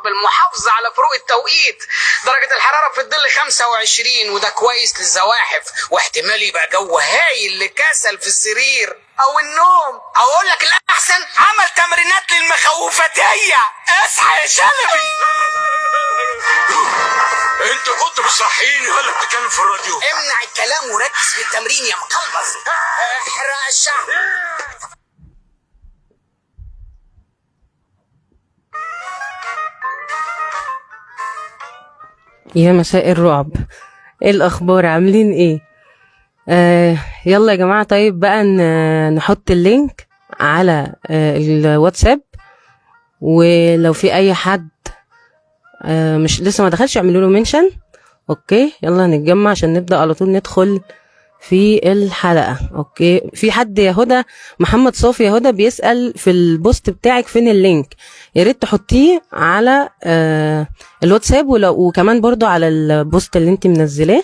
بالمحافظة على فروق التوقيت. درجة الحرارة في الظل 25، وده كويس للزواحف، واحتمال يبقى جو هايل لكسل في السرير او النوم، او اقول لك الاحسن عمل تمرينات للمخوفتية. اصحى يا شلبي. انت كنت بتصحيني ولا بتتكلم في الراديو؟ امنع الكلام وركز في التمرين يا مقلبز. احرق الشعب. يا مساء الرعب، ايه الاخبار؟ عاملين ايه؟ يلا يا جماعة، طيب بقى نحط ال link على الواتساب، ولو في اي حد مش لسه ما دخلش اعملوا له mention. okay، يلا نتجمع عشان نبدا على طول ندخل في الحلقة. okay، في حد يا هدى، محمد صافي يا هدى بيسأل في ال post بتاعك فين ال link، يا ريت تحطيه على الواتساب، وكمان برضو على ال post اللي انت منزلاه،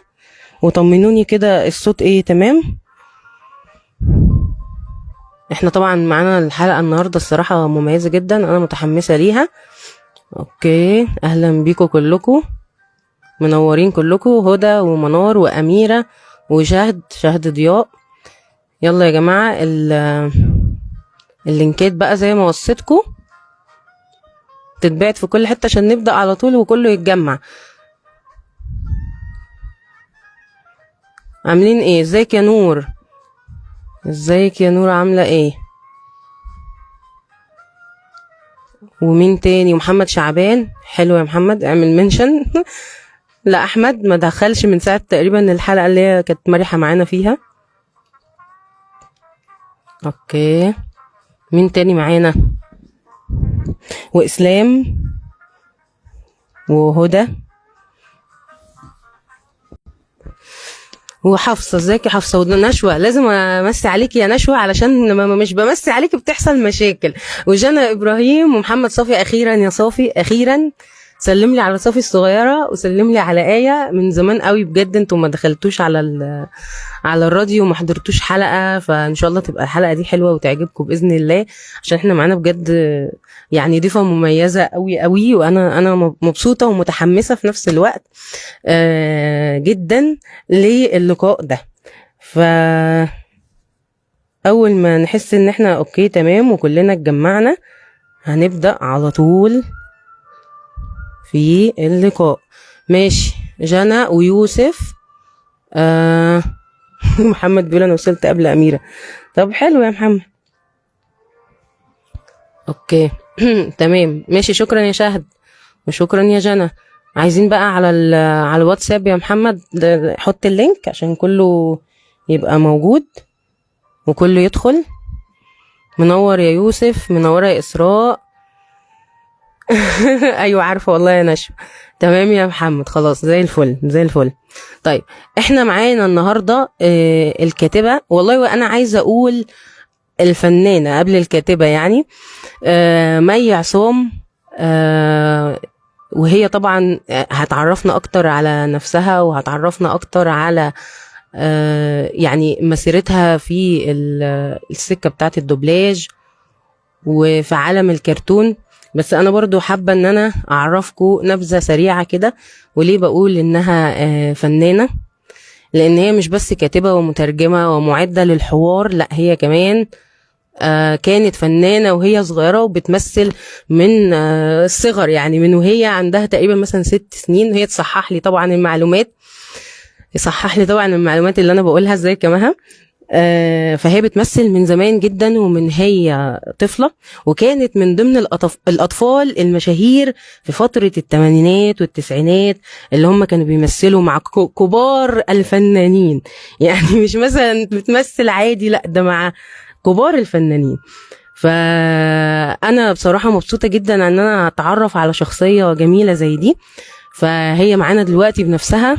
وطمنوني كده الصوت ايه. تمام، احنا طبعا معانا الحلقة النهاردة الصراحة مميزة جدا، انا متحمسة ليها. okay، اهلا بيكم كلكم، منورين كلكم، هدى ومنار واميرة وشهد، شهد ضياء. يلا يا جماعة، اللينكات بقى زي ما وصيتكم تتبعت في كل حتة عشان نبدأ على طول وكله يتجمع. عاملين ايه؟ ازيك يا نور؟ ازيك يا نور، عاملة ايه؟ ومين تاني؟ ومحمد شعبان، حلو يا محمد، اعمل mention. لا احمد ما دخلش من ساعة تقريبا الحلقة اللي هي كانت مريحة معانا فيها. okay، مين تاني معانا؟ واسلام وهدى وحفصة. ازيك يا حفصة؟ ونشوى، لازم امسي عليكي يا نشوى علشان لما مش بمسي عليكي بتحصل مشاكل. وجنى ابراهيم ومحمد صافي، اخيرا يا صافي، اخيرا سلم لي على صافي الصغيرة وسلم لي على آية من زمان قوي بجد، انتوا ما دخلتوش على الراديو وما حضرتوش حلقة، فان شاء الله تبقى الحلقة دي حلوة وتعجبكم بإذن الله، عشان احنا معانا بجد ضيفة مميزة قوي قوي، وانا مبسوطة ومتحمسة في نفس الوقت جدا للقاء ده. ف اول ما نحس ان احنا okay تمام وكلنا اتجمعنا هنبدأ على طول في اللقاء. ماشي، جنى ويوسف. محمد بيقول انا وصلت قبل اميره. طب حلو يا محمد، okay. تمام ماشي، شكرا يا شهد وشكرا يا جنى. عايزين بقى على الواتساب يا محمد حط ال link عشان كله يبقى موجود وكله يدخل. منور يا يوسف، منورة يا اسراء. ايوه عارفه والله يا نشوى. تمام يا محمد، خلاص زي الفل زي الفل. طيب احنا معانا النهارده الكاتبة، والله وانا عايزه اقول الفنانة قبل الكاتبة يعني، مي عصام، وهي طبعا هتعرفنا اكتر على نفسها وهتعرفنا اكتر على مسيرتها في السكة بتاعت الدوبلاج وفي عالم الكرتون. بس انا برضو حابة ان انا اعرفكم نبذة سريعة كده، وليه بقول انها فنانة، لان هي مش بس كاتبة ومترجمة ومعدة للحوار، لا هي كمان كانت فنانة وهي صغيرة وبتمثل من الصغر، يعني من وهي عندها تقريبا مثلا 6 سنين. وهي تصحح لي طبعا المعلومات، يصحح لي طبعا المعلومات اللي انا بقولها ازاي كمها. فهي بتمثل من زمان جدا ومن هي طفلة، وكانت من ضمن الأطفال المشاهير في فترة الثمانينات والتسعينات اللي هم كانوا بيمثلوا مع كبار الفنانين. يعني مش مثلا بتمثل عادي، لا ده مع كبار الفنانين. فأنا بصراحة مبسوطة جدا أن أنا أتعرف على شخصية جميلة زي دي. فهي معانا دلوقتي بنفسها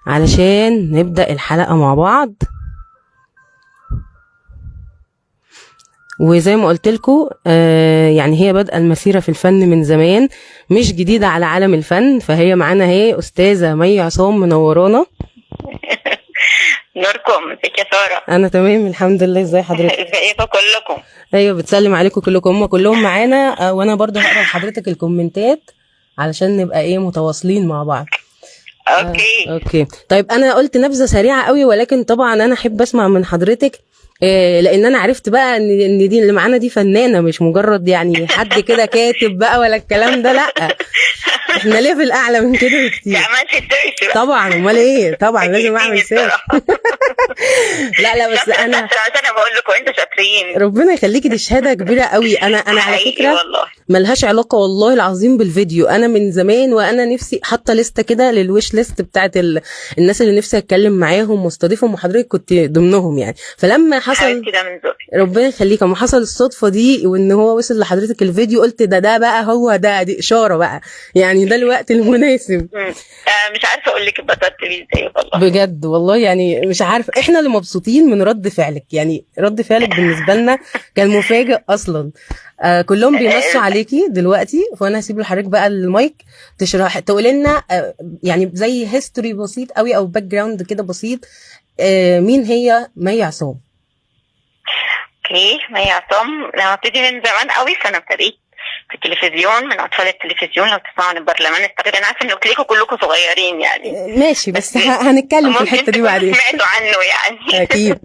علشان نبدأ الحلقة مع بعض. وزي ما قلت لكم، هي بادئة المسيرة في الفن من زمان، مش جديدة على عالم الفن. فهي معانا اهي أستاذة مي عصام، منورانا. نوركم. ازيك يا سارة؟ أنا تمام الحمد لله. ازي حضرتك؟ ازيكم كلكم؟ أيوة، بتسلم عليكم كلكم، هم كلهم معانا. وأنا برضو هقرأ لحضرتك الكومنتات علشان نبقى ايه متواصلين مع بعض. okay. okay طيب، انا قلت نبذه سريعة قوي، ولكن طبعا انا احب اسمع من حضرتك، لان انا عرفت بقى ان دي اللي معانا دي فنانة، مش مجرد يعني حد كده كاتب بقى ولا الكلام ده، لا احنا level اعلى من كده بكتير. عملت search بقى. طبعا، امال ايه، طبعا لازم اعمل search. الصراحة. لا لا بس انا انا بقول لكم انتوا شاطرين. ربنا يخليكي، دي شهادة كبيرة قوي. انا على حقيقي فكرة والله ملهاش علاقة والله العظيم بالفيديو، انا من زمان وانا نفسي حاطه لستة كده لل wish list بتاعت الناس اللي نفسي اتكلم معاهم واستضيفهم، وحضرتك كنت ضمنهم يعني. فلما حصل حبيبتي ده من ذوقك. ربنا يخليك، لما حصل الصدفة دي وان هو وصل لحضرتك الفيديو، قلت ده بقى هو ده، دي اشارة بقى يعني، ده الوقت المناسب. مش عارفه اقول لك اتبسطت بيه ازاي والله. بجد والله يعني مش عارفه، احنا اللي مبسوطين من رد فعلك، يعني رد فعلك بالنسبة لنا كان مفاجئ اصلا. كلهم بيمسوا عليكي دلوقتي، فانا هسيب لحضرتك بقى المايك تشرح تقولي لنا يعني زي history بسيط قوي او background كده بسيط، مين هي مي عصام؟ okay، مي عصام لما ابتدي من زمان قوي، فانا ابتديت في التلفزيون من اطفال التلفزيون. لو تسمعوا عن البرلمان الصغير، انا عارفه ان كلكم كلكم صغيرين يعني. ماشي، بس هنتكلم في ممكن الحتة دي تكونوا بعدين. سمعتوا عنه يعني. اكيد.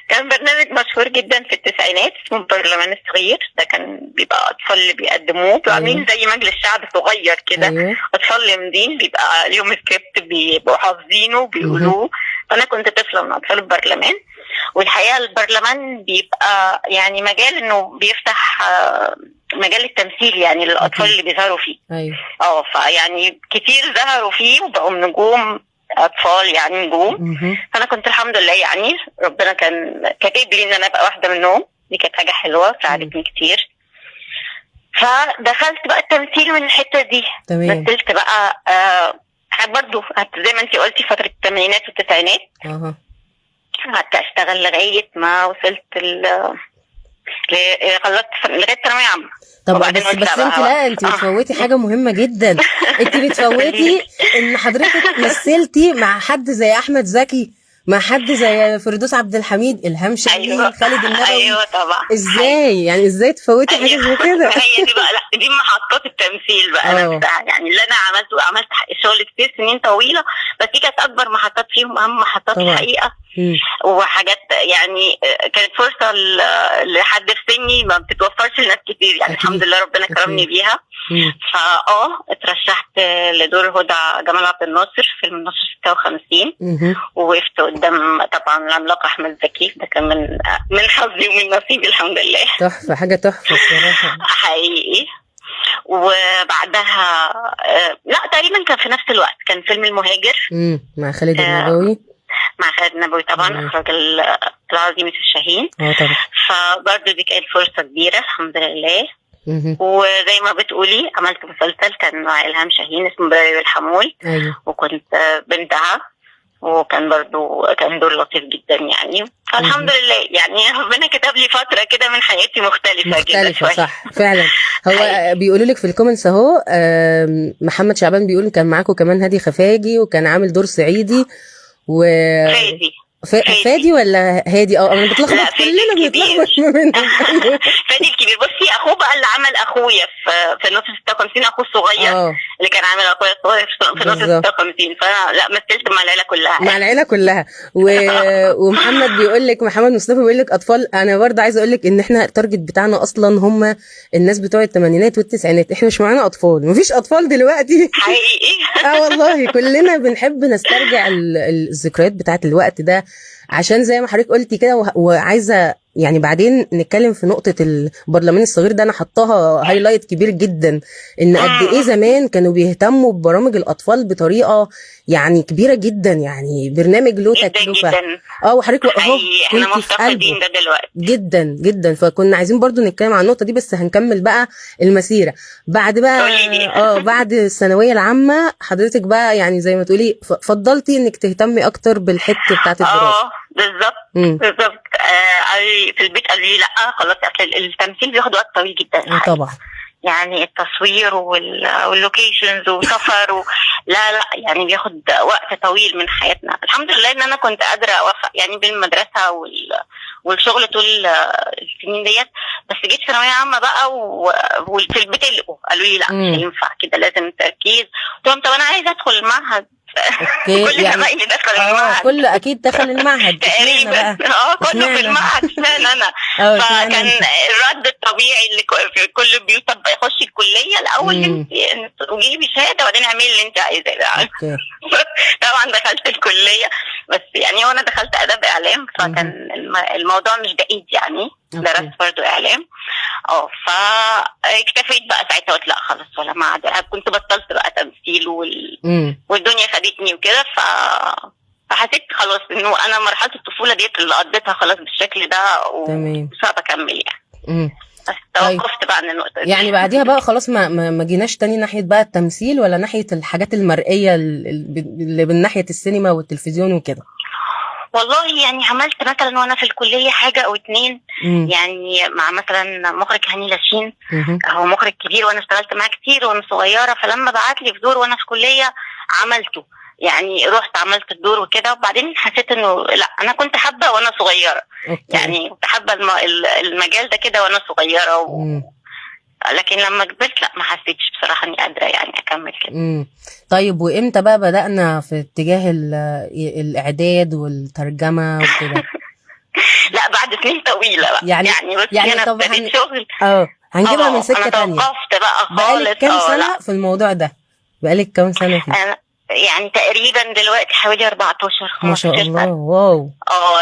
كان برنامج مشهور جدا في التسعينات اسمه البرلمان الصغير، ده كان بيبقى اطفال اللي بيقدموه، بيبقوا عاملين زي مجلس شعب صغير كده. اطفال يمدين بيبقى ليهم سكريبت بيبقوا حافظينه بيقولوه. فانا كنت طفله من اطفال البرلمان، والحقيقة البرلمان بيبقى يعني مجال انه بيفتح مجال التمثيل يعني للاطفال اللي بيظهروا فيه. فيعني كتير ظهروا فيه وبقوا نجوم اطفال يعني نجوم. فانا كنت الحمد لله يعني ربنا كان كاتب لي ان انا ابقى واحدة منهم، دي كانت حاجة حلوة ساعدتني كتير. فدخلت بقى التمثيل من الحتة دي. مثلت بقى برضو زي ما انتي قلتي فترة الثمانينات والتسعينات. قعدت اشتغل لغاية ما وصلت خلصت لغاية ثانوية عامة. طب وبعدين بس قلت بس لا انت بقى. لا انت بتفوتي حاجة مهمة جدا، انت بتفوتي ان حضرتك مثلتي مع حد زي احمد زكي، مع حد زي فردوس عبد الحميد، الهام شاهين، خالد النبوي. ايوه طبعا. ازاي يعني، ازاي تفوتي حاجة زي كده؟ هي دي بقى، لا دي محطات التمثيل بقى نفسها يعني، اللي انا عملته، عملت شغل كتير سنين طويلة، بس دي كانت اكبر محطات فيهم، اهم محطات الحقيقة. وحاجات يعني كانت فرصة لحد في سني ما بتتوفرش لناس كتير يعني. الحمد لله ربنا كرمني بيها. اترشحت لدور هدى جمال عبد الناصر في فيلم النصر 56، ووقفت قدام طبعا العملاق احمد زكي، ده كان من حظي ومن نصيبي الحمد لله. تحفة، حاجة تحفة الصراحة. حقيقي. وبعدها لا تقريبا كان في نفس الوقت كان فيلم المهاجر. مع خالد النبوي. مع خالد النبوي طبعا، اخراج العظيم يوسف شاهين. طبعا. فبرضه دي كانت فرصة كبيرة الحمد لله. وزي ما بتقولي عملت مسلسل كان مع إلهام شاهين اسمه براري والحمول. وكنت بنتها، وكان برضو كان دور لطيف جدا يعني. فالحمد لله يعني ربنا كتب لي فترة كده من حياتي مختلفة كده مختلفة شوية. صح فعلا. هو بيقولوا لك في ال comments اهو، محمد شعبان بيقول كان معاكم كمان هادي خفاجي، وكان عامل دور صعيدي و فادي. فادي. فادي ولا هادي؟ انا بتلخبط، لا، فادي كلنا الكبير. بنتلخبط ما بينهم. فادي الكبير. بصي اخوه بقى اللي عمل اخويا في نصر 56، اخوه الصغير اللي كان عامل اخويا الصغير في نصر 56. فانا لا مثلت مع العيلة كلها. مع العيلة كلها. ومحمد بيقول لك، محمد مصطفى بيقول لك اطفال. انا برضه عايزه اقول لك ان احنا ال target بتاعنا اصلا هم الناس بتوع الثمانينات والتسعينات، احنا مش معانا اطفال، مفيش اطفال دلوقتي. حقيقي. والله كلنا بنحب نسترجع الذكريات بتاعت الوقت ده، عشان زي ما حضرتك قلتي كده، وعايزه يعني بعدين نتكلم في نقطة البرلمان الصغير ده، انا حطاها highlight كبير جدا، ان قد ايه زمان كانوا بيهتموا ببرامج الاطفال بطريقة يعني كبيرة جدا، يعني برنامج له جدا تكلفة. جدا. وحضرتك اهو حقيقي، احنا كنتي في قلبه. مفتقدين ده دلوقتي. جدا جدا. فكنا عايزين برضو نتكلم عن النقطة دي، بس هنكمل بقى المسيرة بعد بقى. قولي لي. بعد الثانوية العامة حضرتك بقى يعني زي ما تقولي فضلتي انك تهتمي اكتر بالحتة بتاعت الدراسة. بالظبط. بالظبط. قال في البيت، قال لي لا خلاص، اصل التمثيل بياخد وقت طويل جدا. طبعا. يعني التصوير وال locations وسفر لا لا يعني بياخد وقت طويل من حياتنا. الحمد لله ان انا كنت قادرة اوفق يعني بين المدرسة والشغل طول السنين ديت، بس جيت ثانوية عامة بقى وفي البيت قلقوا، قالوا لي لا مش هينفع كده، لازم تركيز. قلت لهم طب انا عايزه ادخل المعهد. okay، كل يعني زمايلي دخل المعهد. كل اكيد دخل المعهد تقريبا كله في المعهد، اشمعنى انا؟ فكان الرد الطبيعي اللي في كل البيوت، طب خشي الكلية الاول انت وجيبي شهادة وبعدين اعملي اللي انت عايزاه. طبعا دخلت الكلية، بس يعني وانا دخلت اداب اعلام، فكان الموضوع مش بعيد يعني، درست برضه اعلام. فاكتفيت بقى ساعتها، قلت لا خلاص ولا معهد، كنت بطلت بقى تمثيل والدنيا خدتني وكده. فحسيت خلاص انه انا مرحلة الطفولة ديت اللي قضيتها خلاص بالشكل ده، وصعب اكمل يعني. بس توقفت بقى عن النقطة دي. يعني بعديها بقى خلاص ما جيناش تاني ناحية بقى التمثيل ولا ناحية الحاجات المرئية اللي من ناحية السينما والتلفزيون وكده؟ والله يعني عملت مثلا وانا في الكلية حاجة او اتنين، يعني مع مثلا مخرج هاني لاشين، هو مخرج كبير وانا اشتغلت معاه كتير وانا صغيرة، فلما بعت لي في دور وانا في كليه عملته، يعني رحت عملت الدور وكده. وبعدين حسيت انه لا، انا كنت حابة وانا صغيرة، يعني كنت حابة المجال ده كده وانا صغيرة لكن لما كبرت لا، ما حسيتش بصراحة اني قادرة يعني اكمل كده. طيب وامتى بقى بدأنا في اتجاه الاعداد والترجمة وكده؟ لا بعد سنين طويلة بقى يعني بس يعني انا ابتديت شغل هنجيبها من سكة تانية. توقفت بقى خالص. بقالك كام سنة في الموضوع ده؟ بقالك كام سنة فيه؟ أنا يعني تقريبا دلوقتي حوالي 14 15 ما شاء الله، واو.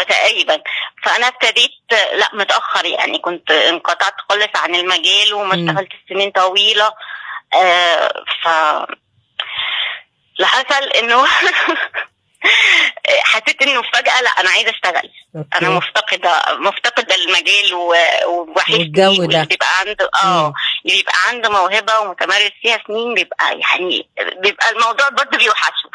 تقريبا. فانا ابتديت لا متاخر يعني، كنت انقطعت خالص عن المجال وما اشتغلت سنين طويلة. ف اللي حصل انه حسيت انه فجاة لا انا عايزه اشتغل. انا مفتقده المجال ووحشتني والجو ده. بيبقى عنده اللي بيبقى عنده موهبة ومتمرس فيها سنين، بيبقى يعني بيبقى الموضوع برضه بيوحشه.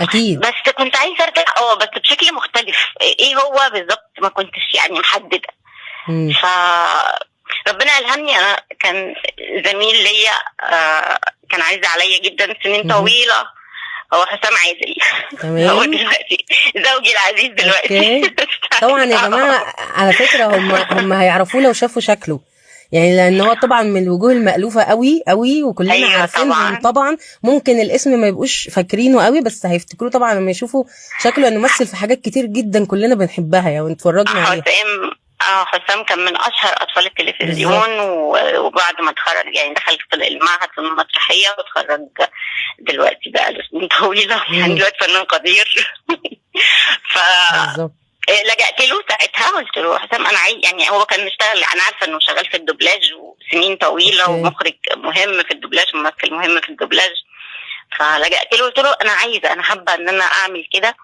اكيد. بس كنت عايزه ارجع بس بشكل مختلف. ايه هو بالظبط ما كنتش يعني محددة. ف ربنا الهمني. انا كان زميل ليا كان عايز عليا جدا سنين طويلة، هو حسام عادل. تمام. هو دلوقتي زوجي العزيز دلوقتي. طبعا يا جماعة على فكرة هم هيعرفوه لو شافوا شكله، يعني لان هو طبعا من الوجوه المألوفه قوي قوي، وكلنا أيوة عارفينهم طبعا. ممكن الاسم ما يبقوش فاكرينه قوي، بس هيفتكروه طبعا لما يشوفوا شكله، انه مثل في حاجات كتير جدا كلنا بنحبها يعني اتفرجنا عليها. حسام كان من اشهر اطفال التلفزيون، وبعد ما اتخرج يعني دخل في المعهد في المسرحية واتخرج دلوقتي بقى له سنين طويلة، يعني دلوقتي فنان قدير. ف لجأت له ساعتها، قلت له حسام انا عايز، يعني هو كان مشتغل، انا عارفه انه شغال في الدوبلاج وسنين طويلة، ومخرج مهم في الدوبلاج، ممثل مهم في الدوبلاج. فلجأت له قلت له انا عايزه، انا حابة ان انا اعمل كده.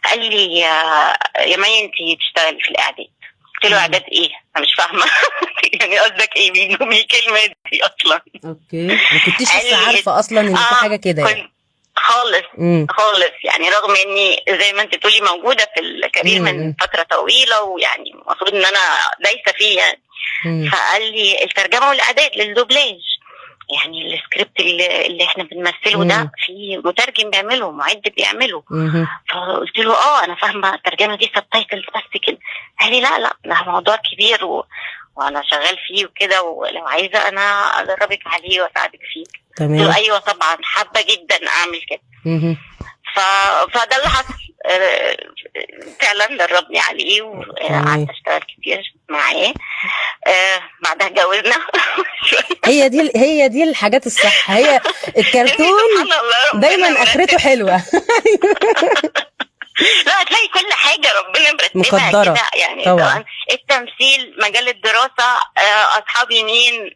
قال لي يا مي انت تشتغلي في الاعداد. قلت له اعداد ايه؟ انا مش فاهمه. يعني قصدك ايه بالكلمة دي اصلا؟ okay، ما كنتيش لسه عارفه اصلا ان في حاجة كده يعني. خالص خالص يعني، رغم اني زي ما انت بتقولي موجودة في ال career من فترة طويلة، ويعني المفروض ان انا دايسه فيه يعني. فقال لي الترجمة والاعداد للدوبلاج، يعني السكريبت اللي احنا بنمثله ده في مترجم بيعمله، معد بيعمله. فقلت له انا فاهمه الترجمة دي subtitles بس كده. قال لي لا لا ده موضوع كبير وانا شغال فيه وكده، ولو عايزه انا ادربك عليه واساعدك فيه. تمام. قلت له ايوه طبعا، حابة جدا اعمل كده. فده اللي حصل فعلا، دربني عليه وقعدت اشتغل كتير معاه. بعدها اتجوزنا. هي دي الحاجات الصح. هي الكرتون دايما اخرته حلوة. لا هتلاقي كل حاجة ربنا مرتبها كده يعني، طبعا التمثيل، مجال الدراسة، اصحابي مين،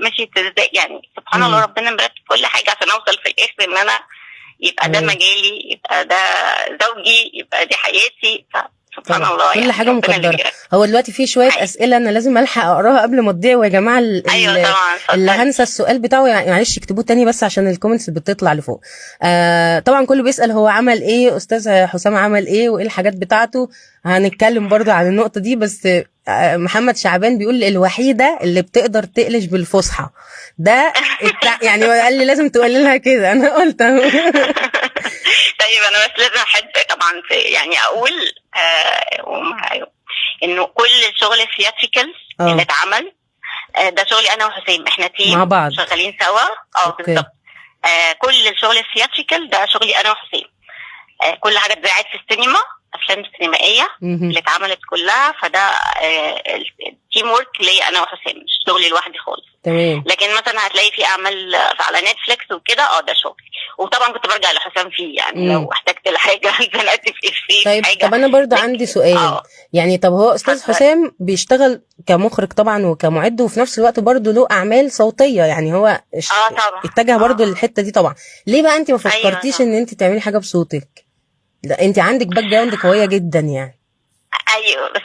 مشيت ازاي، يعني سبحان الله ربنا مرتب كل حاجة عشان اوصل في الاخر ان انا يبقى ده مجالي، يبقى ده زوجي، يبقى دي حياتي. سبحان الله، كل يعني حاجة مقدره. هو دلوقتي في شوية اسئلة انا لازم الحق اقراها قبل ما تضيع، ويا جماعة أيوة طبعا، اللي هنسى السؤال بتاعه يعني معلش اكتبوه تاني بس عشان ال comments بتطلع لفوق. طبعا كله بيسال هو عمل ايه، استاذ حسام عمل ايه وايه الحاجات بتاعته، هنتكلم برضو عن النقطة دي. بس محمد شعبان بيقول الوحيدة اللي بتقدر تقلش بالفصحى ده يعني قال لي لازم تقول لها كده، انا قلت. طيب انا بس لازم احب طبعا يعني اقول انه كل شغل theatrical اللي اتعمل ده شغلي انا وحسام، احنا team مع بعض شغالين سوا. بالظبط. كل الشغل ال theatrical ده شغلي انا وحسام. كل حاجة اتذاعت في السينما، افلام سينمائية اللي اتعملت كلها، فده ال team work ليا انا وحسام، مش شغلي لوحدي خالص. تمام. لكن مثلا هتلاقي في اعمال على نتفليكس وكده، ده شغلي، وطبعا كنت برجع لحسام فيه يعني لو احتجت لحاجة زنقت في افيه. طيب حاجة. طب انا برضو عندي سؤال. يعني طب هو استاذ حسام بيشتغل كمخرج طبعا وكمعد، وفي نفس الوقت برضو له اعمال صوتية، يعني هو طبعا اتجه برضو للحتة دي طبعا. ليه بقى انت ما فكرتيش ان انت تعملي حاجة بصوتك؟ لا انت عندك background قوية جدا يعني. ايوه بس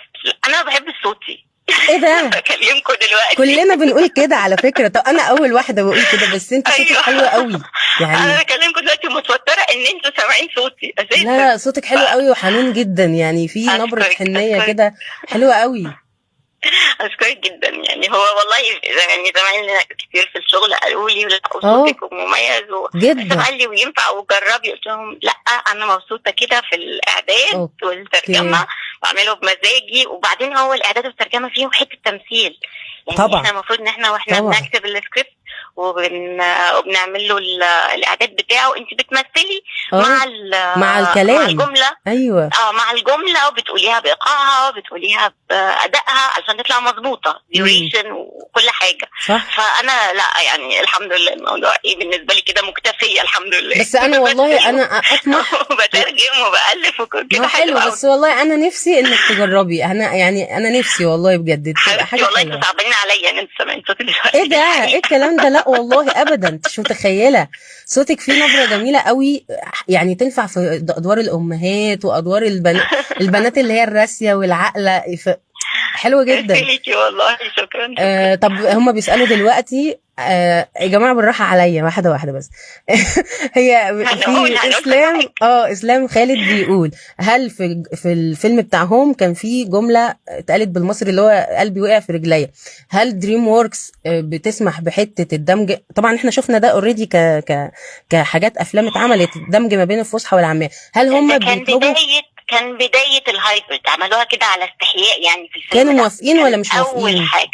انا بحب صوتي. ايه ده؟ بكلمكم دلوقتي كلنا بنقول كده على فكرة. طب انا اول واحدة بقول كده، بس انت صوتك حلو قوي يعني. انا بكلمكم دلوقتي متوترة ان انتوا سامعين صوتي اساسا. لا صوتك حلو قوي وحنون جدا، يعني في نبره حنيه كده حلوة قوي. اشكرك جدا. يعني هو والله يعني زمايلنا كتير في الشغل قالوا لي لا صوتك مميز جدا، قال لي وينفع وجربي، قلت لهم لا انا مبسوطة كده في الاعداد والترجمة، بعمله بمزاجي. وبعدين هو الاعداد والترجمة فيهم حتة تمثيل يعني. طبعا احنا المفروض ان احنا واحنا بنكتب السكريبت وبنعمل له الاعداد بتاعه، انت بتمثلي مع الكلام، مع الجملة. ايوه مع الجملة، وبتقوليها بايقاعها وبتقوليها بادائها عشان تطلع مظبوطة، duration وكل حاجة. صح. فانا لا يعني الحمد لله الموضوع ايه بالنسبة لي كده، مكتفية الحمد لله. بس انا والله انا اطمح وبترجم وبالف وكل كده حلو. بس والله انا نفسي انك تجربي، انا يعني انا نفسي والله بجد تبقى حاجة والله. حلوة. انتوا صعبانين عليا ان انتوا سامعين صوتي دلوقتي. ايه ده؟ ايه الكلام ده؟ لا والله ابدا، انت مش متخيله صوتك فيه نبره جميلة قوي، يعني تنفع في ادوار الامهات وادوار البنات اللي هي الراسية والعاقله، حلوة جدا. ليكي والله، شكرا. طب هم بيسالوا دلوقتي، يا جماعة بالراحة عليا واحدة واحدة بس. هي في اسلام، اسلام خالد بيقول هل في الفيلم بتاع Home كان في جملة اتقالت بالمصري اللي هو قلبي وقع في رجليا، هل DreamWorks بتسمح بحته الدمج؟ طبعا احنا شفنا ده already ك كحاجات افلام اتعملت دمج ما بين الفصحى والعاميه. هل هم بيطلبوا؟ كان بداية ال hybrid، عملوها كده على استحياء يعني في الفيلم. كانوا موافقين ولا مش موافقين؟ اول حاجة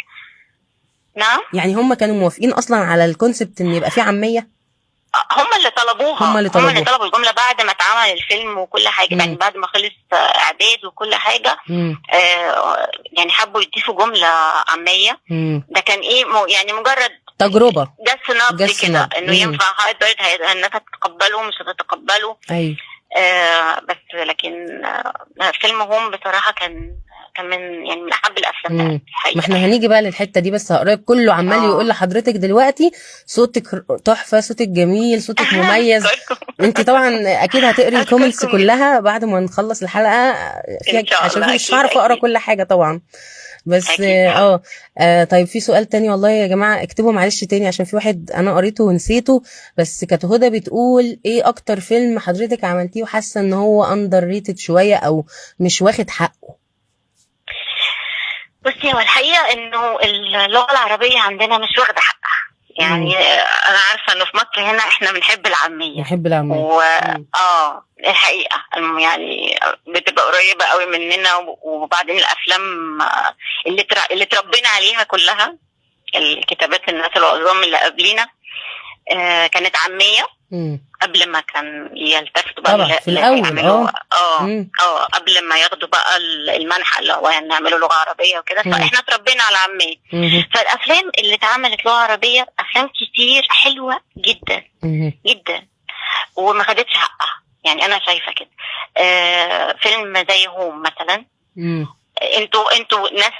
نعم، يعني هم كانوا موافقين اصلا على ال concept ان يبقى في عامية؟ هم اللي طلبوها، هم اللي طلبوا الجملة بعد ما اتعمل الفيلم وكل حاجة. يعني بعد ما خلص اعداد وكل حاجة، يعني حبوا يضيفوا جملة عامية. ده كان ايه يعني مجرد تجربه، جس نبض كده انه ينفع hybrid، الناس هتتقبله مش هتتقبله. ايوه. بس لكن فيلم Home بصراحة كان من يعني من احب الافلام. ما احنا هنيجي بقى للحتة دي، بس هقريب كله عمال يقول لحضرتك دلوقتي صوتك تحفة، صوتك جميل، صوتك مميز. انت طبعا اكيد هتقري ال comments كلها بعد ما نخلص الحلقة فيها، عشان مش هعرف اقرا كل حاجة طبعا. بس طيب في سؤال تاني والله يا جماعة اكتبوا معلش تاني، عشان في واحد انا قريته ونسيته. بس كانت هدى بتقول ايه اكتر فيلم حضرتك عملتيه وحاسه ان هو underrated شوية او مش واخد حقه؟ بصي، هو الحقيقة انه اللغة العربية عندنا مش واخده حقها يعني. انا عارفه انه في مصر هنا احنا بنحب العامية، بنحب العامية الحقيقة يعني بتبقى قريبه قوي مننا. وبعدين الافلام اللي تربينا عليها كلها، الكتابات الناس العظام اللي قبلينا كانت عامية. قبل ما كان يلتفتوا بقى في الاول قبل ما ياخدوا بقى المنحة اللي هو نعملوا لغة عربية وكده. فاحنا اتربينا على العامية. فالافلام اللي اتعملت لغة عربية افلام كتير حلوة جدا جدا وما خدتش حقها يعني، انا شايفه كده. فيلم زي Home مثلا، انتوا ناس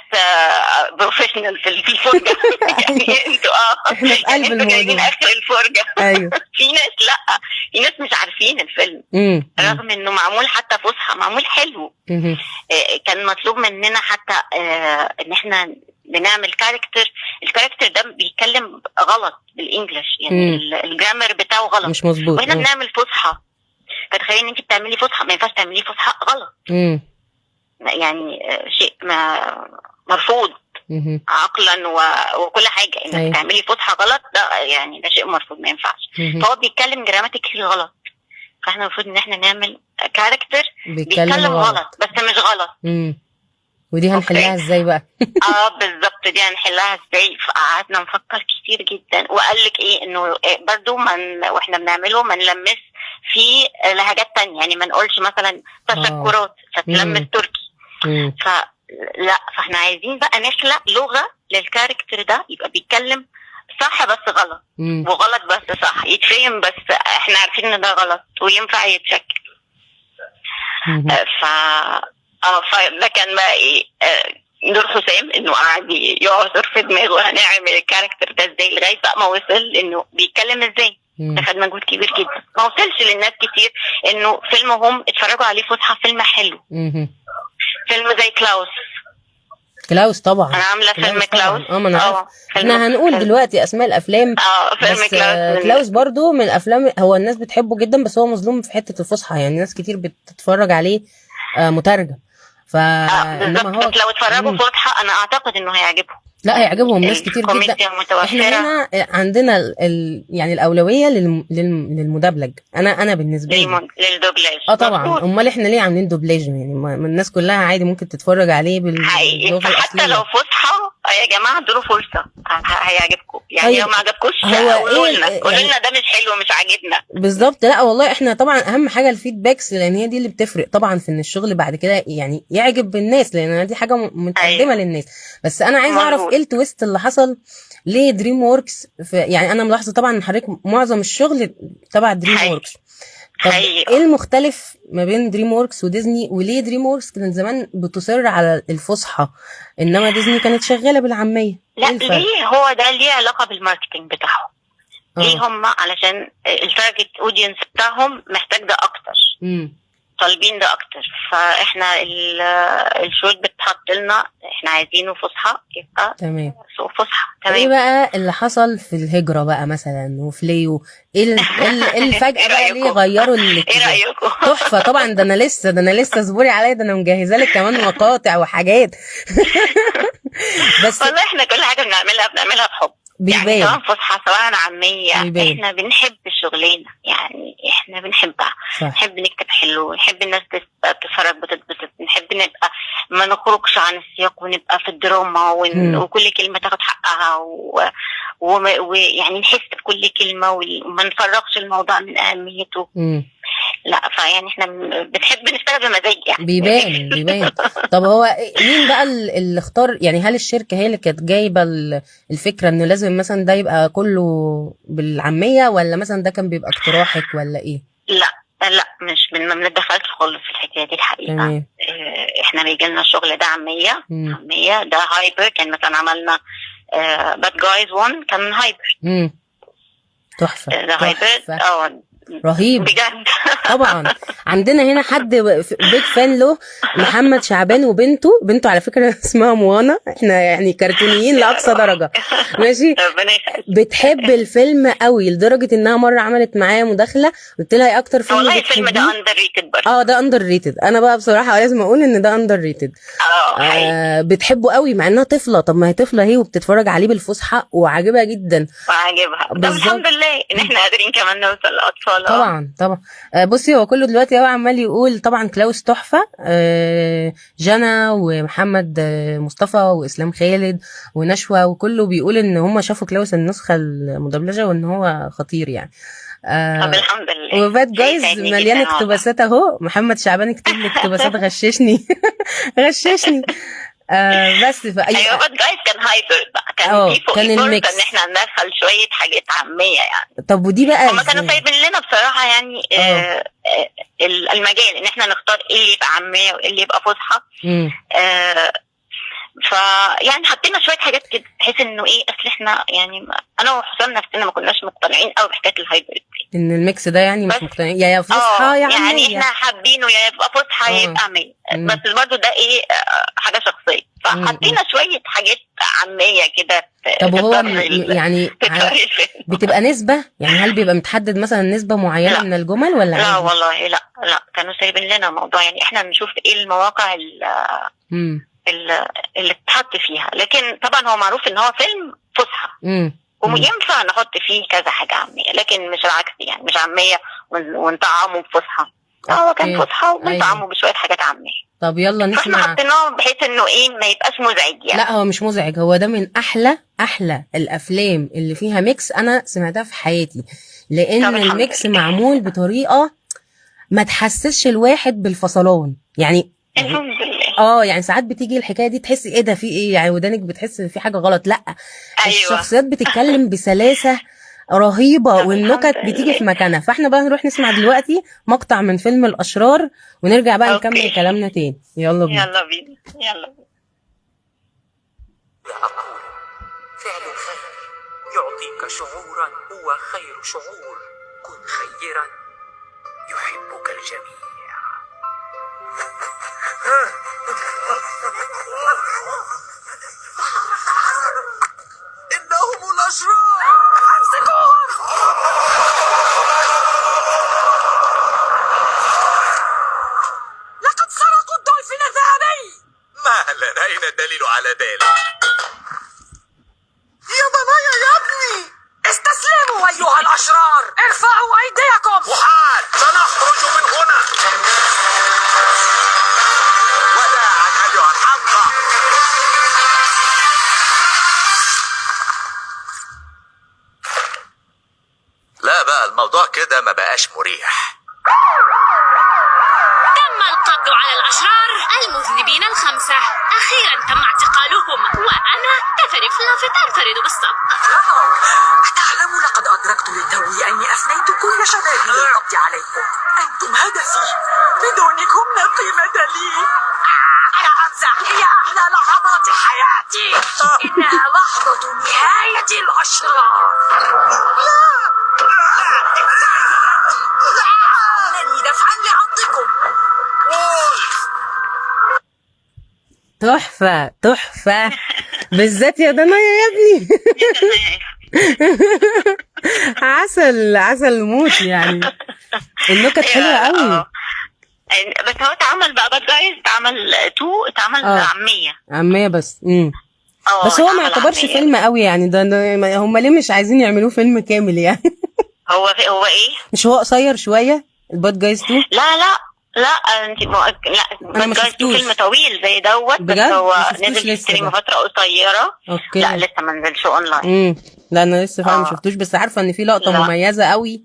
professional في الفرجة يعني انتوا احنا في قلب الموضوع، جايين اخر الفرجة. ايوه. في ناس لا، في ناس مش عارفين الفيلم رغم انه معمول حتى فصحى، معمول حلو. كان مطلوب مننا حتى ان احنا بنعمل character، ال character ده بيتكلم غلط بال English يعني ال grammar بتاعه غلط مش مظبوط، واحنا بنعمل فصحى. فتخيلي ان انت بتعملي فصحى، ما ينفعش تعملي فصحى غلط. يعني شيء ما مرفوض عقلا وكل حاجة، انك تعملي فصحى غلط ده يعني ده شيء مرفوض، ما ينفعش. فهو بيتكلم grammatically غلط، فاحنا المفروض ان احنا نعمل character بيتكلم غلط بس مش غلط. ودي هنحلها ازاي بقى؟ بالظبط، دي هنحلها ازاي. فقعدنا نفكر كتير جدا، وقال لك ايه انه برضو من واحنا بنعمله ما نلمس في لهجات تانية، يعني ما نقولش مثلا تشكرات فتلمس تركي. فلا، فاحنا عايزين بقى نخلق لغة لل character ده يبقى بيتكلم صح بس غلط، وغلط بس صح، يتفهم بس احنا عارفين ان ده غلط وينفع يتشكل. فده كان بقى ايه دور حسام، انه قعد يعصر في دماغه هنعمل ال character ده ازاي، لغاية بقى ما وصل انه بيتكلم ازاي. ده خد مجهود كبير جدا، ما وصلش للناس كتير انه فيلم هم اتفرجوا عليه فسحة، فيلم حلو. فيلم زي كلاوس. كلاوس طبعا، انا عامله فيلم كلاوس. ما انا عارفه، احنا هنقول دلوقتي اسماء الافلام. فيلم بس كلاوس. كلاوس برضو من الافلام، هو الناس بتحبه جدا، بس هو مظلوم في حتة الفصحى، يعني ناس كتير بتتفرج عليه مترجم. ف انما هو بس لو اتفرجوا فصحى انا اعتقد انه هيعجبهم. لا هيعجبهم ناس كتير جدا. احنا هنا عندنا يعني الاولوية للمدبلج. انا بالنسبة لي للدوبلاج. طبعا، امال احنا ليه عاملين دوبلاج؟ يعني ما الناس كلها عادي ممكن تتفرج عليه باللغة الأصلية. حتى لو فصحى يا جماعة ادوا فرصة، هيعجبكم يعني. طيب لو ما عجبكوش قولوا لنا، قولوا لنا ده مش حلو مش عاجبنا. بالظبط. لا والله احنا طبعا اهم حاجة ال feedbacks، لان هي دي اللي بتفرق طبعا في ان الشغل بعد كده يعني يعجب الناس، لان دي حاجة متقدمة للناس. بس انا عايز اعرف ايه ال twist اللي حصل ليه DreamWorks يعني انا ملاحظة طبعا حضرتك معظم الشغل تبع DreamWorks. طب ايه المختلف ما بين DreamWorks وديزني، وليه DreamWorks كانت زمان بتصر على الفصحى انما ديزني كانت شغالة بالعامية؟ لا ليه هو ده ليه علاقة بال marketing بتاعهم. ليه هم؟ علشان ال target audience بتاعهم محتاج ده اكتر، طالبين ده اكتر. فاحنا الشروط بتحط لنا احنا عايزينه فصحى، يبقى تمام فصحى. تمام. ايه بقى اللي حصل في الهجرة بقى مثلا وفي ليو؟ ايه الفجأة بقى ليه غيروا ايه رأيكم؟ تحفة طبعا. ده انا لسه اصبري عليا، ده انا مجهزة لك كمان مقاطع وحاجات. بس والله احنا كل حاجة بنعملها بحب، بيبان. يعني سواء فصحى سواء عامية، احنا بنحب شغلنا، يعني احنا بنحبها. نحب نكتب حلو، نحب الناس تتفرج بتتبسط، نحب نبقى ما نخرجش عن السياق ونبقى في الدراما وكل كلمة تاخد حقها ويعني نحس بكل كلمة وما نفرغش الموضوع من أهميته. لا فيعني احنا بنحب نشتغل بمزاج يعني. بيبان. طب هو مين بقى اللي اختار؟ يعني هل الشركة هي اللي كانت جايبة الفكرة انه لازم مثلا ده يبقى كله بالعامية، ولا مثلا ده كان بيبقى اقتراحك ولا ايه؟ لا مش ما بنتدخلش خالص في الحكاية دي الحقيقة. احنا بيجي لنا الشغل ده عامية، عامية ده hybrid. كان مثلا عملنا Bad Guys 1 كان hybrid. تحفة. ده hybrid رهيب بجد. طبعا عندنا هنا حد big fan له، محمد شعبان، وبنته على فكرة اسمها موانا. احنا يعني كرتونيين لاقصى درجه، ماشي. بتحب الفيلم قوي لدرجة انها مرة عملت معايا مداخله، قلت لها ايه اكتر فيلم والله الفيلم ده underrated برضه. ده underrated. انا بقى بصراحة لازم اقول ان ده underrated. بتحبه قوي مع انها طفله. طب ما هي طفله اهي وبتتفرج عليه بالفصحى وعاجبها جدا. وعاجبها. طب الحمد لله ان احنا قادرين كمان نوصل للاطفال. طبعا طبعا. بصي هو كله دلوقتي هو عمال يقول طبعا كلاوس تحفة، جنى ومحمد مصطفى واسلام خالد ونشوى، وكله بيقول ان هم شافوا كلاوس النسخة المدبلجه وان هو خطير يعني. طب الحمد لله. و Bad Guys مليان اقتباسات اهو، محمد شعبان كتب لي اقتباسات غششني. غششني. بس ايوه Bad Guys كان hybrid بقى، كان في كان ال mix ان احنا ندخل شوية حاجات عامية يعني. طب ودي بقى هما كانوا سايبين لنا بصراحة يعني المجال ان احنا نختار ايه اللي يبقى عامية وايه اللي يبقى فصحى. فيعني حطينا شوية حاجات كده بحيث انه ايه، اصل احنا يعني انا وحسام نفسنا ما كناش مقتنعين قوي بحكاية ال hybrid، ان ال mix ده يعني مش مقتنعين يا فصحى يا عامية، يعني احنا حابينه يا يبقى فصحى يا يبقى عامية، بس برضه ده ايه حاجة شخصية، فحطينا شوية حاجات عامية كده. طب وهو يعني بتبقى نسبه يعني، هل بيبقى متحدد مثلا نسبه معينة من الجمل ولا؟ لا والله لا كانوا سايبين لنا الموضوع، يعني احنا بنشوف ايه المواقع اللي اتحط فيها، لكن طبعا هو معروف ان هو فيلم فصحى وينفع نحط فيه كذا حاجة عامية، لكن مش العكس يعني، مش عامية ونطعمه بفصحى، هو كان فصحى ونطعمه بشوية حاجات عامية. طب يلا فاحنا نسمع. حطيناه بحيث انه ايه ما يبقاش مزعج يعني. لا هو مش مزعج، هو ده من احلى احلى الافلام اللي فيها mix انا سمعتها في حياتي، لان طب الحمد ال mix لله. معمول بطريقة ما تحسسش الواحد بالفصلان يعني. الحمد لله. اه يعني ساعات بتيجي الحكاية دي تحسي ايه ده في ايه يعني، ودانك بتحس ان في حاجة غلط. لا ايوه الشخصيات بتتكلم بسلاسة رهيبة طب والنكت الحمد بتيجي في لله. مكانها. فاحنا بقى نروح نسمع دلوقتي مقطع من فيلم الاشرار ونرجع بقى نكمل okay كلامنا تاني. يلا بينا. يلا بينا يلا بينا. أقول فعل الخير يعطيك شعورا هو خير شعور، كن خيرا يحبك الجميع. إنهم الأشرار، أمسكوهم. لقد سرقوا الدولفين الذهبي. مهلا، أين الدليل على ذلك؟ يا ضنايا يا ابني، استسلموا أيها الأشرار، ارفعوا أيديكم. محال، سنخرج من هنا. وداعا أيها الحمقى. لا بقى الموضوع كده ما بقاش مريح. تم القبض على الأشرار المذنبين الخمسة، أخيرا تم اعتقالهم، وأنا كاثرين فلافي تنفرد بالسبق. أتعلم لقد أدركت لتوي أني أفنيت كل شبابي للقبض عليكم. أنتم هدفي، بدونكم لا قيمة لي. أنا أمزح، هي أحلى لحظات حياتي، إنها لحظة نهاية الأشرار. لا، إنني دفعا لعضكم. تحفة تحفة بالذات يا دنيا يا ابني. عسل عسل موت يعني، النكت حلوة ايوه قوي. اه بس هو اتعمل بقى Bad Guys، اتعمل 2، اتعمل عامية. عامية بس. بس هو ما اتعمل يعتبرش عامية. فيلم قوي يعني، ده هم ليه مش عايزين يعملوه فيلم كامل يعني؟ هو في هو ايه؟ مش هو قصير شوية ال Bad Guys 2؟ لا لا لا انت لا انا ما Bad Guys شفتوش فيلم طويل زي دوت، بس بجد، ما هو شفتوش نزل في لسه السينما ده. فترة قصيرة. لا okay لسه ما نزلش اونلاين. لا انا لسه فعلا ما شفتوش، بس عارفة ان في لقطة لا مميزة قوي،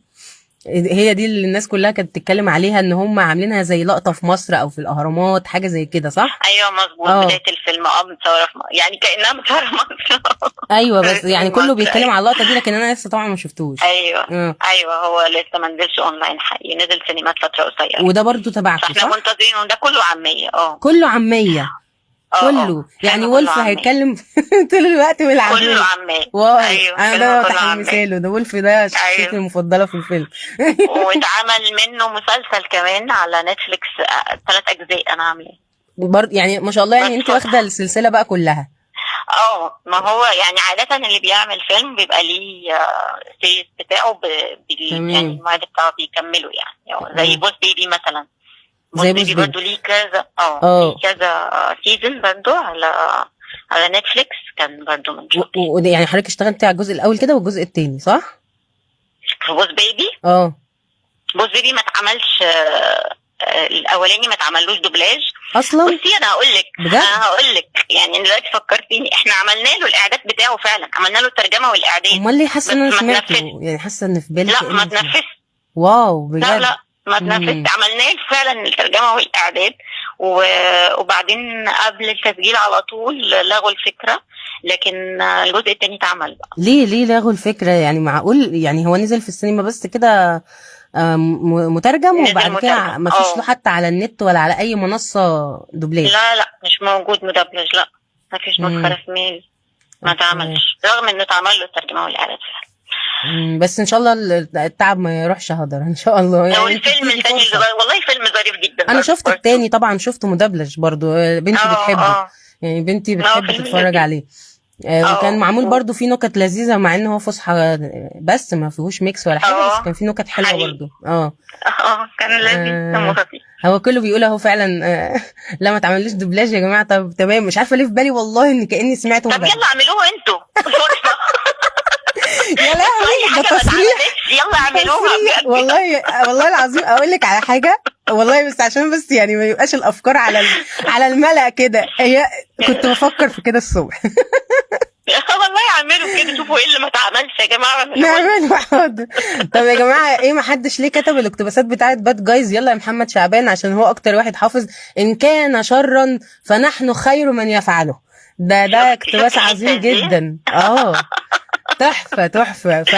هي دي اللي الناس كلها كانت بتتكلم عليها، ان هم عاملينها زي لقطة في مصر او في الاهرامات، حاجة زي كده صح؟ ايوه مظبوط، بداية الفيلم متصورة في يعني كأنها متصورة في مصر. ايوه بس يعني كله مصر بيتكلم ايوه على اللقطة دي، لكن انا لسه طبعا ما شفتوش. ايوه ايوه هو لسه ما نزلش اونلاين حقيقي، نزل سينمات فترة قصيرة. وده برضو تبعكم فاحنا صح؟ منتظرين، وده كله عامية. كله عامية. كله يعني فيلم كله وولف عامية. هيتكلم طول الوقت بالعامية. كله عامية. واو ايوه انا فيلم ده كله متحمسة عامية. له، ده وولف ده شخصيتي ايوه المفضلة في الفيلم. واتعمل منه مسلسل كمان على نتفليكس، 3 أجزاء انا عاملاه. برضه يعني ما شاء الله، يعني بس انت واخده السلسلة بقى كلها. ما هو يعني عادة اللي بيعمل فيلم بيبقى ليه series بتاعه يعني تمام الموعد بتاعه بيكمله يعني، زي تمام Boss Baby مثلا. Boss زي Baby Boss Baby. برضو ليه كذا ليه كذا season برضو على نتفليكس، كان برضو من شغل. يعني حضرتك اشتغلتي على الجزء الاول كده والجزء التاني صح؟ في Boss Baby. Boss Baby ما اتعملش، الاولاني ما اتعملوش دوبلاج اصلا. بصي انا هقول لك، بجد؟ انا هقول لك يعني دلوقتي فكرتيني، احنا عملنا له الاعداد بتاعه فعلا، عملنا له الترجمة والاعداد. امال ليه حاسه بس ان انا ما سمعته؟ اتنفذش. يعني حاسه ان في بالي لا ما كأني سمعته. اتنفذش. wow لا بجد. لا ما اتنفذش، عملنا له فعلا الترجمة والاعداد وبعدين قبل التسجيل على طول لغوا الفكرة، لكن الجزء الثاني اتعمل بقى. ليه لغوا الفكرة يعني؟ معقول يعني هو نزل في السينما بس كده مترجم، نزل وبعد كده مترجم ما فيش له حتى على النت ولا على اي منصة دوبلاج؟ لا لا مش موجود مدبلج، لا ما فيش نسخه رسمية، ما اتعملش، رغم انه اتعمل له الترجمة والاعداد فعلا. بس ان شاء الله التعب ما يروحش هدر ان شاء الله. لو يعني انت الفيلم بتيجي التاني فرصة. والله فيلم ظريف جدا انا برضه. شفت التاني طبعا، شفته مدبلج برضو، بنتي بتحبه يعني، بنتي بتحب فيلم تتفرج لذيذ. عليه. وكان معمول برضو فيه نكت لذيذة، مع ان هو فصحى بس ما فيهوش mix ولا حاجة، بس كان فيه نكت حلوة حقيقي. برضو. كان لذيذ دمه خفيف. هو كله بيقول اهو فعلا، لا ما تعملوش دوبلاج يا جماعة. طب تمام، مش عارفة ليه في بالي والله ان كأني سمعته طب مدبلج. يلا اعملوه انتوا. يا لهوي، ده تصريح. يلا اعملوها. والله والله العظيم اقول لك على حاجة والله، بس عشان بس يعني ما يبقاش الافكار على الملأ كده. هي كنت بفكر في كده الصبح. والله اعملوا كده، شوفوا ايه اللي ما اتعملش يا جماعة. نعمله، حاضر. طب يا جماعة ايه، ما حدش ليه كتب الاقتباسات بتاعه bad guys؟ يلا يا محمد شعبان عشان هو اكتر واحد حافظ. ان كان شرا فنحن خير من يفعله. ده اقتباس عظيم جدا. تحفة تحفة. مش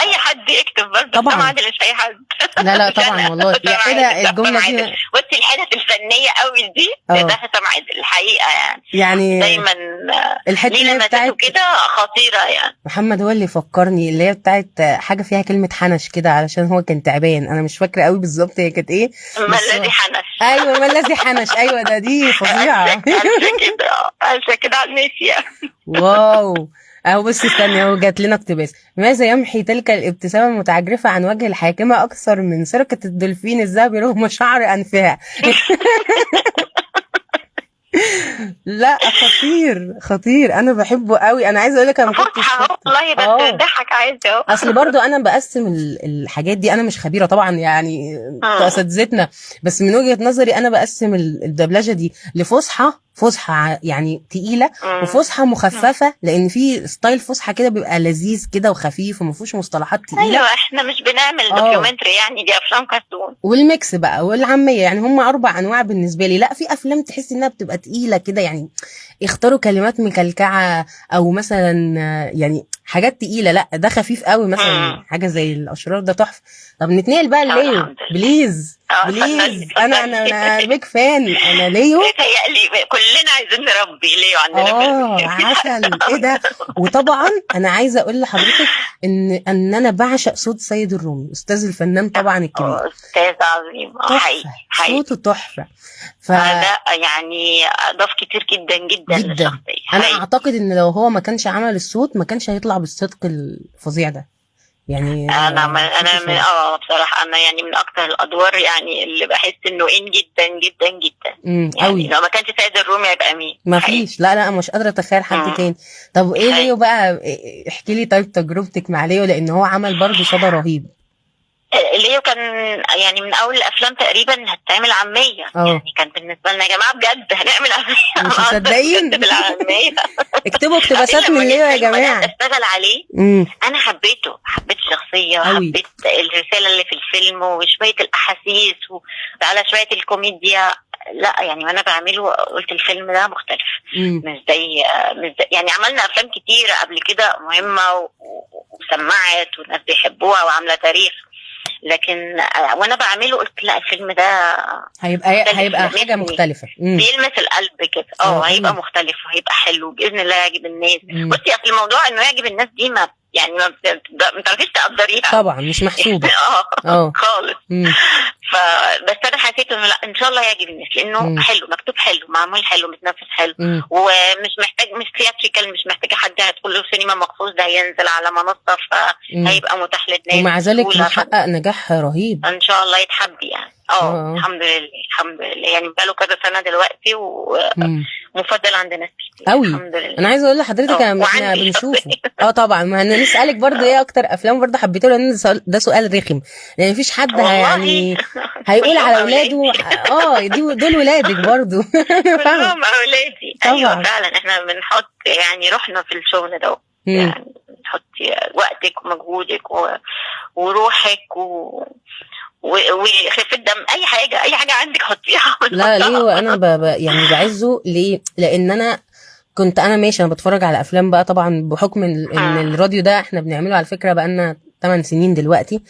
اي حد يكتب برضه طبعا، مش اي حد. لا طبعا والله. يا كده الجملة دي، بصي الحتت الفنية قوي دي ده حسام عادل الحقيقة، يعني دايما الحتة اللي بتاعت كده خطيرة يعني. محمد هو اللي فكرني، اللي هي بتاعت حاجة فيها كلمة حنش كده، علشان هو كان تعبان. انا مش فاكره قوي بالظبط هي كانت ايه. ما الذي حنش. ايوه، ما الذي حنش. ايوه ده دي فظيعة. كده كده على الماشية. واو. اهو بص استني، اهو جات لنا اقتباس. ماذا يمحي تلك الابتسامة المتعجرفه عن وجه الحاكمة اكثر من سرقه الدولفين الذهبي رغم شعر انفها؟ لا خطير خطير، انا بحبه قوي. انا عايزه اقول لك انا ما كنتش والله بس ضحك عايزه. اصل برضو انا بقسم الحاجات دي، انا مش خبيرة طبعا يعني اساتذتنا، بس من وجهه نظري انا بقسم الدبلجة دي لفصحى، فصحى يعني تقيلة، وفصحى مخففة، لان في style فصحى كده بيبقى لذيذ كده وخفيف وما فيهوش مصطلحات تقيلة. ايوه احنا مش بنعمل documentary يعني، دي افلام كرتون. وال mix بقى والعاميه، يعني هم 4 انواع بالنسبة لي. لا في افلام تحس انها بتبقى تقيلة كده، يعني اختاروا كلمات مكلكعه او مثلا يعني حاجات تقيلة. لا ده خفيف قوي، مثلا حاجة زي الاشرار ده تحفة. طب نتنقل بقى لليو. please please، انا انا big fan. انا ليو بيتهيألي كلنا عايزين نربي ليو عندنا. عسل، ايه ده. وطبعا انا عايزه اقول لحضرتك ان انا بعشق صوت سيد الرومي، استاذ الفنان طبعا الكبير. استاذ عظيم، حقيقي صوته تحفة. فده يعني اضاف كتير جدا جدا جدا. انا اعتقد ان لو هو ما كانش عمل الصوت ما كانش هيطلع بالصدق الفظيع ده يعني. انا من بصراحة انا يعني من اكتر الادوار يعني اللي بحس انه ان جدا جدا جدا يعني. لو ما كانش سيد الرومي هيبقى مين؟ ما فيش. لا مش قادرة اتخيل حد تاني. طب ايه ليو بقى، احكي لي طيب تجربتك مع ليو، لان هو عمل برضه صدى رهيب. ليو كان يعني من اول الافلام تقريبا هتتعمل عامية. يعني كان بالنسبة لنا يا جماعة بجد هنعمل عامية، مش مصدقين. بالعامية. اكتبوا اقتباسات من ليو يا جماعة. اشتغل عليه. انا حبيته، حبيت الشخصية، حبيت الرسالة اللي في الفيلم وشوية الاحاسيس وعلى شوية الكوميديا. لا يعني وانا بعمله قلت الفيلم ده مختلف. مش زي يعني عملنا افلام كتيرة قبل كده مهمة وسمعت والناس بيحبوها وعامله تاريخ، لكن وانا بعمله قلت لا الفيلم ده هيبقى حاجة مختلفة، بيلمس القلب كده. هيبقى مختلف وهيبقى حلو باذن الله، يعجب الناس. بصي اصل الموضوع انه يعجب الناس دي ما يعني ما تعرفيش تقدريها طبعا، مش محسوبة خالص. فبس انا حسيت انه لا ان شاء الله يعجب الناس، لانه حلو، مكتوب حلو، معمول حلو، متنفس حلو، ومش محتاج، مش theatrical، مش محتاجه حد هتقول له سينما مخصوص، ده هينزل على منصة فهيبقى متاح للناس، ومع ذلك محقق نجاح رهيب ان شاء الله يتحب يعني. الحمد لله الحمد لله، يعني بقاله كذا سنة دلوقتي ومفضل عند ناس كتير قوي الحمد لله. انا عايزه اقول لحضرتك احنا بنشوفه طبعا. ما انا نسالك برضو ايه اكتر افلام برضو حبيته، لان ده سؤال رخم، لان مفيش حد يعني هيقول على اولاده دول ولادك برضو. كلهم اولادي. ايوه فعلا احنا بنحط يعني روحنا في الشغل ده، يعني بتحطي وقتك ومجهودك وروحك وخفة دم، اي حاجة، اي حاجة عندك حطيها. لا ليه انا يعني بعزه ليه؟ لان انا كنت انا ماشي، انا بتفرج على افلام بقى طبعا بحكم ان الراديو ده احنا بنعمله على فكرة بقالنا 8 سنين دلوقتي،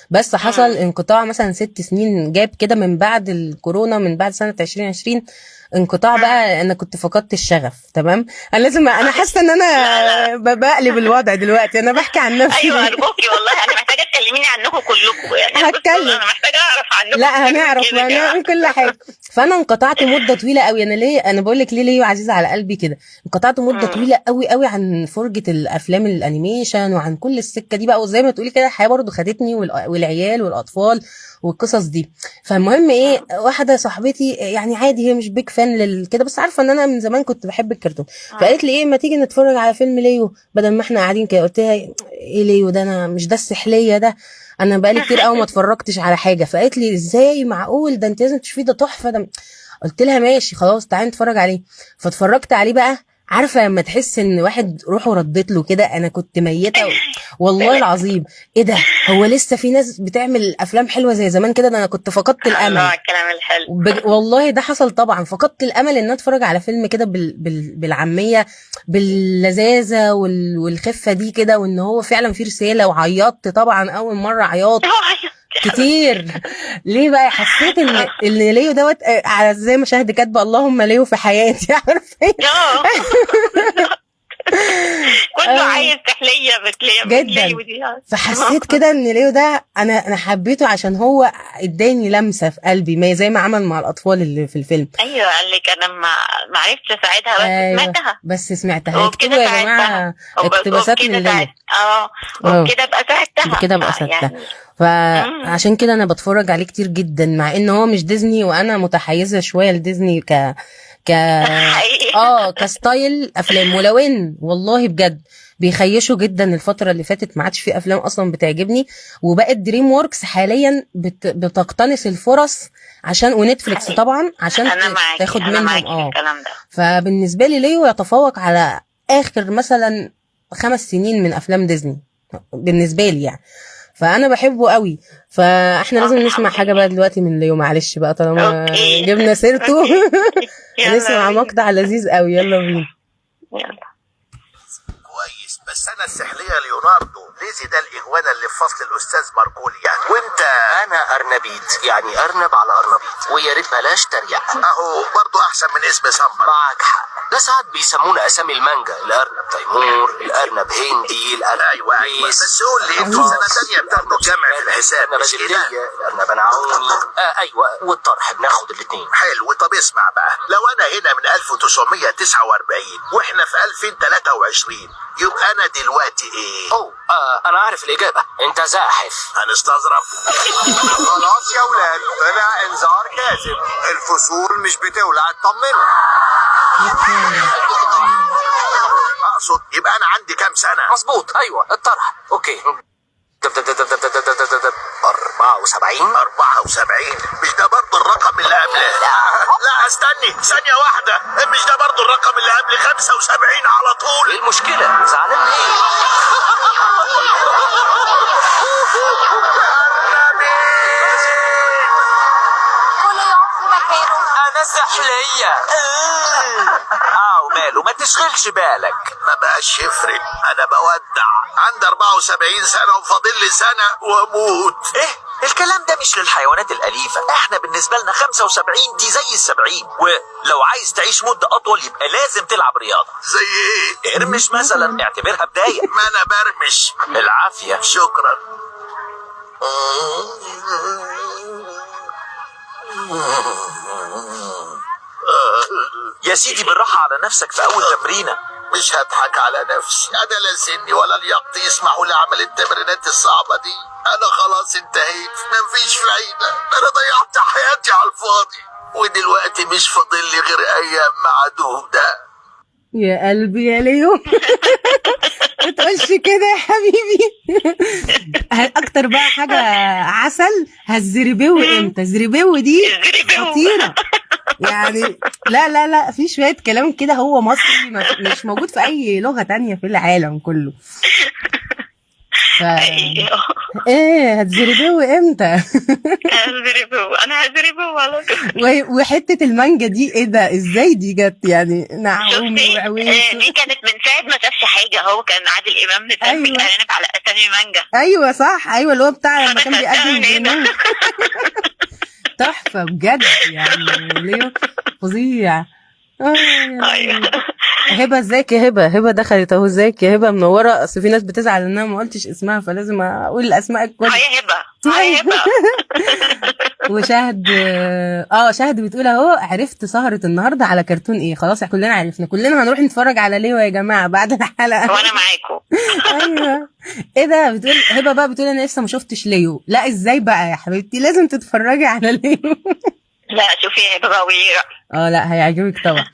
بس حصل انقطاع مثلا 6 سنين جاب كده من بعد الكورونا، من بعد سنة 2020 انقطاع بقى. انا كنت فقدت الشغف. تمام، انا لازم، انا حاسه ان انا بقلب الوضع دلوقتي، انا بحكي عن نفسي. ايوه ارجوكي والله انا محتاجه تكلميني عنكم كلكم يعني. هتكلم. انا محتاجه اعرف عنكم. لا هنعرف، ما هنعمل كل حاجة. فانا انقطعت مده طويلة قوي. انا ليه، انا بقول لك ليه ليو عزيز على قلبي كده، انقطعت مده طويلة قوي قوي عن فرجه الافلام ال animation وعن كل السكة دي بقى، وزي ما تقولي كده الحياة برضو خدتني والعيال والاطفال والقصص دي. فالمهم ايه، واحدة صاحبتي يعني عادي هي مش big fan للكده، بس عارفه ان انا من زمان كنت بحب الكرتون، فقالت لي ايه ما تيجي نتفرج على فيلم ليو بدل ما احنا قاعدين كده. قلت لها ايه ليو ده، انا مش ده السحليه ده، انا بقالي كتير قوي ما اتفرجتش على حاجة. فقالت لي ازاي، معقول ده انت لازم تشوفيه، ده تحفة ده. قلت لها ماشي خلاص تعالي نتفرج عليه. فاتفرجت عليه بقى، عارفه لما تحس ان واحد روحه ردت له كده، انا كنت ميته والله العظيم ايه ده، هو لسه في ناس بتعمل افلام حلوة زي زمان كده؟ ده انا كنت فقدت الامل. الله الكلام الحلو. والله ده حصل طبعا، فقدت الامل ان انا اتفرج على فيلم كده بالعامية، باللذاذه والخفه دي كده، وان هو فعلا فيه رسالة. وعيطت طبعا اول مرة عياط كتير. ليه بقى؟ حسيت ان ليو دوت على زي ما شاهد كاتبه اللهم ليو في حياتي، عارفه كله عايز تحلية جدا. فحسيت كده ان ليو ده انا حبيته عشان هو اداني لمسه في قلبي، ما زي ما عمل مع الاطفال اللي في الفيلم. ايوه قال لك انا ما عرفتش اساعدها بس. أيوة سمعتها، بس سمعتها. اكتبوا يا جماعة اقتباسات من ليو. وبكده ابقى ساعدتها، بكده ابقى ساعدتها. فعشان كده انا بتفرج عليه كتير جدا، مع ان هو مش ديزني، وانا متحيزه شوية لديزني ك ك ك style افلام، ولو ان والله بجد بيخيشوا جدا الفترة اللي فاتت، ما عادش في افلام اصلا بتعجبني، وبقت DreamWorks حاليا بتقتنص الفرص عشان، ونتفليكس طبعا عشان تاخد منهم. فبالنسبه لي ليو يتفوق على اخر مثلا 5 سنين من افلام ديزني بالنسبة لي يعني، فانا بحبه قوي. فاحنا لازم نسمع حاجة بقى دلوقتي من ليو، معلش بقى طالما جبنا سيرته نسمع مقطع لذيذ قوي. يلا بينا. يلا. كويس، بس انا السحليه ليوناردو، ليزي ده الاغوانا اللي في فصل الاستاذ ماركوليا، وانت؟ انا ارنبيت، يعني ارنب على ارنبيت، ويا ريت بلاش تريقه. اهو برضه احسن من اسم سمر. معاك حق، ده ساعات بيسمونا اسامي المانجا، الارنب تيمور، الارنب هندي، الارنب. ايوه ايوه، بس قول لي انتوا سنة ثانية بتاخدوا الجمع في الحساب مش كده؟ الارنب نعومي. ايوه، والطرح بناخد الاثنين. حلو، طب اسمع بقى، لو انا هنا من 1949 واحنا في 2023، يبقى انا دلوقتي ايه؟ انا عارف الاجابة، انت زاحف. هنستظرف. خلاص يا ولاد، طلع انذار كاذب، الفصول مش بتولع، اطمنوا. اقصد يبقى انا عندي كام سنة؟ مظبوط، ايوه الطرح. okay، 74. 74، مش ده برضه الرقم اللي قبله؟ لا استني ثانية واحدة، مش ده برضه الرقم اللي قبل 75 على طول؟ ايه المشكلة؟ زعلان ليه؟ كله يقعد في مكانه. انا سحلية. وماله، ما تشغلش بالك. ما بقاش يفرق، انا بودع، عندي 74 سنة وفاضل لي سنة واموت. ايه الكلام ده؟ مش للحيوانات الأليفة، احنا بالنسبة لنا 75 دي زي 70، ولو عايز تعيش مدة أطول يبقى لازم تلعب رياضة. زي ايه؟ ارمش مثلا، اعتبرها بداية. ما انا برمش. العافية. شكرا. يا سيدي بالراحة على نفسك في أول تمرينة. مش هضحك على نفسي، أنا لا سني ولا لياقتي يسمحوا لي أعمل التمرينات الصعبة دي، أنا خلاص انتهيت، مفيش فايدة، أنا ضيعت حياتي على الفاضي، ودلوقتي مش فاضل لي غير أيام معدودة. يا قلبي يا ليو. ما تقولش كده يا حبيبي. اكتر بقى حاجة عسل هالزريبيو. امتى الزريبيو دي خطيرة يعني. لا لا لا، في شوية كلام كده هو مصري مش موجود في اي لغة تانية في العالم كله. ايه هتزربيو امتى؟ هزربيو، انا هزربيو على طول. وحتة المانجا دي ايه ده؟ ازاي دي جت يعني؟ نعومي وعويس دي كانت من ساعة ما شافش حاجة، هو كان عادل امام مسمي الارانب على اسامي مانجا. ايوه صح، ايوه اللي هو بتاع لما كان بيقدم البرنامج. تحفة بجد يعني، ليو فظيع. ايوه. هبه، ازيك يا هبه؟ هبه دخلت اهو. ازيك يا هبه؟ منورة. اصل في ناس بتزعل ان انا ما قلتش اسمها، فلازم اقول الاسماء الكل. hi يا هبه، hi يا هبه. وشهد، شهد بتقول اهو عرفت سهرة النهارده على كرتون ايه. خلاص احنا كلنا عرفنا، كلنا هنروح نتفرج على ليو يا جماعة بعد الحلقة. وانا معاكم. ايوه ايه ده؟ بتقول هبه بقى، بتقول انا لسه ما شفتش ليو. لا ازاي بقى يا حبيبتي، لازم تتفرجي على ليو. لا شوفي يا هبه بقى وقولي رأيك. لا هيعجبك طبعا.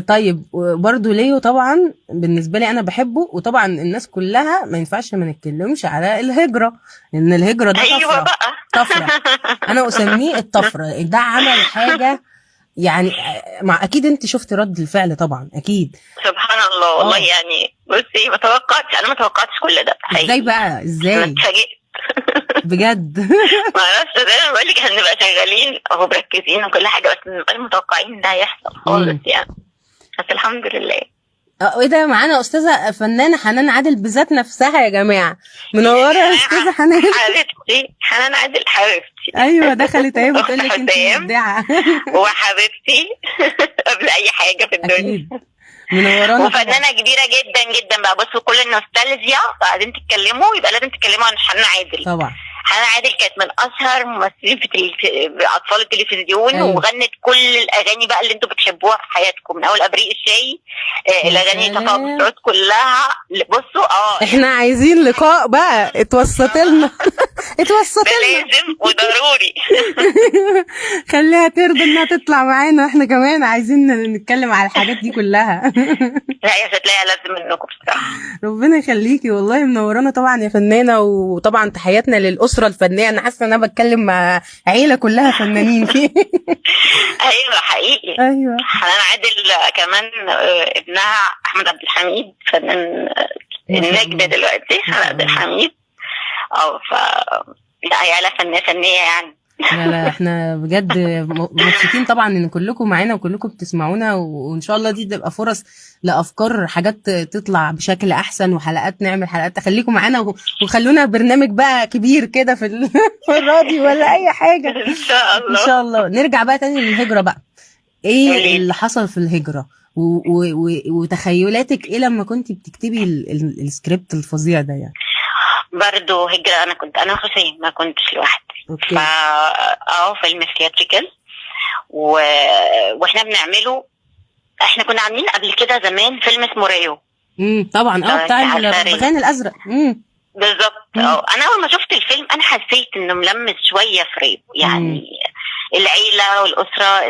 طيب برضو ليو طبعا بالنسبة لي انا بحبه، وطبعا الناس كلها ما ينفعش ما نتكلمش على الهجره، لان الهجرة ده ايوه طفرة. بقى طفرة، انا اسميه الطفرة. ده عمل حاجة يعني، مع اكيد انت شفت رد الفعل طبعا اكيد. سبحان الله والله. يعني بصي ما توقعتش، انا ما توقعتش كل ده حقيقي. ازاي بقى؟ انا ازاي اتفاجئت بجد؟ ما اعرفش، زي ما بقول لك احنا بنبقى شغالين اهو مركزين وكل حاجة، بس بنبقى متوقعين ده هيحصل خالص يعني، بس الحمد لله. ايه ده، معانا استاذه فنانة حنان عادل بذات نفسها يا جماعة. منورة يا استاذه حنان. حبيبتي حنان عادل، حبيبتي. ايوه دخلت اهي بتقول لك انت حسام. مبدعة. وحبيبتي قبل اي حاجة في الدنيا. اكيد منورانا طبعا. وفنانه كبيرة جدا جدا بقى. بصوا كل النوستالجيا بعدين تتكلموا، يبقى لازم تتكلموا عن حنان عادل. طبعا حنان عادل كانت من اشهر ممثلين في اطفال التلفزيون. أيوة. وغنت كل الاغاني بقى اللي انتوا بتحبوها في حياتكم، من اول ابريق الشاي، يا الاغاني سلام. صفاء ابو السعود كلها. بصوا احنا عايزين لقاء بقى، اتوسط لنا. اتوسط ده لنا لازم وضروري. خليها ترضى انها تطلع معانا، احنا كمان عايزين نتكلم على الحاجات دي كلها. لا يا ستلاقي لازم منكم بصراحة. ربنا يخليكي والله، منورانا طبعا يا فنانة، وطبعا تحياتنا للاسرة الفنية. انا حاسه ان انا بتكلم مع عيله كلها فنانين فيه. ايوه حقيقي. ايوه حنان عادل كمان، ابنها احمد عبد الحميد فنان، ما شاء النجم الله. دلوقتي ما حنان شاء عبد الله. الحميد. ف لا هي عيله فنية فنية يعني. لا لا احنا بجد مبسوطين طبعا ان كلكم معانا وكلكم بتسمعونا، وان شاء الله دي تبقى فرص لافكار حاجات تطلع بشكل احسن، وحلقات نعمل حلقات. خليكم معانا وخلونا برنامج بقى كبير كده في في الراديو ولا اي حاجة ان شاء ان الله. شاء الله. نرجع بقى تاني للهجرة بقى. ايه قولي. اللي حصل في الهجرة وتخيلاتك ايه لما كنت بتكتبي السكريبت الفظيع ده يعني؟ برضو هجرة، انا كنت انا وحسين، ما كنتش لوحدي. okay. فا فيلم theatrical واحنا بنعمله، احنا كنا عاملين قبل كده زمان فيلم اسمه ريو. طبعا، لو انت بتاع عارفة ريو. البغبغان الازرق. بالظبط. انا اول ما شفت الفيلم انا حسيت انه ملمس شوية في ريو يعني. العيلة والاسرة،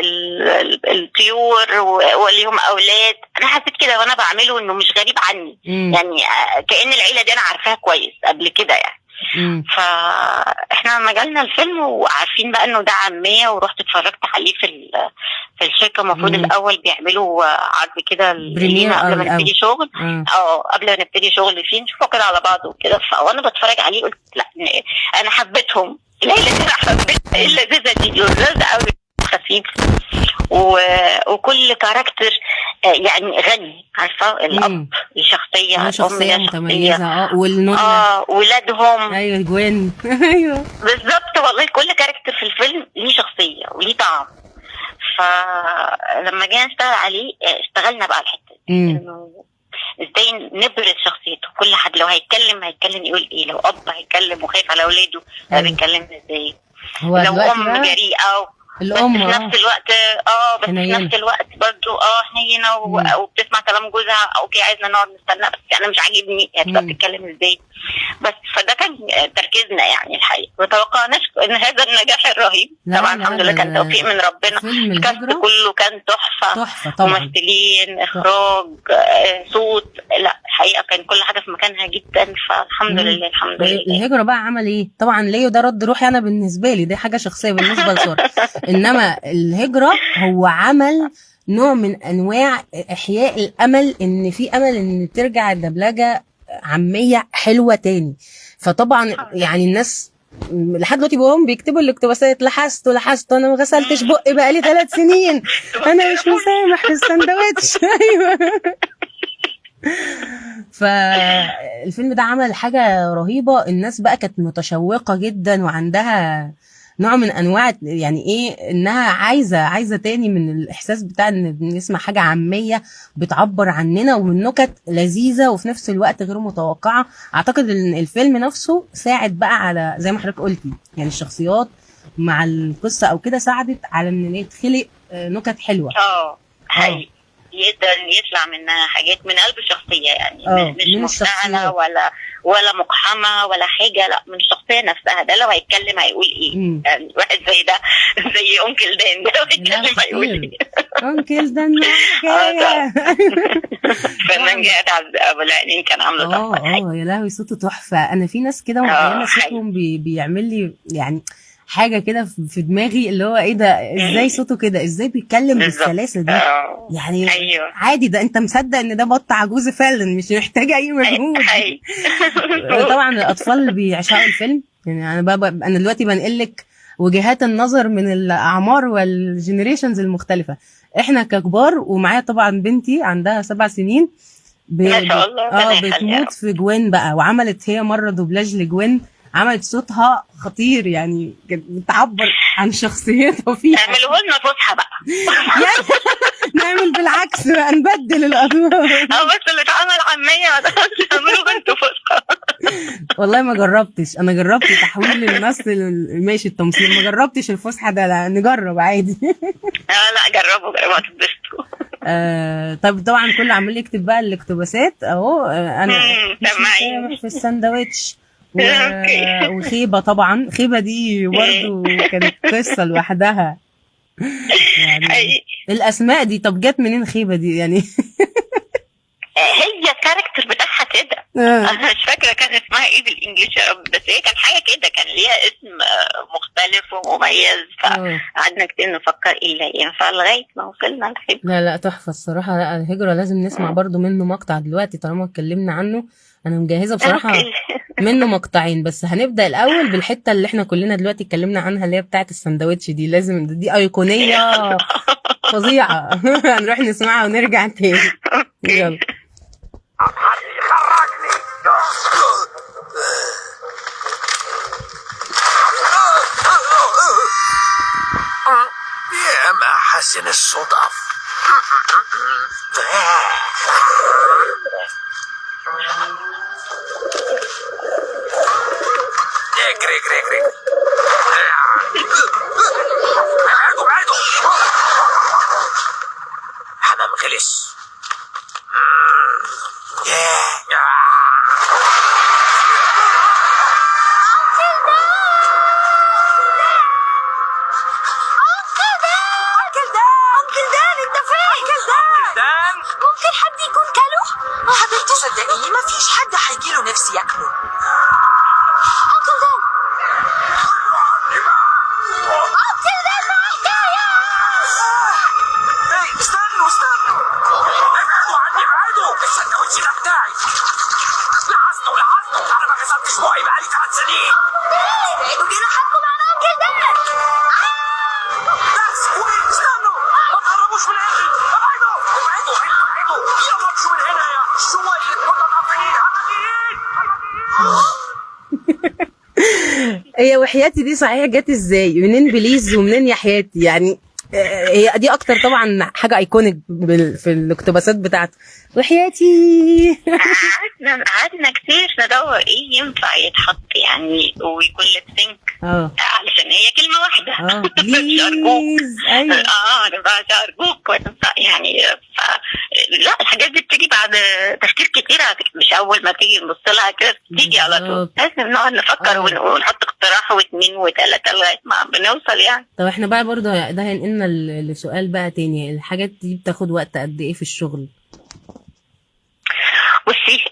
الطيور وليهم اولاد. انا حسيت كده وانا بعمله انه مش غريب عني. يعني كأن العيلة دي انا عارفاها كويس قبل كده يعني. فاحنا لما جالنا الفيلم وعارفين بقى انه ده عامية، ورحت اتفرجت عليه في الشركة. المفروض الاول بيعملوا عرض كده premiere لينا قبل ما الأول. نبتدي شغل. قبل ما نبتدي شغل فيه نشوفه كده على بعض وكده. فوانا بتفرج عليه قلت لا، انا حبيتهم العيلة دي، انا حبيتها، ايه اللذيذة دي، لذيذة قوي، خفيف وكل character يعني غني، عارفه الاب ليه شخصية، الام شخصية ليها شخصية متميزة، والنونة. ولادهم. ايوه جوين. ايوه بالظبط والله، كل character في الفيلم ليه شخصية وليه طعم. فلما جينا نشتغل عليه، اشتغلنا بقى الحتة دي، انه ازاي نبرز شخصيته. كل حد لو هيتكلم هيتكلم يقول ايه، لو اب هيتكلم وخايف على اولاده بيتكلم ازاي، هو لو دلوقتي ام بقى جريئة الام بس في نفس الوقت بس في حنينة. نفس الوقت برضو حنينه وبتسمع كلام جوزها، okay عايزنا نقعد نستنى بس انا مش عاجبني، هتبقى بتتكلم ازاي. بس فده كان تركيزنا يعني الحقيقة. ما توقعناش ان هذا النجاح الرهيب. لا، طبعا لا، الحمد لله لا، كان لا. توفيق من ربنا. فيلم ال cast الهجرة كله كان تحفة، تحفة طبعا، ممثلين، اخراج، صوت، لا الحقيقة كان كل حاجة في مكانها جدا. فالحمد لله، الحمد لله. الهجرة بقى عمل ايه؟ طبعا ليو ده رد روحي انا بالنسبة لي، دي حاجة شخصية بالنسبة لساره. انما الهجرة هو عمل نوع من انواع احياء الامل، ان في امل ان ترجع الدبلجة عامية حلوة تاني. فطبعا يعني الناس لحد دلوقتي بقوم بيكتبوا الاقتباسات، لحست لحست، انا ما غسلتش بقي بقالي 3 سنين، انا مش مسامح في السندوتش. ايوه. فالفيلم ده عمل حاجة رهيبة، الناس بقى كانت متشوقة جدا وعندها نوع من انواع يعني ايه، انها عايزه تاني من الاحساس بتاع ان بنسمع حاجة عامية بتعبر عننا ومن نكت لذيذة وفي نفس الوقت غير متوقعه. اعتقد ان الفيلم نفسه ساعد بقى على زي ما حضرتك قلتي، يعني الشخصيات مع القصة او كده ساعدت على ان يتخلق نكت حلوة. حقيقي يقدر يطلع منها حاجات من قلب الشخصية، يعني مش مفتعله ولا مقحمه ولا حاجة، لا من الشخصية نفسها. ده لو هيتكلم هيقول ايه؟ يعني واحد زي ده، زي uncle دان ده لو هيتكلم هيقول ايه؟ uncle دان حكاية. فنان جهاد عبد ابو العينين كان عامله تحفة. يا لهوي صوته تحفة. انا في ناس كده معينة صوتهم بيعمل لي يعني حاجة كده في دماغي، اللي هو ايه ده، ازاي صوته كده، ازاي بيتكلم بالسلاسه دي يعني. أيوة. عادي، ده انت مصدق ان ده بط عجوز فعلا، مش محتاج اي مجهود. طبعا الاطفال بيعشقوا الفيلم. يعني انا دلوقتي بنقلك وجهات النظر من الاعمار وال generations المختلفة. احنا ككبار، ومعايا طبعا بنتي عندها 7 سنين، ما شاء الله، بتموت في جوين بقى، وعملت هي مرة دوبلاج لجوين، عملت صوتها خطير، يعني بتعبر عن شخصيتها فيها. اعملوه لنا فسحة بقى. يعني نعمل بالعكس بقى، نبدل الادوار. بس اللي اتعمل عامية اعملوه انتوا فسحة. والله ما جربتش، انا جربت تحويل النص ماشي التمثيل، ما جربتش الفسحة ده، لا نجرب عادي. لا جربوا هتتبسطوا. طب طبعا كله عمال يكتب بقى الاقتباسات اهو. انا مش في الساندوتش وخيبة، طبعا خيبة دي برضو كانت قصة لوحدها يعني. الأسماء دي طب جت منين خيبة دي يعني؟ هي ال character بتاعها كده. أنا مش فاكرة كان اسمها إيه بال English يا رب، بس هي كان حاجة كده، كان ليها اسم مختلف ومميز، فقعدنا كتير نفكر إيه اللي ينفع لغاية ما وصلنا لخيبة. لا تحفة الصراحة. لا الهجرة لازم نسمع برضو منه مقطع دلوقتي طالما اتكلمنا عنه. أنا مجهزة بصراحة منه مقطعين، بس هنبدأ الأول بالحتة اللي احنا كلنا دلوقتي اتكلمنا عنها، اللي هي بتاعة السندوتش دي. لازم، دي أيقونية فظيعة. هنروح نسمعها ونرجع تاني. يلا. يا ما حسن الصدف. اجري اجري اجري، ابعدوا ابعدوا، حمام غلس. uncle دان، uncle دان، انت فين؟ uncle دان، ممكن حد يكون كله؟ حبيبتي صدقيني مفيش حد هيجيله نفسي ياكله. uncle دان، uncle دان مع حكاية. استنوا استنوا، ابعدوا عني ابعدوا، السندوتش ده بتاعي. لحظته لحظته، انا ما غسلتش بوقي بقالي 3 سنين. ابعدوا جناحاتكم عن uncle دان. بس استنوا، ما تقربوش من عندي، ابعدوا ابعدوا ابعدوا، يلا امشوا من هنا يا شوية متطفلين همجيين. هي وحياتي دي صحيح جت ازاي؟ منين please ومنين يا حياتي؟ يعني هي دي اكتر طبعا حاجة iconic في الاقتباسات بتاعته، وحياتي. قعدنا كتير ندور ايه ينفع يتحط يعني ويكون lip sync، علشان هي كلمة واحدة. please. ايوه ما ارجوك يعني. لا الحاجات دي بتيجي بعد تفكير كتير، مش اول ما تيجي نبص لها كده بتيجي على طول. لازم نقعد نفكر ونحط اقتراح 2 و3 لغاية ما بنوصل يعني. طب احنا بقى برضه ده هينقلنا لسؤال بقى تاني، الحاجات دي بتاخد وقت قد ايه في الشغل؟ بصي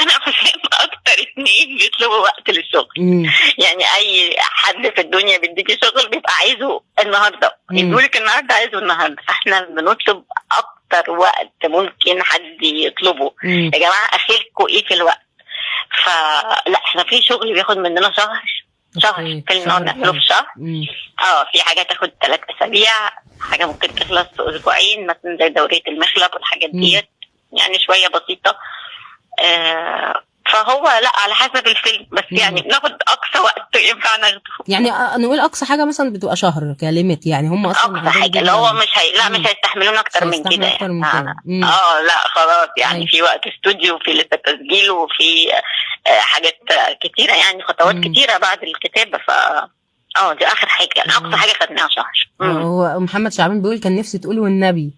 انا حسام اكتر 2 بيطلبوا وقت للشغل. يعني اي حد في الدنيا بيديكي شغل بيبقى عايزه النهارده، يقولك النهارده عايزه النهارده. فاحنا بنطلب اكتر وقت ممكن حد يطلبه. يا جماعة اخركم ايه في الوقت؟ فلا احنا في شغل بياخد مننا شهر فيلم نقعد نعمله في شهر. في حاجة تاخد 3 اسابيع، حاجة ممكن تخلص في اسبوعين مثلا، زي دورية المخلب والحاجات ديت، يعني شوية بسيطة. فهو لا على حسب الفيلم بس يعني بناخد اقصى وقت ينفع ناخده. يعني نقول اقصى حاجة مثلا بتبقى شهر ك limit، يعني هم اصلا اقصى حاجة اللي هو مش لا مش هيستحملونا اكتر من كده يعني. لا خلاص يعني في وقت استوديو وفي لسه تسجيل وفي حاجات كتيرة يعني خطوات كتيرة بعد الكتابة. ف دي اخر حاجة يعني اقصى حاجة خدناها شهر. هو محمد شعبان بيقول كان نفسي تقول والنبي.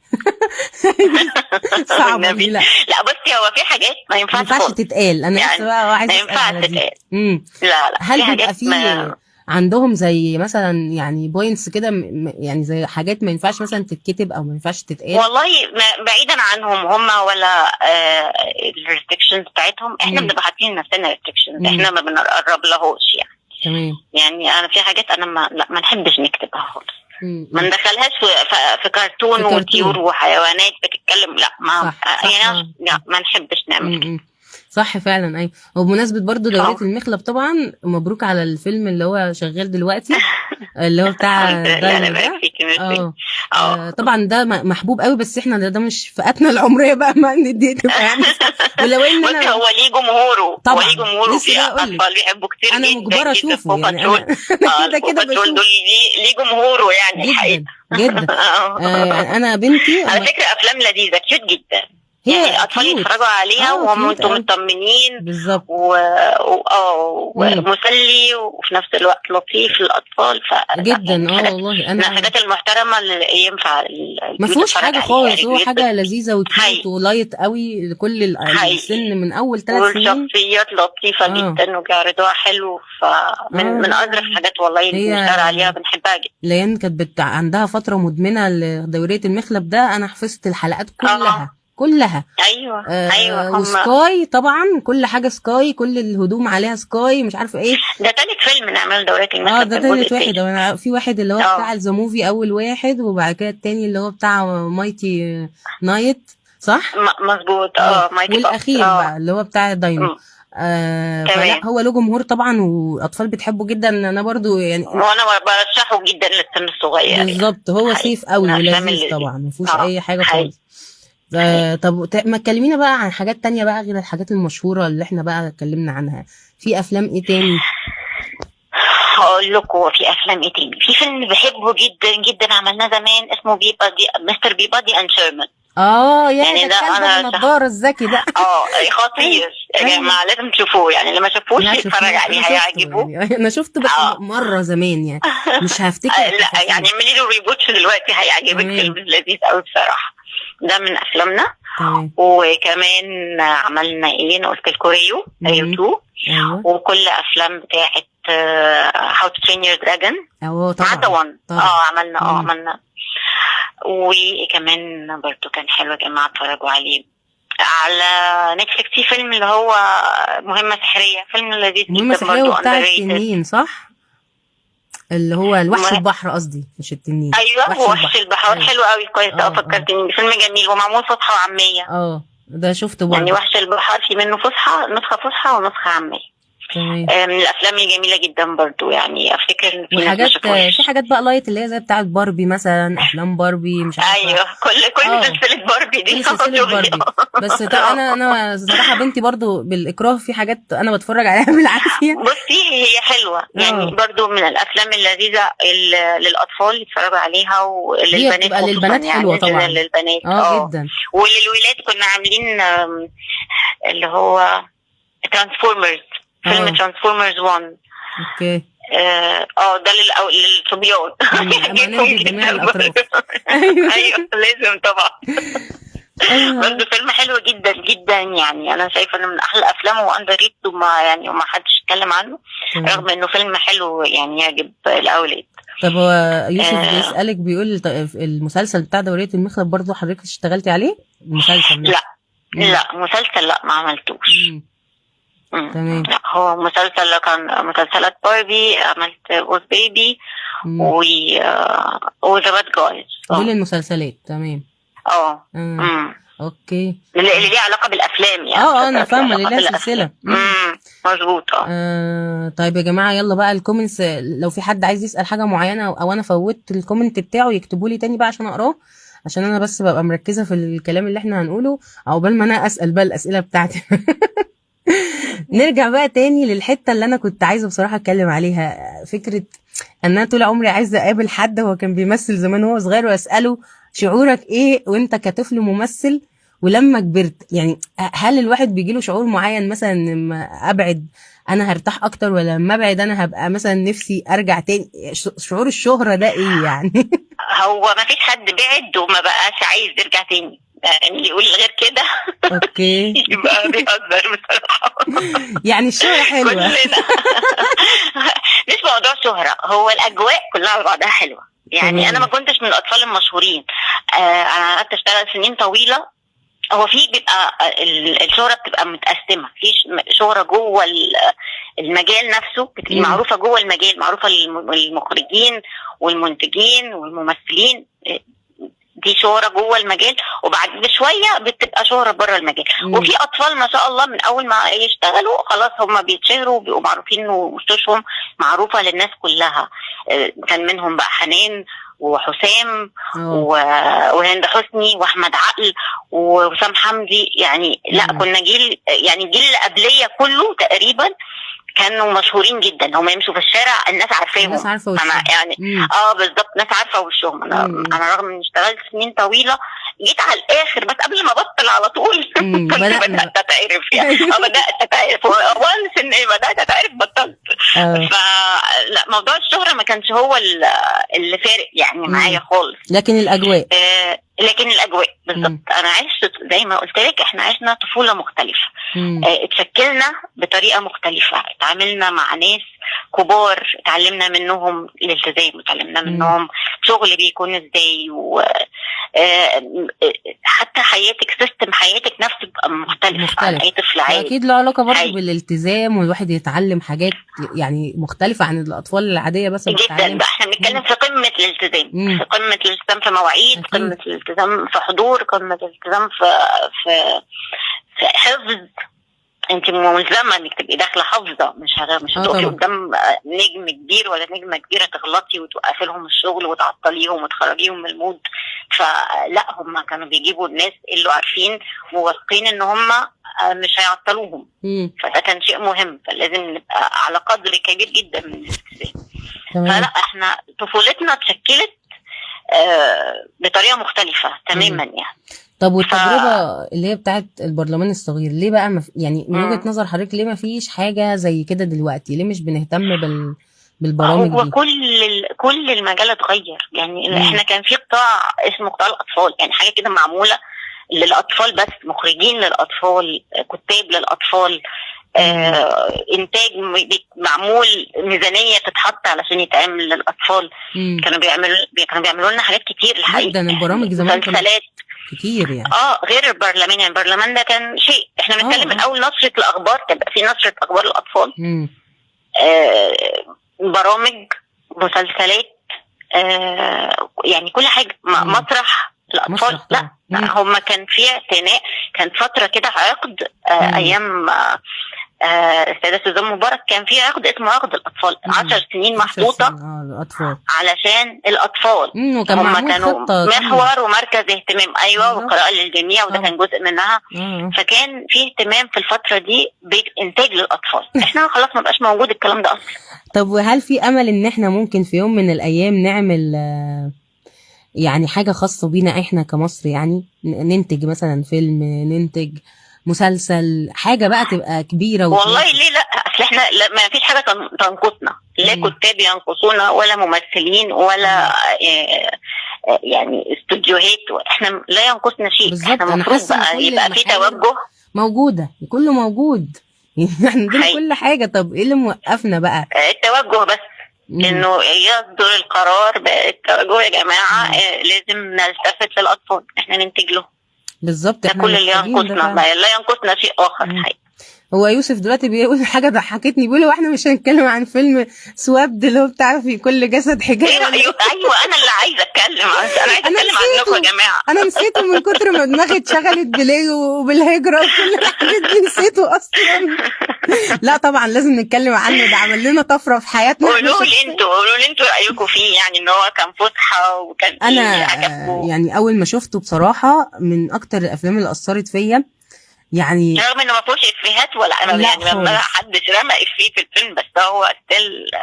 صعب. لا لا بصي هو في حاجات ما ينفعش تتقال. انا يعني لسه بقى عايزه اسال على دي. لا لا هل بيبقى في عندهم زي مثلا يعني points كده، يعني زي حاجات ما ينفعش مثلا تتكتب او ما ينفعش تتقال؟ والله بعيدا عنهم هم ولا ال restrictions بتاعتهم، احنا بنبقى حاطين لنفسنا restrictions، احنا ما بنقرب لهوش يعني. تمام. يعني انا في حاجات انا ما نحبش نكتبها خالص، ما ندخلهاش في كرتون وطيور وحيوانات بتتكلم، لا ما صح يعني لا ما نحبش نعمل كده. صح فعلا. ايوه. وبمناسبة برضو دورية المخلب، طبعا مبروك على الفيلم اللي هو شغال دلوقتي اللي هو بتاع دايما ده. طبعا ده محبوب قوي، بس احنا ده مش فئتنا العمرية بقى، ما ندي تبقى يعني. ولو ان انا هو ليه جمهوره، هو ليه جمهوره، في اطفال بيحبوا كتير انا جدا. مجبرة اشوفه يعني، انا كده كده بشوف دول ليه جمهوره يعني جدا جدا. انا بنتي على فكرة افلام لذيذة cute جدا، يعني الاطفال يتفرجوا عليها وهم انتم مطمنين بالظبط، ومسلي وفي نفس الوقت لطيف للاطفال. جدا والله انا من الحاجات المحترمة اللي ينفع، ما فيهوش حاجة خالص، هو حاجة لذيذة و cute و light قوي لكل السن من اول 3 سنين، والشخصيات لطيفة جدا وبيعرضوها حلو. فمن من اظرف الحاجات والله اللي بنشتغل عليها بنحبها جدا. ليان كانت عندها فترة مدمنه لدوريه المخلب ده، انا حفظت الحلقات كلها كلها. ايوه ايوه. وسكاي طبعا كل حاجة سكاي، كل الهدوم عليها سكاي، مش عارفه ايه. ده تالت فيلم نعمله دورية المخلب. ده تالت واحد. انا في واحد اللي هو بتاع the movie اول واحد، وبعد كده التاني اللي هو بتاع Mighty Knight، صح؟ مظبوط. Mighty والاخير بقى اللي هو بتاع داينو. فلا هو له جمهور طبعا واطفال بتحبه جدا. انا برضو يعني وانا برشحه جدا للسن الصغير بالظبط. هو safe قوي ولذيذ طبعا، ما فيهوش اي حاجة خالص. طب ما تكلمينا بقى عن حاجات تانية بقى غير الحاجات المشهورة اللي احنا بقى اتكلمنا عنها. في افلام ايه تاني؟ هقول لكم في افلام ايه تاني. في فيلم بحبه جدا جدا عملناه زمان اسمه بيبادي، مستر بيبادي and شيرمان. يعني ده انا النضارة الذكي ده. خطير يا جماعة، لازم تشوفوه يعني، اللي ما شافوش يتفرج عليه هيعجبه. يعني انا شفته بس مرة زمان يعني، مش هفتكر. لا يعني اعملي له rewatch دلوقتي هيعجبك، فيلم لذيذ قوي بصراحة. ده من افلامنا. وكمان عملنا ايه، انا قلت لكم ريو 2، وكل افلام بتاعه How to Train Your Dragon طبعا عدا 1. عملنا عملنا. وكمان برضو كان حلو يا جماعة اتفرجوا عليه على نتفليكس. في فيلم اللي هو مهمة سحريه، فيلم لذيذ جدا. مهمة سحريه بتاع التنين صح؟ اللي هو الوحش البحر قصدي، مش التنين. ايوه وحش البحر حلو قوي كويس. فكرتني، فيلم جميل ومعمول فصحى وعاميه. ده شفته برضه. يعني وحش البحر في منه فصحى، نسخه فصحى ونسخة عامية. من الافلام الجميلة جدا برضو يعني. افتكر في حاجات، في حاجات بقى light اللي هي زي بتاعه باربي مثلا، افلام باربي مش عارفه. ايوه كل سلسلة باربي دي، كل سلسلة باربي. بس انا صراحة بنتي برضو بالاكراه في حاجات انا بتفرج عليها بالعافية. بصي هي حلوة يعني برضو من الافلام اللذيذة للاطفال يتفرجوا عليها، وللبنات هي للبنات يعني حلوة طبعا للبنات جدا. وللولاد كنا عاملين اللي هو Transformers، فيلم Transformers 1. okay. ده للصبيان. هنرضي جميع الاطراف. ايوه لازم طبعا. برضه فيلم حلو جدا جدا يعني، انا شايفه انه من احلى افلامه و underrated، وما يعني وما حدش اتكلم عنه رغم انه فيلم حلو يعني يعجب الاولاد. طب هو يوسف بيسألك بيقول المسلسل بتاع دورية المخلب برضه حضرتك اشتغلتي عليه؟ المسلسل؟ لا لا مسلسل لا ما عملتوش. تمام. لا هو مسلسل كان مسلسلات باربي، عملت Boss Baby و The Bad Guys. دول المسلسلات. تمام. okay. اللي ليه علاقة بالافلام يعني. انا فاهمه، اللي ليها سلسلة. مظبوط. طيب يا جماعة يلا بقى ال comments، لو في حد عايز يسال حاجة معينة او انا فوتت ال comment بتاعه يكتبوا لي تاني بقى عشان اقراه، عشان انا بس ببقى مركزه في الكلام اللي احنا هنقوله عقبال ما انا اسال بقى الاسئلة بتاعتي. نرجع بقى تاني للحتة اللي انا كنت عايزه بصراحة اتكلم عليها، فكرة ان انا طول عمري عايزه اقابل حد هو كان بيمثل زمان وهو صغير واساله شعورك ايه وانت كطفل ممثل ولما كبرت، يعني هل الواحد بيجيله شعور معين مثلا لما ابعد انا هرتاح اكتر، ولا لما ابعد انا هبقى مثلا نفسي ارجع تاني؟ شعور الشهرة ده ايه يعني؟ هو ما فيش حد بعد وما بقاش عايز يرجع تاني، يعني اللي يقول غير كده okay يبقى بيهزر بصراحة. يعني الشهرة حلوة كلنا مش موضوع شهرة، هو الأجواء كلها على بعضها حلوة يعني. أنا ما كنتش من الأطفال المشهورين، أنا قعدت أشتغل سنين طويلة. هو في بيبقى الشهرة بتبقى متقسمة، في شهرة جوه المجال نفسه، بتبقى معروفة جوه المجال، معروفة للمخرجين والمنتجين والممثلين، دي شهرة جوه المجال، وبعد بشوية بتبقى شهرة بره المجال. وفي أطفال ما شاء الله من أول ما يشتغلوا خلاص هم بيتشهروا وبيبقوا معروفين وشوشهم معروفة للناس كلها. كان منهم بقى حنان وحسام وهند حسني واحمد عقل ووسام حمدي، يعني لا كنا جيل، يعني الجيل اللي قبليه كله تقريبا كانوا مشهورين جدا، هم يمشوا في الشارع الناس عارفاهم، الناس عارفه وشهم. انا يعني بالظبط ناس عارفه وشهم. انا رغم اني اشتغلت سنين طويلة جيت على الاخر، بس قبل ما ابطل على طول كنت بدات اتعرف يعني. بدات اتعرف وانس ان بدات اتعرف بطلت. فلا موضوع الشهرة ما كانش هو اللي فارق يعني معايا خالص، لكن الاجواء لكن الاجواء بالظبط. انا عشت زي ما قلت لك، احنا عشنا طفولة مختلفة، اتشكلنا بطريقة مختلفة، اتعاملنا مع ناس كبار، اتعلمنا منهم الالتزام، اتعلمنا منهم شغل بيكون ازاي، و حتى حياتك، system حياتك نفسه بيبقى مختلف عن اي طفل عادي. اكيد له علاقة برضه بالالتزام، والواحد يتعلم حاجات يعني مختلفة عن الاطفال العادية بس جدا. بقى احنا بنتكلم في قمة الالتزام، في قمة الالتزام في مواعيد، قمة الالتزام في حضور، قمة الالتزام في في حفظ. انت ملزمة انك تبقي داخله حافظه، مش هتقفي قدام نجم كبير ولا نجمه كبيرة تغلطي وتوقفي لهم الشغل وتعطليهم وتخرجيهم من ال mood. فلا، هم كانوا بيجيبوا الناس اللي عارفين وواثقين ان هم مش هيعطلوهم، فده كان شيء مهم، فلازم نبقى على قدر كبير جدا من الالتزام. فلا احنا طفولتنا اتشكلت بطريقة مختلفة تماما يعني. طب والتجربة اللي هي بتاعت البرلمان الصغير ليه بقى يعني من وجهة نظر حضرتك ليه ما فيش حاجة زي كده دلوقتي؟ ليه مش بنهتم بالبرامج هو دي؟ كل المجال اتغير يعني. احنا كان في قطاع اسمه قطاع الأطفال، يعني حاجة كده معمولة للأطفال بس، مخرجين للأطفال، كتاب للأطفال، انتاج معمول، ميزانية تتحط علشان يتعمل للاطفال. كانوا بيعملوا لنا حاجات كتير الحقيقة جدا. البرامج زمان مسلسلات كتير يعني، غير البرلمان. يعني البرلمان ده كان شيء احنا بنتكلم من اول نشره الاخبار، كان في نشره اخبار الاطفال، برامج، مسلسلات، يعني كل حاجة، مسرح الاطفال. لا هم كان في اعتناء، كان فترة كده عقد ايام السيدة سوزان مبارك، كان في عقد اسمه عقد الأطفال، 10 سنين محطوطة علشان الأطفال. هم كانوا محور ومركز اهتمام، أيوة، وقراءة للجميع، وده كان جزء منها. فكان في اهتمام في الفترة دي بإنتاج للأطفال. احنا خلاص ما بقاش موجود الكلام ده أصلا. طب وهل في أمل إن احنا ممكن في يوم من الأيام نعمل يعني حاجة خاصة بينا احنا كمصر، يعني ننتج مثلا فيلم، ننتج مسلسل، حاجة بقى تبقى كبيرة؟ والله ليه لا، اصل احنا ما فيش حاجة تنقصنا، لا كتاب ينقصونا ولا ممثلين ولا يعني استوديوهات، احنا لا ينقصنا شيء. بالظبط، احنا المفروض بقى يبقى في توجه، موجودة، كله موجود يعني عندنا كل حاجة. طب ايه اللي موقفنا بقى؟ التوجه بس، انه يصدر القرار بالتوجه يا جماعة، لازم نلتفت للأطفال، احنا ننتج لهم. بالظبط، ده كل اللي ينقصنا، لا ينقصنا شيء اخر الحقيقة. هو يوسف دلوقتي بيقول حاجة ضحكتني، بيقول احنا مش هنتكلم عن فيلم سوابد اللي هو بتاع في كل جسد حجاب. ايوه انا اللي عايزه اتكلم، انا عايزه اتكلم عنكم يا جماعة. انا نسيته من كتر ما دماغي اتشغلت بليه وبالهجرة وكل الحاجات دي، نسيته اصلا. لا طبعا لازم نتكلم عنه، ده عمل لنا طفرة في حياتنا. قولوا لي انتوا رايكم فيه، يعني ان هو كان فسحة وكان انا يعني اول ما شفته بصراحة من اكتر الافلام اللي اثرت فيا. يعني رغم انه ما فيهوش افيهات ولا لا يعني ما خالص. حدش رمى افيه في الفيلم، بس هو still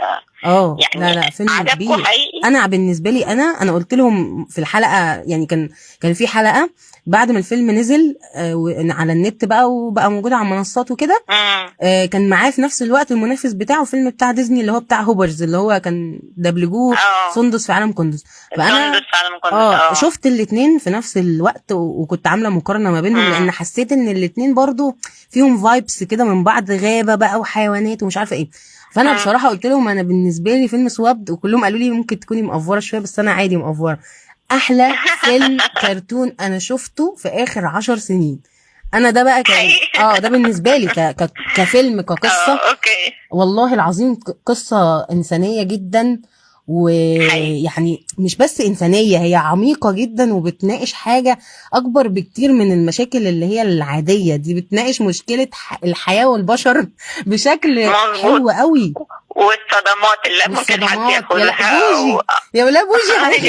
يعني لا لا فيلم عجبكم كبير. حقيقي؟ انا بالنسبة لي انا قلت لهم في الحلقة، يعني كان في حلقة بعد ما الفيلم نزل على النت بقى وبقى موجود على المنصات وكده، كان معاه في نفس الوقت المنافس بتاعه فيلم بتاع ديزني اللي هو بتاع Hoppers، اللي هو كان دبلجوه سندس في عالم كندس. فانا سندس في عالم كندس. شفت الاثنين في نفس الوقت وكنت عامله مقارنة ما بينهم، لان حسيت ان الاثنين برضو فيهم vibes كده من بعض، غابه بقى وحيوانات ومش عارفه ايه. فانا بصراحة قلت لهم انا بالنسبة لي فيلم Swapped، وكلهم قالوا لي ممكن تكوني مقفوره شوية، بس انا عادي مقفوره. احلى فيلم كرتون انا شفته في اخر 10 سنين. انا ده بقى كان ده بالنسبة لي كفيلم كقصة. okay. والله العظيم قصة انسانيه جدا، ويعني مش بس انسانيه، هي عميقة جدا وبتناقش حاجة اكبر بكتير من المشاكل اللي هي العادية دي. بتناقش مشكلة الحياة والبشر بشكل حلو قوي، والصدمات اللي ممكن حد ياخدها. يا ولا بوجي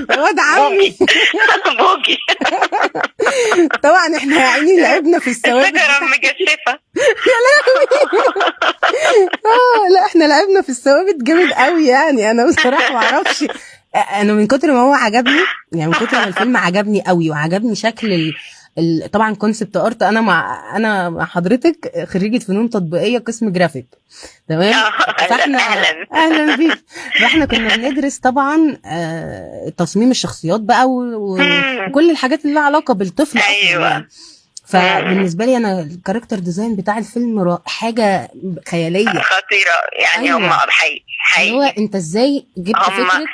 يا واد عمي بوجي. طبعا احنا يا عيني لعبنا في الثوابت. الشجرة مجشفه. يا لهوي. لا احنا لعبنا في الثوابت جامد قوي يعني. انا بصراحة ما اعرفش، انا من كتر ما هو عجبني، يعني من كتر ما الفيلم عجبني قوي وعجبني شكل طبعا concept art. انا مع حضرتك خريجة فنون تطبيقية قسم جرافيك، تمام؟ فاحنا اهلا بيك. فاحنا كنا بندرس طبعا تصميم الشخصيات بقى وكل الحاجات اللي لها علاقة بالطفل. ايوه. يعني. فبالنسبه لي انا ال character design بتاع الفيلم حاجة خيالية خطيرة يعني. أيوة. هم حقيقي هو انت ازاي جبت فكرة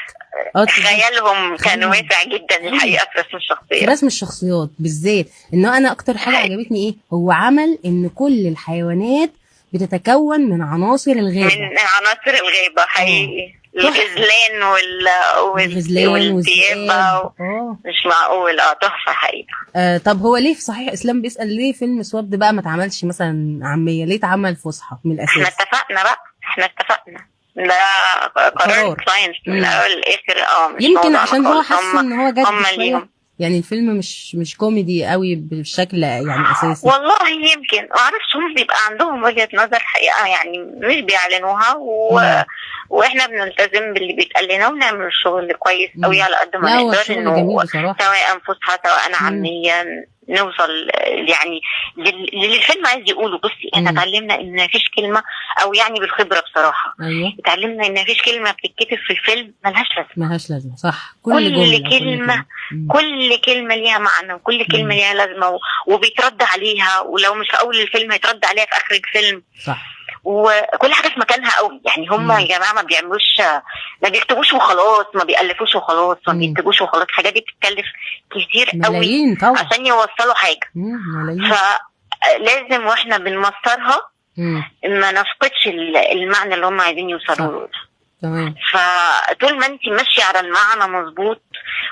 خيالهم كان واسع جدا الحقيقة في رسم الشخصيات، في رسم الشخصيات بالذات. انه انا اكتر حاجة عجبتني ايه، هو عمل ان كل الحيوانات بتتكون من عناصر الغابة، من عناصر الغابة حقيقي. الغزلان والثياب مش معقول. تحفة حقيقة. طب هو ليه صحيح اسلام بيسأل ليه فيلم Swapped بقى ما اتعملش مثلا عامية، ليه اتعمل فصحى من الاساس؟ احنا اتفقنا بقى، احنا اتفقنا ده قرار client من الاول للاخر. مش يمكن عشان هو حس ان هو جد شوية، يعني الفيلم مش كوميدي قوي بالشكل يعني اساسي. والله يمكن ما اعرفش، هم بيبقى عندهم وجهة نظر حقيقة يعني مش بيعلنوها واحنا بنلتزم باللي بيتقال لنا ونعمل الشغل كويس قوي على قد ما نقدر، انه سواء فصحى سواء عامية نوصل يعني للي الفيلم عايز يقوله. بصي احنا اتعلمنا ان مفيش كلمة، او يعني بالخبرة بصراحة. أيوة. اتعلمنا ان مفيش كلمة بتتكتب في الفيلم ملهاش لازمه، ملهاش لازمه. صح. كل جملة، كلمة، كل كلمة ليها معنى، وكل كلمة ليها لازمه وبيترد عليها، ولو مش في اول الفيلم هيترد عليها في اخر الفيلم. صح. وكل حاجة في مكانها قوي يعني. هم يا جماعة ما بيعملوش، ما بيكتبوش وخلاص، ما بيألفوش وخلاص، ما بيكتبوش وخلاص. الحاجات دي بتتكلف كتير قوي عشان يوصلوا حاجة. فلازم واحنا بنمسرها ما نفقدش المعنى اللي هم عايزين يوصلوا له. تمام. فطول ما انت ماشية على المعنى مظبوط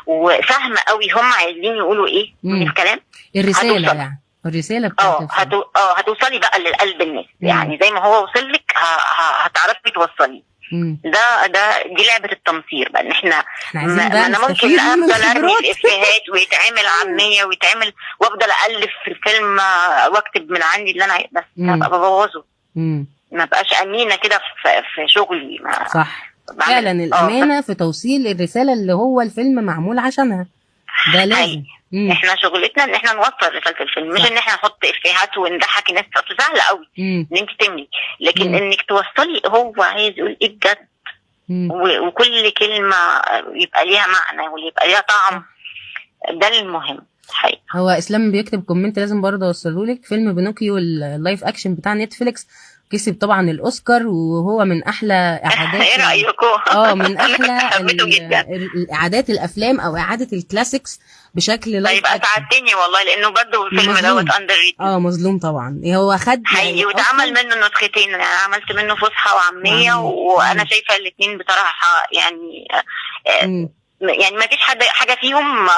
وفاهمه قوي هم عايزين يقولوا ايه من الكلام، الرسالة يعني، الرسالة بتاعت هتوصلي بقى للقلب الناس. يعني زي ما هو وصل لك هتعرفي توصلي. ده دي لعبه التمثيل بقى، ان احنا انا ممكن افضل ارمي في افيهات ويتعمل عامية ويتعمل، وافضل الف في الفيلم واكتب من عندي اللي انا، بس هبقى ببوظه. ما بقاش امينه كده في شغلي. صح فعلا، الامانة في توصيل الرسالة اللي هو الفيلم معمول عشانها، ده لازم. احنا شغلتنا ان احنا نوصل رسالة الفيلم، مش ان احنا نحط افيهات ونضحك الناس. اصل سهل قوي ان انت تملي، لكن انك توصلي هو عايز يقول ايه بجد، وكل كلمة يبقى ليها معنى ويبقى ليها طعم، ده المهم حقيقي. هو اسلام بيكتب comment لازم برضه اوصله لك. فيلم بينوكيو ال live action بتاع نتفليكس كسب طبعا الاوسكار، وهو من احلى اعادات. ايه رايكم؟ من احلى اعادات الافلام او اعاده ال classics بشكل live. طيب اسعدتني والله، لانه برضه الفيلم دوت underrated. مظلوم طبعا. هو خد حقيقي، واتعمل منه نسختين، انا عملت منه فصحى وعاميه، وانا شايفه الاثنين بصراحة يعني يعني ما فيش حاجة فيهم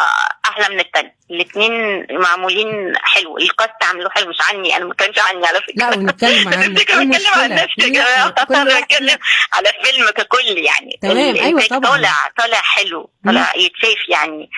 احلى من الثانية. الاثنين معمولين حلو، ال cast عاملوه حلو. مش عني انا، ما بتكلمش عني على فكرة. لا ونتكلم عنك، بتكلم عن نفسي يا جماعة، انا بتكلم على الفيلم ككل يعني. تمام. ايوه طبعا، طالع حلو، طالع يتشاف يعني.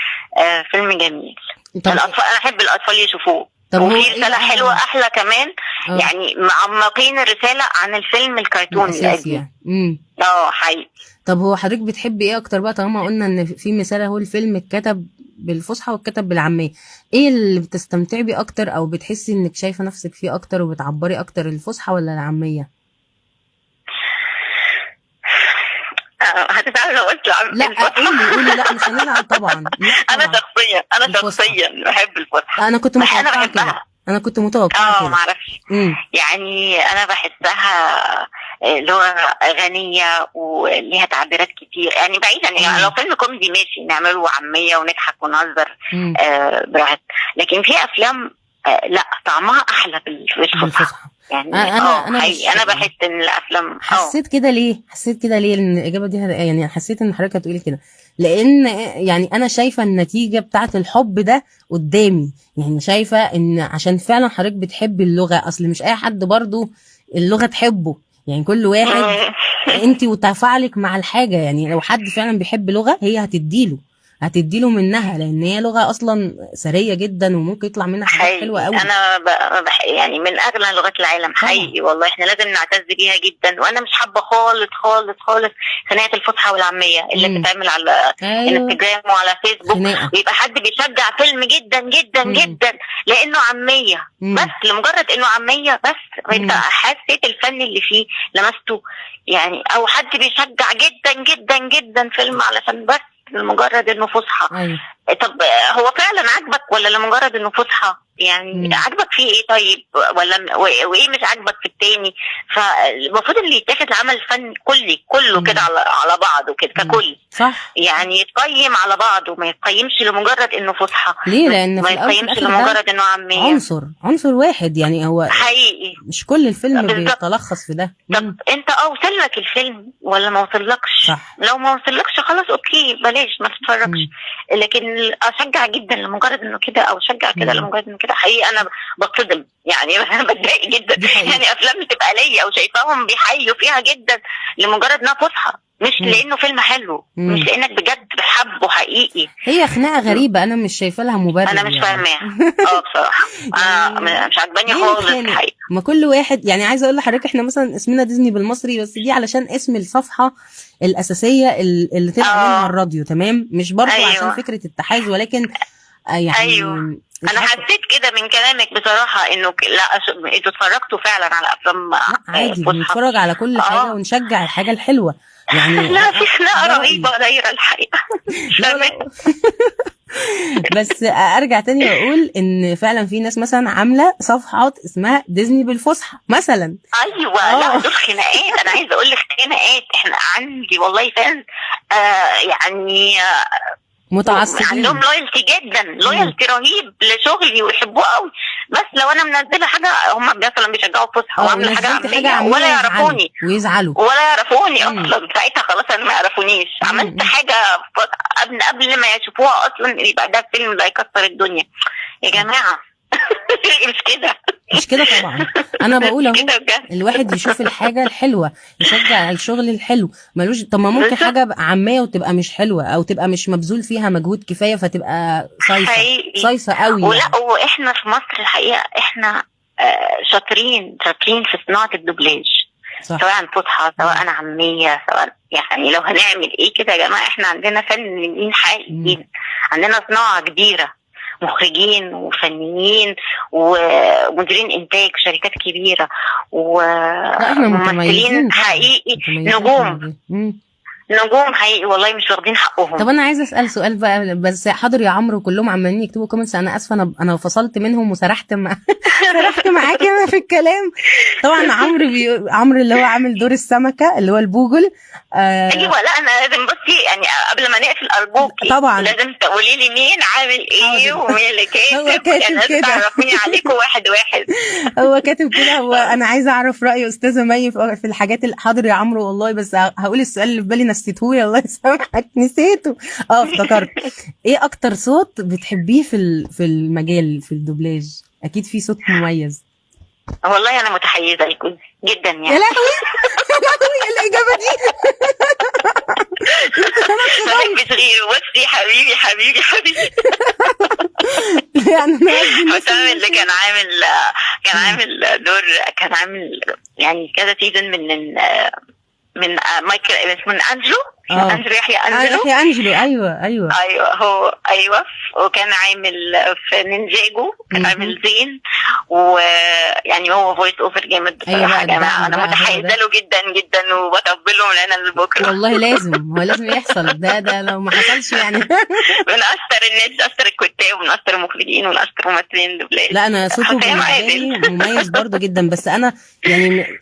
فيلم جميل. الاطفال، انا احب الاطفال يشوفوه. طب هو وفي ايه رسالة بقى؟ حلوة احلى كمان، يعني معمقين الرسالة عن الفيلم الكرتوني الاساسي القديم. يعني. اه حقيقي. طب هو حضرتك بتحبي ايه اكتر بقى، طالما قلنا ان في مثال اهو، الفيلم اتكتب بالفصحى واتكتب بالعامية، ايه اللي بتستمتعي بيه اكتر او بتحسي انك شايفة نفسك فيه اكتر وبتعبري اكتر، الفصحى ولا العامية؟ هتزعل لو قلت لا الفصحى. قولي لا مش هنزعل طبعا. لا انا طبعا. شخصيا، انا الفصحى. شخصيا بحب الفصحى. انا كنت انا متوقعة كده. بحبها. انا كنت متوقعة كده. معرفش. يعني انا بحسها لغة غنية وليها تعبيرات كتير، يعني بعيدا يعني لو فيلم كوميدي ماشي نعمله عامية ونضحك ونهزر براحتنا، لكن في افلام لا طعمها احلى بالفصحى. يعني أنا حقيقي انا بحس ان الافلام حسيت كده ليه؟ حسيت كده ليه ان الاجابة دي يعني حسيت ان حضرتك هتقولي كده، لان يعني انا شايفه النتيجة بتاعه الحب ده قدامي، يعني شايفه ان عشان فعلا حضرتك بتحبي اللغة، اصل مش اي حد برضو اللغة تحبه، يعني كل واحد انت وتفاعلك مع الحاجة، يعني لو حد فعلا بيحب لغة هي هتديله منها، لان هي لغة اصلا ثرية جدا وممكن يطلع منها حاجات حلوة قوي. انا يعني من اغنى لغات العالم حقيقي والله، احنا لازم نعتز بيها جدا. وانا مش حابة خالص خالص خالص خناقه الفصحى والعاميه اللي بتتعمل على انستجرام وعلى فيسبوك، ويبقى حد بيشجع فيلم جدا جدا جدا لانه عامية، بس لمجرد انه عامية بس، انت حسيت الفن اللي فيه لمسته يعني، او حد بيشجع جدا جدا جدا فيلم علشان بس لمجرد انه فصحى. أيوة. طب هو فعلا عاجبك ولا لمجرد انه فصحى؟ يعني عاجبك فيه ايه طيب، ولا وايه مش عاجبك في التاني؟ فالمفروض اللي يتاخد العمل الفني كلي كله كده على بعضه كده ككل، صح، يعني يتقيم على بعضه، ما يتقيمش لمجرد انه فصحى. ليه؟ لان ما يتقيمش لمجرد انه عامية، عنصر واحد يعني، هو حقيقي مش كل الفيلم بيتلخص في ده. طب انت وصل لك الفيلم ولا ما وصلكش؟ صح. لو ما وصلكش خلاص okay بلاش ما تتفرجش، لكن اشجع جدا لمجرد انه كده، او اشجع كده لمجرد انه كده، حقيقي انا بتصدم يعني انا بتضايق جدا يعني افلام بتبقى ليا وشايفاهم بيحيوا فيها جدا لمجرد انها فصحى، مش لانه فيلم حلو، مش لانك بجد بحبه حقيقي. هي خناقه غريبة انا مش شايفه لها مبرر، انا مش فاهماها بصراحة انا مش عجباني خالص الحقيقة. ما كل واحد يعني، عايزه اقول لحضرتك احنا مثلا اسمنا ديزني بالمصري، بس دي علشان اسم الصفحة الاساسية اللي طلع منها الراديو، تمام، مش برضه عشان فكرة التحيز، ولكن يعني انا حسيت كده من كلامك بصراحة انه لا انتوا اتفرجتوا فعلا على افلام عادي، بنتفرج على كل حاجة ونشجع الحاجة الحلوة يعني. لا في خناقه رهيبة دايرة الحقيقة. لا. بس ارجع تاني واقول ان فعلا في ناس مثلا عامله صفحات اسمها ديزني بالفصحى مثلا. ايوه لا دول خناقات، انا عايزه اقول لك خناقات. احنا عندي والله fans يعني متعصبين، عندهم loyalty جدا، loyalty رهيب لشغلي ويحبوه قوي، بس لو انا منزله حاجة هم مثلا بيشجعوا فصحى وعامله حاجة عامية ولا يعرفوني ويزعلوا ولا يعرفوني اصلا، ساعتها خلاص انا ما يعرفونيش. عملت حاجة قبل ما يشوفوها اصلا يبقى ده فيلم ده يكسر الدنيا يا جماعة. مش كده، مش كده طبعا. انا بقول اهو الواحد يشوف الحاجة الحلوة، يشجع الشغل الحلو، ملوش. طب ما ممكن حاجة عامية وتبقى مش حلوة، او تبقى مش مبذول فيها مجهود كفاية، فتبقى صيصه قوي. ولا واحنا في مصر الحقيقة احنا شاطرين في صناعة الدوبلاج، سواء فصحى سواء عامية، سواء يعني لو هنعمل ايه كده يا جماعة، احنا عندنا فنانين حقيقيين، عندنا صناعة كبيرة، مخرجين وفنيين ومديرين انتاج شركات كبيرة وممثلين حقيقي، نجوم حقيقي والله مش واخدين حقهم. طب انا عايزه اسال سؤال بقى، بس حاضر يا عمرو كلهم عمالين يكتبوا comments، انا اسفه انا فصلت منهم وسرحت سرحت معاكي انا في الكلام. طبعا عمرو اللي هو عامل دور السمكة اللي هو البوجل. ايوه لا انا لازم بصي يعني قبل ما نقفل ارجوكي طبعا لازم تقولي لي مين عامل ايه ومين اللي كاتب، يعني لازم تعرفيني عليكم واحد واحد. هو كاتب كده، هو انا عايزه اعرف راي استاذه مي في الحاجات اللي حاضر يا عمرو والله، بس هقول السؤال اللي في بالي نسيته، الله يسامحك نسيته. افتكرت. ايه اكتر صوت بتحبيه في المجال في الدوبلاج؟ اكيد في صوت مميز. والله انا متحيزه لكم جدا يعني. يا لهوي يا لهوي الاجابة دي. ما بحبش غيره. بصي حبيبي حبيبي حبيبي. يعني حسام اللي كان عامل كان عامل دور، كان عامل يعني كذا season من مايكل، من انجلو. انجلو، يحيى انجلو. يحيى انجلو، ايوه ايوه ايوه، هو ايوه. وكان عامل في نينجاجو، كان عامل زين، ويعني هو voice over جامد بصراحة يا جماعة. انا متحيزه له جدا جدا وبطبله من هنا لبكرة. والله لازم، هو لازم يحصل ده لو ما حصلش يعني. من اشطر الناس، اشطر الكتاب ومن اشطر المخرجين ومن اشطر ممثلين دوبلاج. لا انا صوته مميز برضه جدا، بس انا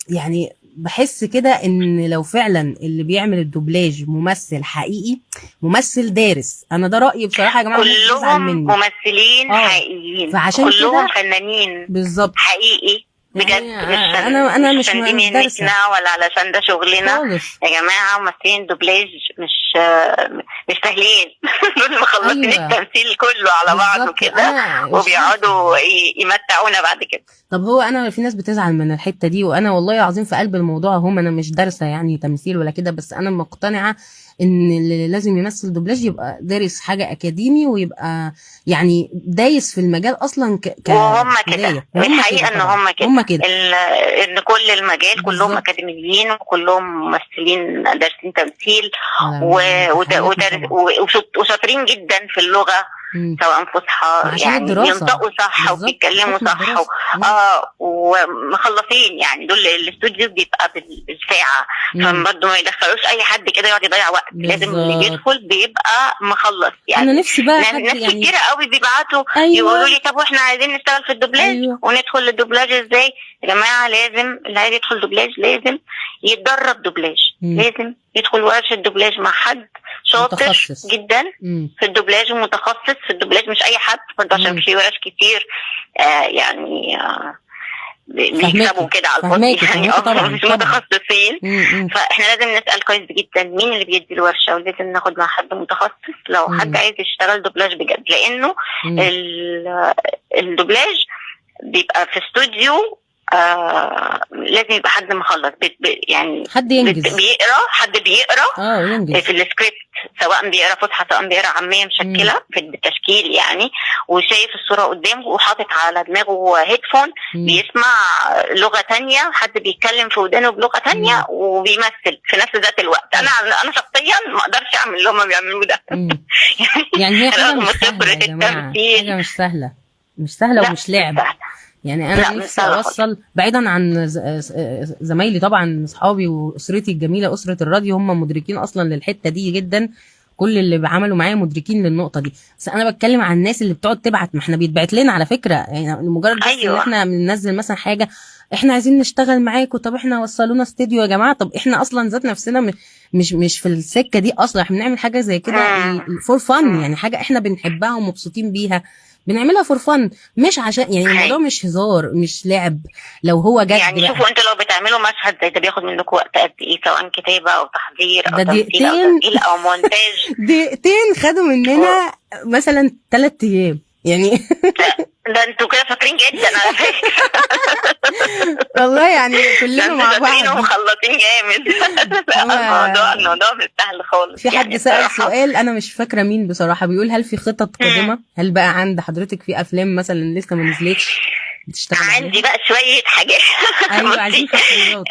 يعني بحس كده ان لو فعلا اللي بيعمل الدوبلاج ممثل حقيقي، ممثل دارس، انا ده رايي بصراحة يا جماعة، كلهم ممثلين حقيقيين، فعشان كلهم فنانين بالظبط حقيقي بجد. يعني انا مش دارسه ولا علشان ده شغلنا خالص. يا جماعة ممثلين دوبلاج مش سهلين. دول مخلصين التمثيل كله على بعضه كده، وبيقعدوا يمتعونا بعد كده. طب هو انا في ناس بتزعل من الحتة دي، وانا والله العظيم في قلب الموضوع هم انا مش دارسه يعني تمثيل ولا كده، بس انا مقتنعة ان اللي لازم يمثل دوبلاج يبقى دارس حاجة اكاديمي، ويبقى يعني دايس في المجال اصلا. وهم كده الحقيقة ان هم كده، ان كل المجال كلهم اكاديميين وكلهم ممثلين دارسين تمثيل وشاطرين جدا في اللغة، سواء فصحى يعني ينطقوا صح وبيتكلموا صح ومخلصين يعني. دول الاستوديو بيبقى بالساعة، فبرضه ما يدخلوش اي حد كده يقعد يضيع وقت. لازم اللي بيدخل بيبقى مخلص يعني. انا نفسي بقى ناس يعني كتير قوي بيبعتوا يقولوا لي طب واحنا عايزين نشتغل في الدوبلاج، وندخل الدوبلاج ازاي؟ يا جماعة لازم اللي عايز يدخل دوبلاج لازم يتدرب دوبلاج، لازم يدخل ورشه دوبلاج مع حد شاطر متخصص جدا في الدوبلاج ومتخصص في الدوبلاج، مش اي حد برضه، عشان في ورش كتير يعني بيكسبوا كده على الفاضي يعني، مش متخصصين. فاحنا لازم نسال كويس جدا مين اللي بيدي الورشة، ولازم ناخد مع حد متخصص لو حد عايز يشتغل دوبلاج بجد، لانه الدوبلاج بيبقى في استوديو، لازم يبقى حد مخلص، يعني حد ينجز، بيقرا، حد بيقرا ينجز في السكريبت، سواء بيقرا فصحى سواء بيقرا عامية مشكلة في التشكيل يعني، وشايف الصورة قدامه وحاطط على دماغه headphone، بيسمع لغة تانية، حد بيتكلم في ودانه بلغه تانية، وبيمثل في نفس ذات الوقت. انا شخصيا ما اقدرش اعمل اللي هم بيعملوه ده. يعني هي حاجة مش سهلة يا جماعة، حاجة مش سهلة، مش سهلة ومش لعب يعني. انا نفسي اوصل بعيدا عن زمايلي طبعا، اصحابي واسرتي الجميلة، اسره الراديو، هم مدركين اصلا للحتة دي جدا، كل اللي بعملوا معايا مدركين للنقطة دي. بس انا بتكلم عن الناس اللي بتقعد تبعت، ما احنا بيتبعت لنا على فكرة يعني، مجرد بس ان احنا بننزل مثلا حاجة احنا عايزين نشتغل معاكم، طب احنا وصلونا استديو يا جماعة، طب احنا اصلا ذات نفسنا مش في السكة دي اصلا، احنا بنعمل حاجة زي كده for fun، يعني حاجة احنا بنحبها ومبسوطين بيها، بنعملها for fun، مش عشان يعني الموضوع مش هزار، مش لعب. لو هو جد يعني شوفوا انتوا لو بتعملوا مشهد زي ده بياخد منكم وقت قد ايه، سواء كتابه او تحضير او تمثيل او تسجيل او مونتاج. دقيقتين خدوا مننا مثلا 3 ايام يعني. ده انتوا كده فاكرين جدا على فكرة. والله يعني كلنا مع بعض ومخلصين جامد. الموضوع مش سهل خالص. في حد يعني سأل سؤال انا مش فاكره مين بصراحة، بيقول هل في خطط قادمة؟ هل بقى عند حضرتك في افلام مثلا لسه ما نزلتش بتشتغل؟ عندي بقى شوية حاجات. ايوه عايزين حاجات.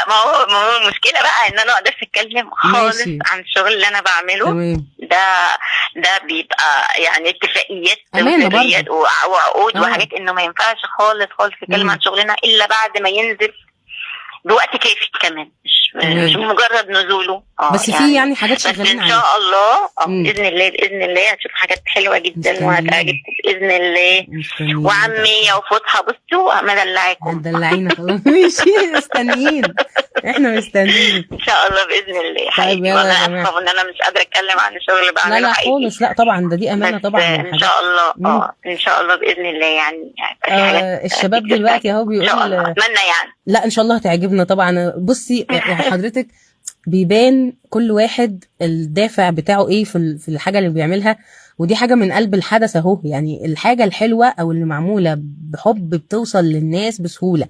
ما هو المشكلة بقى ان انا ما اقدرش اتكلم خالص عن الشغل اللي انا بعمله. ده بيبقى يعني اتفاقيات وسريات وعقود وحاجات، انه ما ينفعش خالص خالص نتكلم عن شغلنا الا بعد ما ينزل بوقت كافي كمان، مش مجرد نزوله. بس في يعني حاجات شغالين عليها ان شاء الله. باذن الله، باذن الله هتشوف حاجات حلوة جدا وهتعجبكم باذن الله. وعمي وفصحى بصوا مدلعاكم، مدلعينا خلاص. ماشي مستنيين، احنا مستنيين ان شاء الله باذن الله. طيب يلا يا جماعة، اسفه ان انا مش قادرة اتكلم عن الشغل اللي بعمله. لا خالص، لا طبعا ده دي امانه طبعا. ان شاء الله ان شاء الله باذن الله يعني الشباب دلوقتي اهو بيقول اتمنى يعني. لا ان شاء الله هتعجبنا طبعا. بصي حضرتك بيبان كل واحد الدافع بتاعه ايه في الحاجة اللي بيعملها، ودي حاجة من قلب الحدث اهو. يعني الحاجة الحلوة او اللي معمولة بحب بتوصل للناس بسهولة،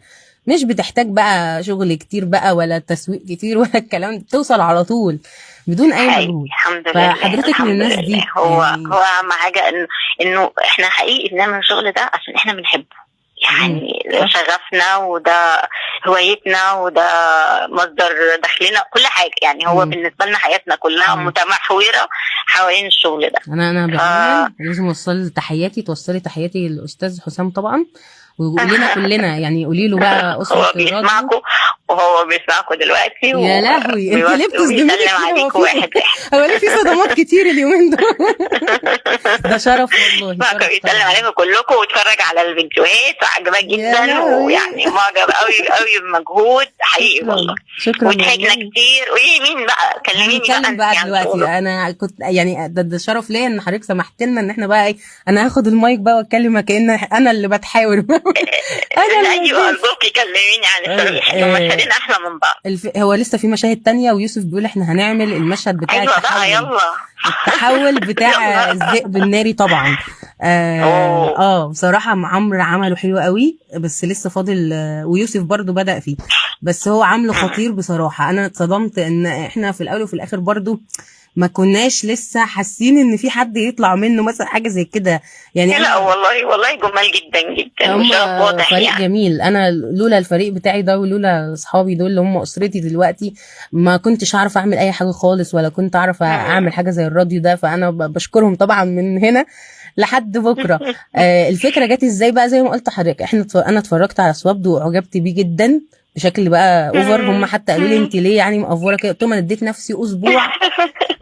مش بتحتاج بقى شغل كتير بقى ولا تسويق كتير ولا الكلام، بتوصل على طول بدون اي مجهود. الحمد لله. فحضرتك من الناس دي. هو اهم حاجة انه احنا حقيقي بنعمل الشغل ده عشان احنا بنحبه. يعني ده شغفنا وده هوايتنا وده مصدر دخلنا، كل حاجة يعني. هو بالنسبة لنا حياتنا كلها متمحوره حوالين الشغل ده. انا بأمانة لازم اوصل تحياتي، توصلي تحياتي للاستاذ حسام طبعا، وقولي كلنا يعني، قولي له بقى اسره هو بيسمعكم، وهو بيسمعكم دلوقتي. يا لهوي انت ليه بتصدميني كده؟ واحد هو ليه في صدمات كتير اليومين دول؟ ده شرف والله. بيسلم عليكم كلكم واتفرج على الفيديوهات وعجباه جدا، ويعني معجب قوي قوي بمجهود حقيقي والله. شكرا وضحكنا كتير. قولي مين بقى، كلميني بقى دلوقتي. انا كنت يعني ده شرف ليا ان حضرتك سمحت لنا ان احنا بقى ايه، انا هاخد المايك بقى واتكلم كأن انا اللي بتحاور. انا ايوه ارجوكي كلميني عن الصريح، المشهدين احلى من بعض. هو لسه في مشاهد تانية، ويوسف بيقول احنا هنعمل المشهد بتاع أيوة التحول. بقى يلا التحول بتاع الذئب الناري طبعا. بصراحة عمرو عمله حلو قوي، بس لسه فاضل، ويوسف برضو بدأ فيه، بس هو عامله خطير بصراحة. انا اتصدمت ان احنا في الاول وفي الاخر برضو ما كناش لسه حاسين ان في حد يطلع منه مثلا حاجة زي كده يعني. لا والله والله جمال جدا جدا، هم فريق يعني جميل. انا لولا الفريق بتاعي ده ولولا اصحابي دول اللي هم اسرتي دلوقتي ما كنتش اعرف اعمل اي حاجة خالص، ولا كنت اعرف اعمل حاجة زي الراديو ده. فانا بشكرهم طبعا من هنا لحد بكره. الفكرة جت ازاي بقى؟ زي ما قلت لحضرتك، انا اتفرجت على سوابد وعجبت بيه جدا بشكل بقى over. هم حتى قالوا لي انت ليه يعني مقفوره كده؟ قلت لهم انا اديت نفسي اسبوع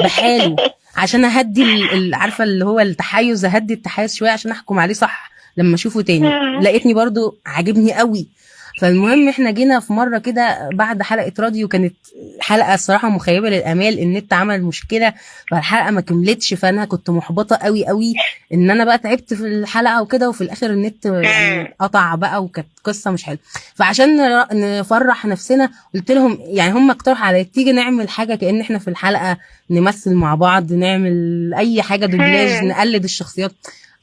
بحاله عشان اهدي عارفه اللي هو التحيز، اهدي التحيز شوية عشان احكم عليه صح لما اشوفه تاني. لقيتني برضو عاجبني قوي. فالمهم احنا جينا في مرة كده بعد حلقة راديو، كانت حلقة الصراحة مخيبه للامال، النت عمل مشكلة فالحلقة ما كملتش، فانا كنت محبطة قوي قوي ان انا بقى تعبت في الحلقة وكده، وفي الاخر النت يعني قطع بقى، وكانت قصة مش حلوة. فعشان نفرح نفسنا قلت لهم يعني، هم اقترحوا عليا تيجي نعمل حاجة كأن احنا في الحلقة نمثل مع بعض، نعمل اي حاجة دوبلاج، نقلد الشخصيات.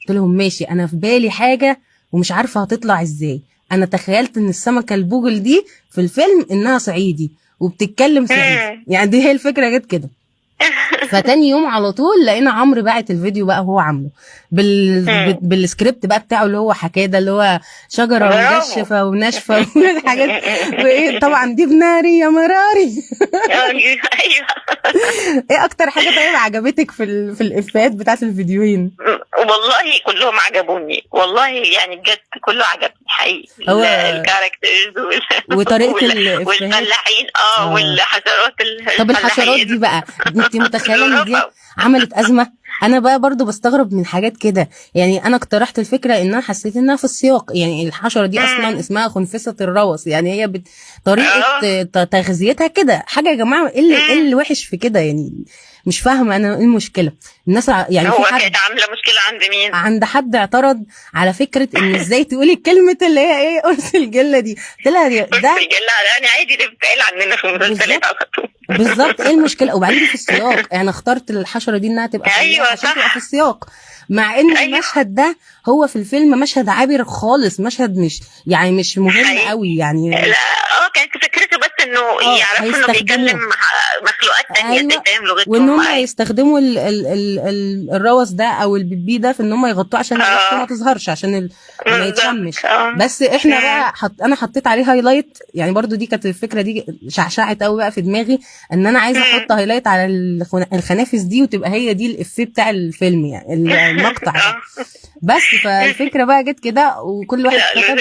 قلت لهم ماشي، انا في بالي حاجة ومش عارفه هتطلع ازاي. انا تخيلت ان السمكة البوجل دي في الفيلم انها صعيدي وبتتكلم صعيدي، يعني دي هي الفكرة جت كده. فتاني يوم على طول لقينا عمرو باعت الفيديو بقى وهو عامله بالسكريبت بقى بتاعه اللي هو حكاه ده، اللي هو شجرة مجشفه وناشفه والحاجات، وايه طبعا دي بناري يا مراري. ايه اكتر حاجة طيب عجبتك في الافيهات بتاعت الفيديوهين؟ والله كلهم عجبوني والله، يعني بجد كله عجبني حقيقي. ال characters وطريقه والفلاحين والحشرات. طب الحشرات دي بقى انت متخيله ان دي عملت ازمة؟ انا بقى برضو بستغرب من حاجات كده يعني. انا اقترحت الفكرة ان انا حسيت انها في السياق، يعني الحشرة دي اصلا اسمها خنفسه الروس، يعني هي طريقه تغذيتها كده حاجة. يا جماعة ايه اللي وحش في كده يعني؟ مش فاهمه انا ايه المشكلة. الناس يعني هو كانت عامله مشكلة عند مين؟ عند حد اعترض على فكرة ان ازاي تقولي كلمة اللي هي ايه قرص الجله دي. قلت لها ده قرص الجله يعني عادي، ده بتتقال عندنا في المسلسلات على طول. بالظبط، ايه المشكلة؟ وبعدين في السياق يعني اخترت الحشرة دي انها تبقى ايوه عشان تبقى في السياق، مع ان المشهد ده هو في الفيلم مشهد عابر خالص، مشهد مش يعني مش مهم قوي يعني. لا كانت فكرته بس انه يعرفوا انه بيكلم مخلوقات ثانية. أيوة. تفهم لغتهم، وان هم يستخدموا ال ال ال الروس ده او البيبي ده في ان هم يغطوه عشان ريحته ما تظهرش، عشان ما يتشمش. بس احنا بقى انا حطيت عليه highlight يعني، برضو دي كانت الفكرة دي شعشعت قوي بقى في دماغي، ان انا عايزه احط highlight على الخنافس دي وتبقى هي دي الافيه بتاع الفيلم يعني المقطع ده. بس فالفكرة بقى جت كده وكل واحد كتب.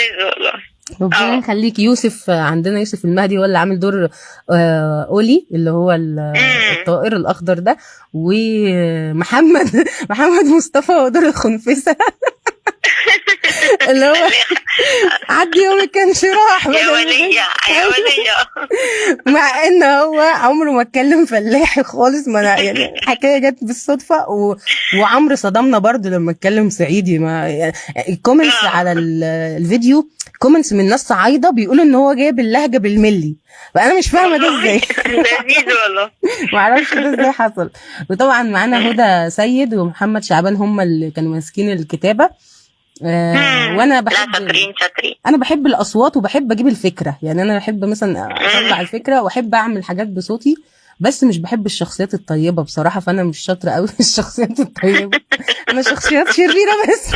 ربنا يخليك. يوسف عندنا يوسف المهدي هو اللي عامل دور اولي اللي هو الطائر الاخضر ده، ومحمد محمد مصطفى هو دور الخنفسه اللي هو عدي يومك كان شراح يا ولية يا ولية، مع ان هو عمره ما اتكلم فلاحي خالص. ما انا يعني الحكاية جت بالصدفة. وعمرو صدمنا برضو لما اتكلم صعيدي. ما يعني ال comments على الفيديو comments من ناس صعايده بيقولوا ان هو جايب اللهجة بالملي، فانا مش فاهمه ده ازاي. لذيذ والله، ما اعرفش ده ازاي حصل. وطبعا معانا هدى سيد ومحمد شعبان هم اللي كانوا ماسكين الكتابة. وانا بحب شاطرين. انا بحب الاصوات وبحب اجيب الفكرة، يعني انا بحب مثلا اطلع الفكرة واحب اعمل حاجات بصوتي، بس مش بحب الشخصيات الطيبة بصراحة، فانا مش شاطرة قوي في الشخصيات الطيبة، انا شخصيات شريرة بس.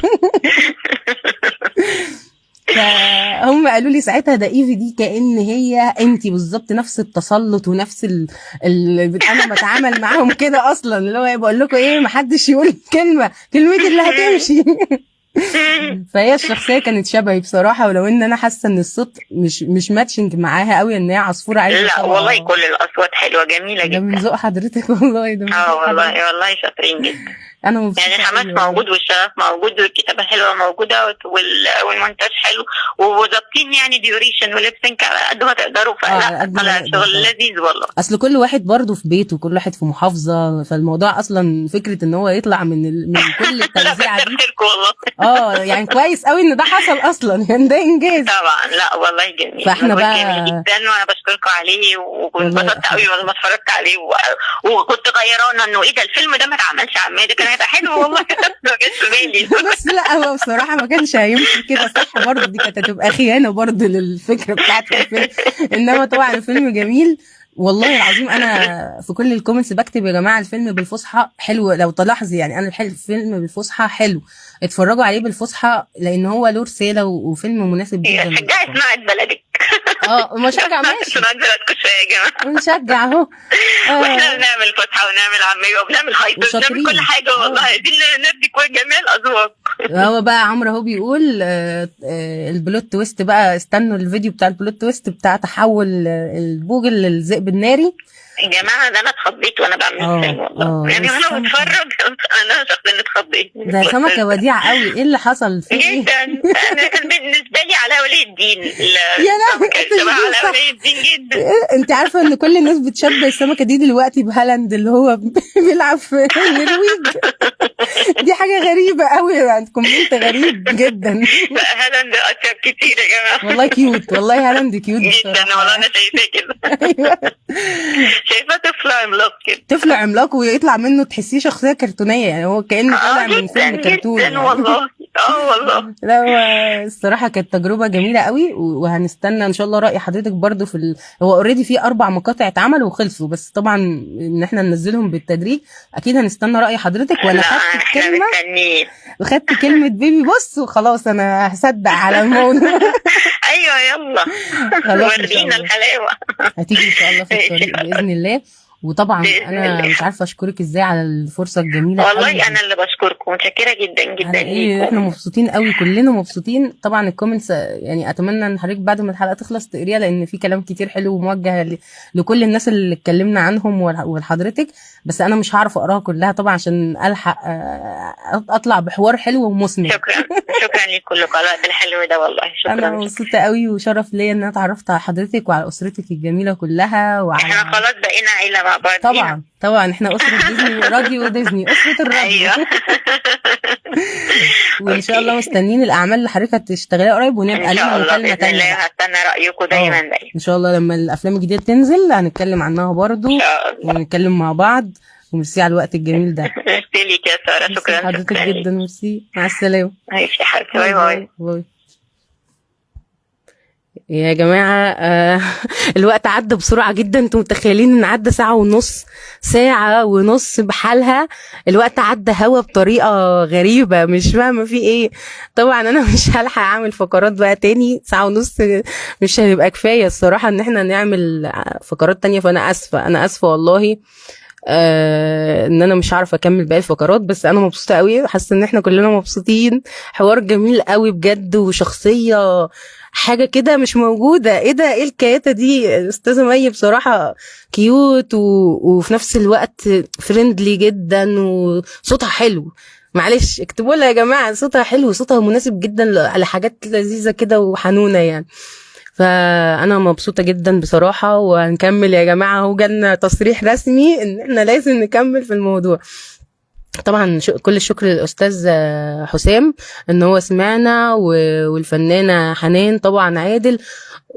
فهم قالوا لي ساعتها ده ايفي دي كأن هي انت بالظبط، نفس التسلط ونفس انا بتعامل معاهم كده اصلا، اللي هو بقول لكم ايه، محدش يقول كلمة، كلمتي اللي هتمشي. فهي الشخصية كانت شبهي بصراحة، ولو ان انا حاسه ان الصوت مش matching معاها قوي، ان هي عصفوره عايزه. لا والله كل الاصوات حلوة جميلة جدا. ده من ذوق حضرتك والله، ده من والله والله شاطرين جدا. انا مبسوطة يعني الحماس موجود والشغف موجود والكتابة حلوة موجودة والمونتاج حلو وظابطين يعني duration و lip sync على قد ما تقدروا، فلا طلع شغل لذيذ والله. اصل كل واحد برضه في بيته وكل واحد في محافظة، فالموضوع اصلا فكرة ان هو يطلع من كل التوزيعه دي والله يعني كويس قوي ان ده حصل اصلا، يعني ده انجاز طبعا. لا والله جميل، فاحنا بقى جميل جدا، وانا بشكركم عليه وانبسطت قوي لما اتفرجت عليه، وكنت غيرانه انه ايه ده الفيلم ده ما اتعملش عمال، ده كان هيبقى حلو والله. ما جاش في بالي. بس لا هو بصراحة ما كانش هيمشي كده صح برضه، دي كانت هتبقى خيانة برضه للفكرة بتاعت الفيلم. انما طبعا الفيلم جميل والله العظيم. انا في كل ال comments بكتب يا جماعة الفيلم بالفصحى حلو، لو تلاحظي يعني انا الفيلم بالفصحى حلو، اتفرجوا عليه بالفصحى لان هو له رسالة وفيلم مناسب جدا. شجعي صناعة بلدك. مشجع ماشي، صناعة بلدكم شوية يا جماعة، ونشجع اهو. واحنا بنعمل فصحى ونعمل عامية وبنعمل hyper وبنعمل كل حاجة والله، عايزين ندي كل جميع الاذواق. هو بقى عمرو اهو بيقول ال plot twist بقى، استنوا الفيديو بتاع ال plot twist بتاع تحول البوجل للذئب الناري. يا جماعة ده انا اتخضيت وانا بعمل الفيلم والله، يعني وانا بتفرج انا شخصيا اتخضيت. ده سمكة وديعة قوي، ايه اللي حصل فيه؟ جدا. انا كان بالنسبة لي علاء ولي الدين. يا لهوي علاء ولي الدين جدا. انت عارفه ان كل الناس بتشبه السمكة دي دلوقتي بهالاند اللي هو بيلعب في النرويج. دي حاجة غريبة قوي، يعني comment غريب جدا. لا هالاند اكتر كتير يا جماعة والله cute، والله هالاند cute جدا والله، انا شايفاه كده. ايوه شايفاه طفل عملاق كده، طفل عملاق ويطلع منه تحسيه شخصية كرتونيه، يعني هو كانه طالع من فيلم كرتون يعني. والله والله. لا هو الصراحة كانت تجربه جميلة قوي، وهنستنى ان شاء الله راي حضرتك برضو في هو already في 4 مقاطع اتعملوا وخلصوا، بس طبعا ان احنا ننزلهم بالتدريج اكيد هنستنى راي حضرتك. وانا خدت الكلمة وخدت كلمة بيبي بص وخلاص انا هصدق على الموضوع. ايوه يلا خلاص ورينا الحلاوة، هتيجي ان شاء الله في الطريق باذن الله. وطبعا انا مش عارفه اشكرك ازاي على الفرصة الجميلة والله قوي. انا اللي بشكركم، متشكره جدا جدا ليكم. احنا مبسوطين قوي، كلنا مبسوطين. طبعا ال comments يعني اتمنى ان حضرتك بعد ما الحلقة تخلص تقريها، لان في كلام كتير حلو وموجه لكل الناس اللي اتكلمنا عنهم ولحضرتك، بس انا مش هعرف اقراها كلها طبعا عشان الحق اطلع بحوار حلو ومثمر. شكرا شكرا لكل الوقت الحلو ده والله، شكرا. انا مبسوطة قوي وشرف ليا ان انا اتعرفت على حضرتك وعلى اسرتك الجميلة كلها، وعلى احنا خلاص بقينا عيله مع بعض. طبعا طبعا احنا اسره ديزني، راديو ديزني، اسره الراديو. ايوه. وان شاء الله مستنيين الاعمال اللي حضرتك هتشتغليها قريب، ونبقى لنا مكالمة ثانية. هستنى رايكم دايما دايما ان شاء الله. لما الافلام الجديدة تنزل هنتكلم عنها برضو، ونتكلم مع بعض. وميرسي على الوقت الجميل ده. ميرسي ليك يا ساره، شكرا حضرتك جدا، ميرسي، مع السلامة. ماشي يا حبيبتي، bye bye bye. يا جماعة الوقت عدى بسرعة جدا، انتم متخيلين ان عدى 1.5 ساعة، 1.5 بحالها. الوقت عدى هوا بطريقة غريبة، مش فاهمة في ايه. طبعا انا مش هلحق اعمل فقرات بقى تاني، 1.5 ساعة مش هيبقى كفاية الصراحة ان احنا نعمل فقرات تانية. فانا اسفة، انا اسفة والله ان انا مش عارفه اكمل باقي الفقرات، بس انا مبسوطة قوي، حاسه ان احنا كلنا مبسوطين. حوار جميل قوي بجد، وشخصية حاجة كده مش موجودة. ايه ده، ايه الكياته دي استاذه مي؟ بصراحة cute وفي نفس الوقت friendly جدا، وصوتها حلو. معلش اكتبوا لها يا جماعة، صوتها حلو، صوتها مناسب جدا لحاجات لذيذة كده وحنونه يعني. فانا مبسوطة جدا بصراحة، وهنكمل يا جماعة. هو جالنا تصريح رسمي ان احنا لازم نكمل في الموضوع. طبعا كل الشكر للاستاذ حسام ان هو سمعنا، والفنانه حنان طبعا عادل.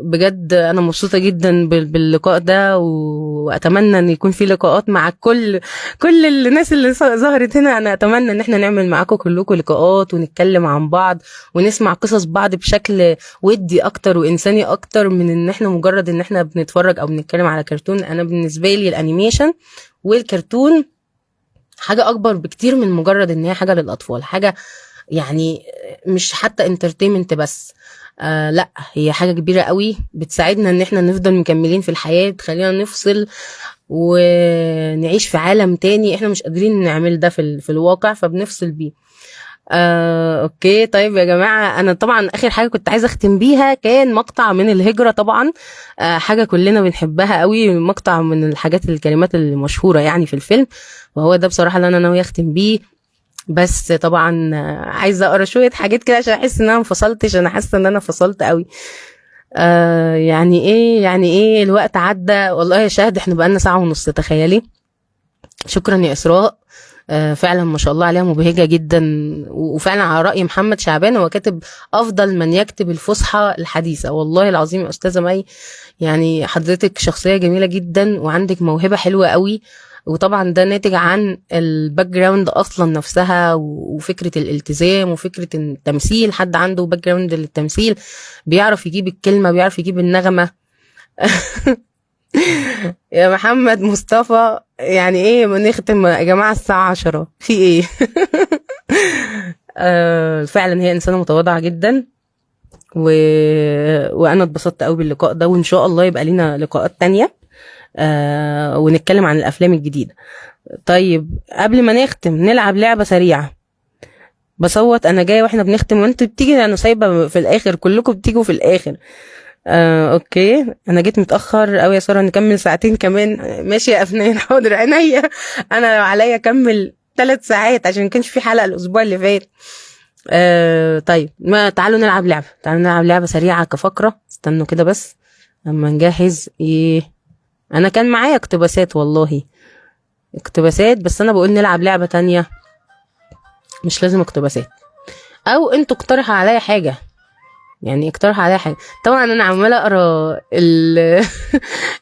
بجد انا مبسوطة جدا باللقاء ده، واتمنى ان يكون في لقاءات مع كل الناس اللي ظهرت هنا. انا اتمنى ان احنا نعمل معاكم كلكم لقاءات، ونتكلم عن بعض، ونسمع قصص بعض بشكل ودي اكتر وانساني اكتر من ان احنا مجرد ان احنا بنتفرج او بنتكلم على كرتون. انا بالنسبة لي ال animation والكرتون حاجة اكبر بكتير من مجرد ان هي حاجة للاطفال، حاجة يعني مش حتى entertainment بس. لا هي حاجة كبيرة قوي، بتساعدنا ان احنا نفضل مكملين في الحياة، تخلينا نفصل ونعيش في عالم تاني احنا مش قادرين نعمل ده في الواقع، فبنفصل بيه. okay طيب يا جماعة، انا طبعا اخر حاجة كنت عايزة اختم بيها كان مقطع من الهجرة، طبعا حاجة كلنا بنحبها قوي، مقطع من الحاجات الكلمات المشهورة يعني في الفيلم، وهو ده بصراحة اللي انا ناوية اختم بيه. بس طبعا عايزة اقرا شوية حاجات كده عشان احس ان انا انفصلتش، انا حاسة ان انا فصلت قوي. يعني ايه، يعني ايه الوقت عدى والله يا شهد، احنا بقالنا 1.5 ساعة تخيلي. شكرا يا اسراء، فعلا ما شاء الله عليها مبهجة جدا، وفعلا على رأي محمد شعبان هو كاتب أفضل من يكتب الفصحى الحديثة. والله العظيم يا أستاذة مي، يعني حضرتك شخصية جميلة جدا وعندك موهبة حلوة قوي، وطبعا ده ناتج عن ال background أصلا نفسها، وفكرة الالتزام وفكرة التمثيل. حد عنده background للتمثيل بيعرف يجيب الكلمة، بيعرف يجيب النغمة. يا محمد مصطفى، يعني ايه ما نختم يا جماعة الساعة 10 في ايه؟ فعلا هي انسانة متواضعة جدا، وانا اتبسطت قوي باللقاء ده، وان شاء الله يبقى لنا لقاءات تانية ونتكلم عن الافلام الجديدة. طيب قبل ما نختم نلعب لعبة سريعة. بصوت انا جاية واحنا بنختم، وانتوا بتيجي، انا سايبة في الاخر، كلكم بتيجوا في الاخر. okay انا جيت متاخر قوي يا ساره، نكمل ساعتين كمان. ماشي يا افنان، حاضر عينيا، انا لو عليا اكمل 3 ساعات عشان ما كانش في حلقة الاسبوع اللي فات. طيب ما تعالوا نلعب لعبه، تعالوا نلعب لعبه سريعة كفقره. استنوا كده بس اما نجهز. ايه، انا كان معايا اقتباسات والله، اقتباسات، بس انا بقول نلعب لعبه تانية، مش لازم اقتباسات، او انتوا اقترحوا عليا حاجة، يعني اقترح عليا حاجة. طبعا انا عماله اقرا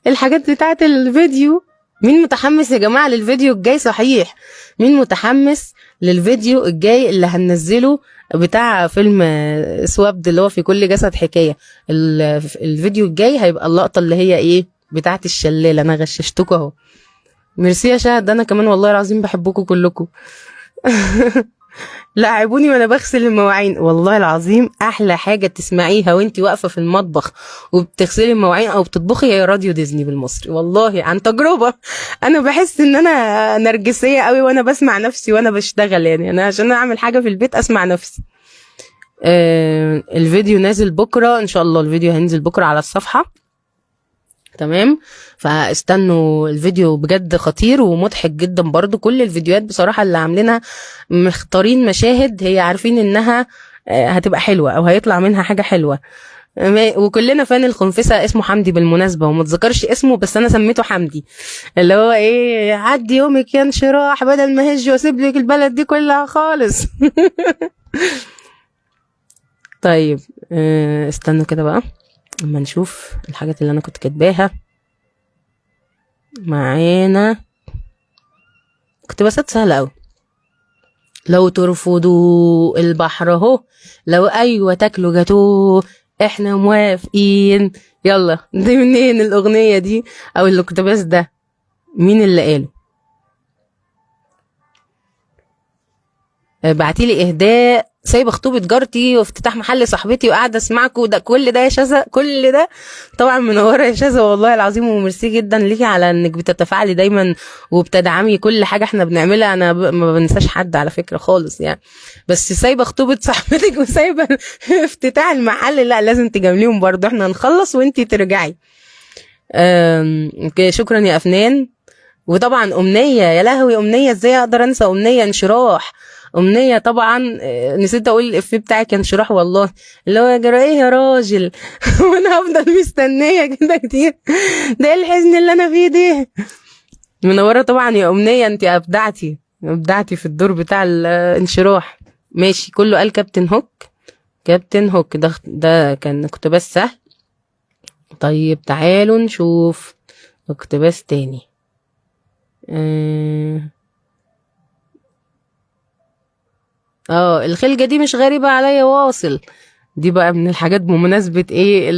الحاجات بتاعه الفيديو. مين متحمس يا جماعة للفيديو الجاي؟ صحيح، مين متحمس للفيديو الجاي اللي هننزله بتاع فيلم سوابد اللي هو في كل جسد حكاية؟ الفيديو الجاي هيبقى اللقطة اللي هي ايه بتاعه الشلال. انا غششتكم اهو. ميرسي يا شهد، انا كمان والله العظيم بحبكم كلكم. لعبوني وانا بغسل المواعين، والله العظيم احلى حاجة تسمعيها وانتي واقفة في المطبخ وبتغسلي المواعين او بتطبخي هي راديو ديزني بالمصري. والله عن تجربه، انا بحس ان انا نرجسية قوي وانا بسمع نفسي وانا بشتغل، يعني انا عشان اعمل حاجة في البيت اسمع نفسي. الفيديو نازل بكره ان شاء الله، الفيديو هينزل بكره على الصفحة، تمام؟ فاستنوا الفيديو، بجد خطير ومضحك جدا. برضو كل الفيديوهات بصراحة اللي عاملينها مختارين مشاهد هي عارفين انها هتبقى حلوة او هيطلع منها حاجة حلوة. وكلنا فان الخنفسة اسمه حمدي بالمناسبة، وما تذكرش اسمه بس انا سميته حمدي، اللي هو ايه، عدي يومك يا انشراح بدل ما هج واسيب لك البلد دي كلها خالص. طيب استنوا كده بقى اما نشوف الحاجات اللي انا كنت كاتباها معانا. اقتباسات سهلة قوي. لو ترفضوا البحر اهو، لو ايوه تاكلوا جاتوه، احنا موافقين. يلا، دي منين الاغنية دي او الاقتباس ده؟ مين اللي قاله؟ بعتيلي اهداء، سايبه خطوبه جارتي وافتتاح محل صاحبتي وقاعدة اسمعكم. ده كل ده يا شذا، كل ده طبعا منورة يا شذا والله العظيم، وميرسي جدا ليكي على انك بتتفاعلي دايما وبتدعمي كل حاجة احنا بنعملها. انا ما بنساش حد على فكرة خالص يعني، بس سايبه خطوبه صاحبتك وسايبه افتتاح المحل، لا لازم تجامليهم برضو، احنا نخلص وانتي ترجعي. شكرا يا افنان. وطبعا امنية، يا لهوي امنية، ازاي اقدر انسى امنية؟ انشراح امنية طبعا، نسيت اقول الافيه بتاعك انشراح والله، اللي هو يا جرى ايه يا راجل. وانا هفضل مستنيه كده كتير، ده ايه الحزن اللي انا فيه ده. منورة طبعا يا امنية، انت ابدعتي ابدعتي في الدور بتاع الانشراح. ماشي، كله قال كابتن هوك، كابتن هوك ده كان اقتباس سهل. طيب تعالوا نشوف اقتباس تاني. الخلجة دي مش غريبة عليا، واصل. دي بقى من الحاجات بمناسبة ايه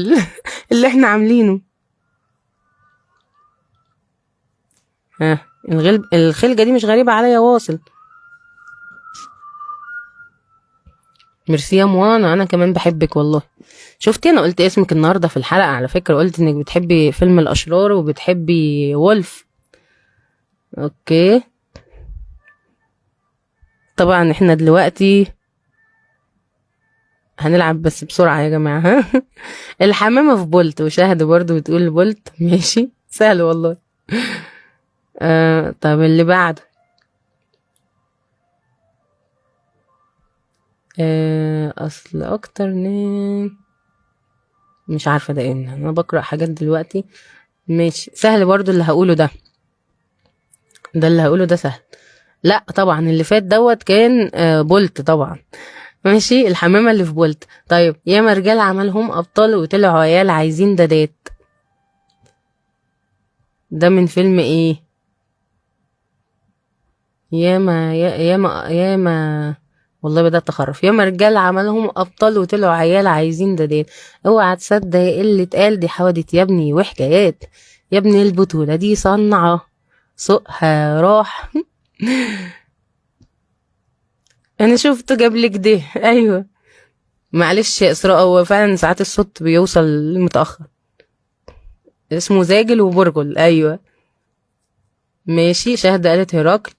اللي احنا عاملينه. ها، الخلجة دي مش غريبة عليا، واصل. ميرسي يا موانا، انا كمان بحبك والله. شفتي انا قلت اسمك النهارده في الحلقة على فكرة، قلت انك بتحبي فيلم الاشرار وبتحبي وولف. okay طبعا احنا دلوقتي هنلعب بس بسرعة يا جماعة. ها الحمامة في بولت، وشاهد برضو بتقول بولت. ماشي سهل والله. طب اللي بعده اصل اكتر مش عارفة ده ايه، انا بقرأ حاجات دلوقتي. ماشي سهل برضو اللي هقوله ده، ده اللي هقوله ده سهل. لا طبعا اللي فات دوت كان بولت طبعا. ماشي الحمامة اللي في بولت. طيب ياما رجال عملهم ابطال وطلعوا عيال عايزين دادات، ده من فيلم ايه؟ ياما ياما ياما والله بدأت اخرف. ياما رجال عملهم ابطال وطلعوا عيال عايزين دادات، اوعى تصدق اللي اتقال، دي حوادث يا ابني وحكايات، يا ابني البطولة دي صنعة سوقها راح. انا شفته قبل كده. ايوه معلش يا اسراء، هو فعلا ساعات الصوت بيوصل متاخر. اسمه زاجل وبرجل. ايوه ماشي. شهد قالت هرقل.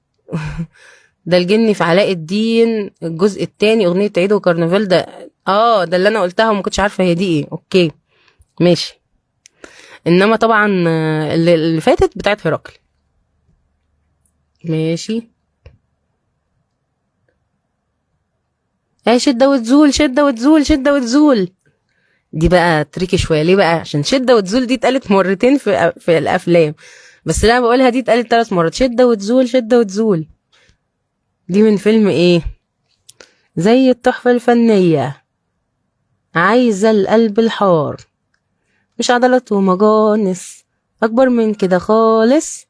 ده الجني في علاء الدين الجزء الثاني، اغنية عيد وكرنفال. ده ده اللي انا قلتها وما كنتش عارفه هي دي ايه. okay ماشي. انما طبعا اللي فاتت بتاعت هرقل. ماشي. شدة وتزول، شدة وتزول، شدة وتزول. دي بقى tricky شوية. ليه بقى؟ عشان شدة وتزول دي اتقالت مرتين في الأفلام، بس اللي أنا بقولها دي اتقالت 3 مرات. شدة وتزول، شدة وتزول دي من فيلم ايه؟ زي التحفة الفنية، عايزة القلب الحار، مش عضلات ومجانس، أكبر من كده خالص.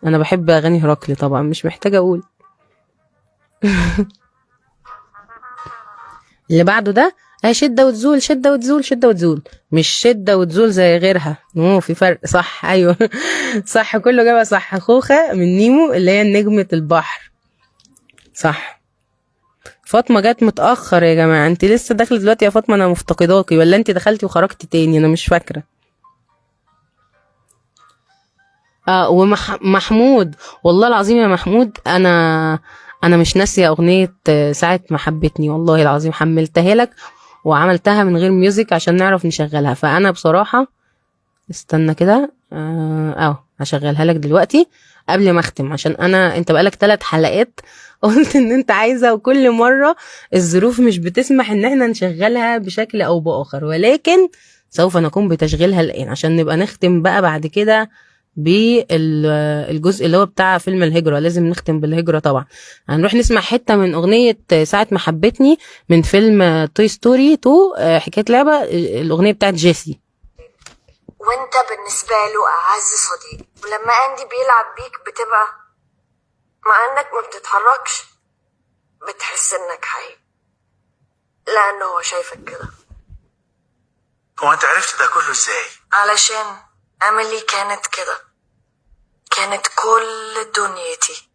أنا بحب أغاني هرقل طبعا، مش محتاجة أقول. اللي بعده ده شدة وتزول، شدة وتزول، شدة وتزول، مش شدة وتزول زي غيرها. في فرق صح. ايوه صح، كله جابها صح. خوخة من نيمو اللي هي نجمة البحر. صح. فاطمة جت متأخر يا جماعة، انت لسه داخلة دلوقتي يا فاطمة، انا مفتقداكي، ولا انت دخلتي وخرجتي تاني؟ انا مش فاكرة. ومحمود والله العظيم يا محمود، انا مش ناسيه اغنية ساعة ما حبتني، والله العظيم حملتها لك وعملتها من غير music عشان نعرف نشغلها. فانا بصراحة استنى كده، هشغلها لك دلوقتي قبل ما اختم، عشان انت بقالك 3 حلقات قلت ان انت عايزه، وكل مرة الظروف مش بتسمح ان احنا نشغلها بشكل او باخر، ولكن سوف نقوم بتشغيلها الان عشان نبقى نختم بقى بعد كده بالجزء اللي هو بتاع فيلم الهجرة. لازم نختم بالهجرة طبعا. هنروح نسمع حتة من أغنية ساعة ما حبتني من فيلم Toy Story 2، حكاية لعبة، الأغنية بتاعت جيسي. وانت بالنسبة له أعز صديق، ولما أندي بيلعب بيك بتبقى مع انك ما بتتحركش بتحس انك حي، لأنه هو شايفك كده. هو انت عرفت ده كله ازاي؟ علشان أملي كانت كده، كانت كل دنيتي.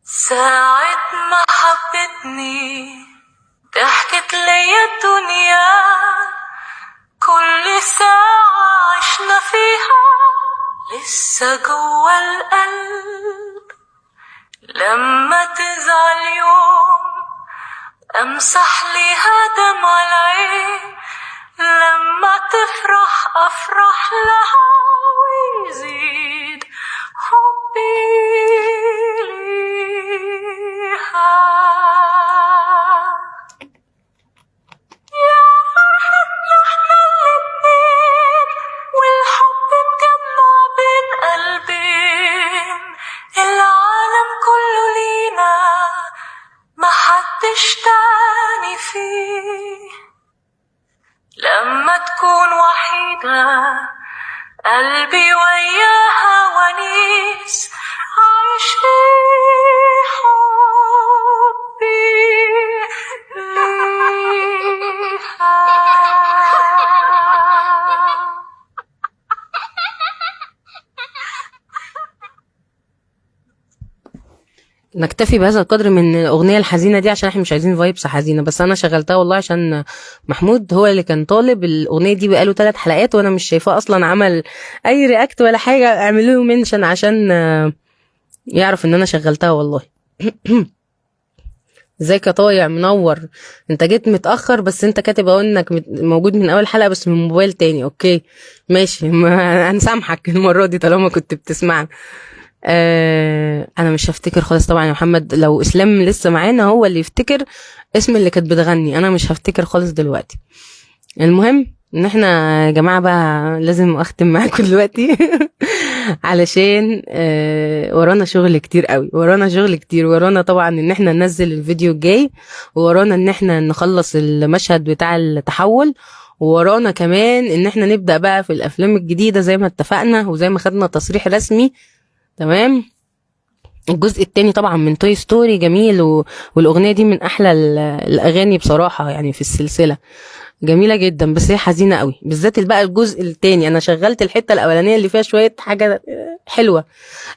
ساعة ما حبتني ضحكت ليا الدنيا، كل ساعة عشنا فيها لسه جوا القلب. لما تزعل يوم أمسح ليها دمع العين، لما تفرح أفرح لها ويزيد حبي ليها. يا فرحتنا احنا الاتنين، والحب مجمع بين قلبين، العالم كله لينا محدش تاني فيه. لما تكون وحيدة قلبي وياها ونيس، عايش في حبي ليها. نكتفي بهذا القدر من الاغنية الحزينة دي عشان احنا مش عايزين vibes حزينة، بس انا شغلتها والله عشان محمود هو اللي كان طالب الاغنية دي بقاله 3 حلقات وانا مش شايفاه اصلا عمل اي react ولا حاجة. اعملوا له mention عشان يعرف ان انا شغلتها والله. ازيك يا طايع، منور. انت جيت متاخر بس انت كاتب اهو انك موجود من اول حلقة بس من موبايل تاني. okay ماشي، هنسامحك المرة دي طالما كنت بتسمعنا. انا مش هفتكر خالص طبعا يا محمد، لو اسلام لسه معانا هو اللي يفتكر اسم اللي كانت بتغني، انا مش هفتكر خالص دلوقتي. المهم ان احنا يا جماعة بقى لازم اختم معاكم دلوقتي علشان ورانا شغل كتير قوي، ورانا شغل كتير، ورانا طبعا ان احنا ننزل الفيديو الجاي، ورانا ان احنا نخلص المشهد بتاع التحول، وورانا كمان ان احنا نبدأ بقى في الافلام الجديدة زي ما اتفقنا وزي ما خدنا تصريح رسمي. تمام. الجزء التاني طبعا من Toy Story جميل، والاغنية دي من احلى الاغاني بصراحة يعني في السلسلة، جميلة جدا، بس هي حزينة قوي بالذات بقى الجزء التاني. انا شغلت الحتة الاولانية اللي فيها شوية حاجة حلوة،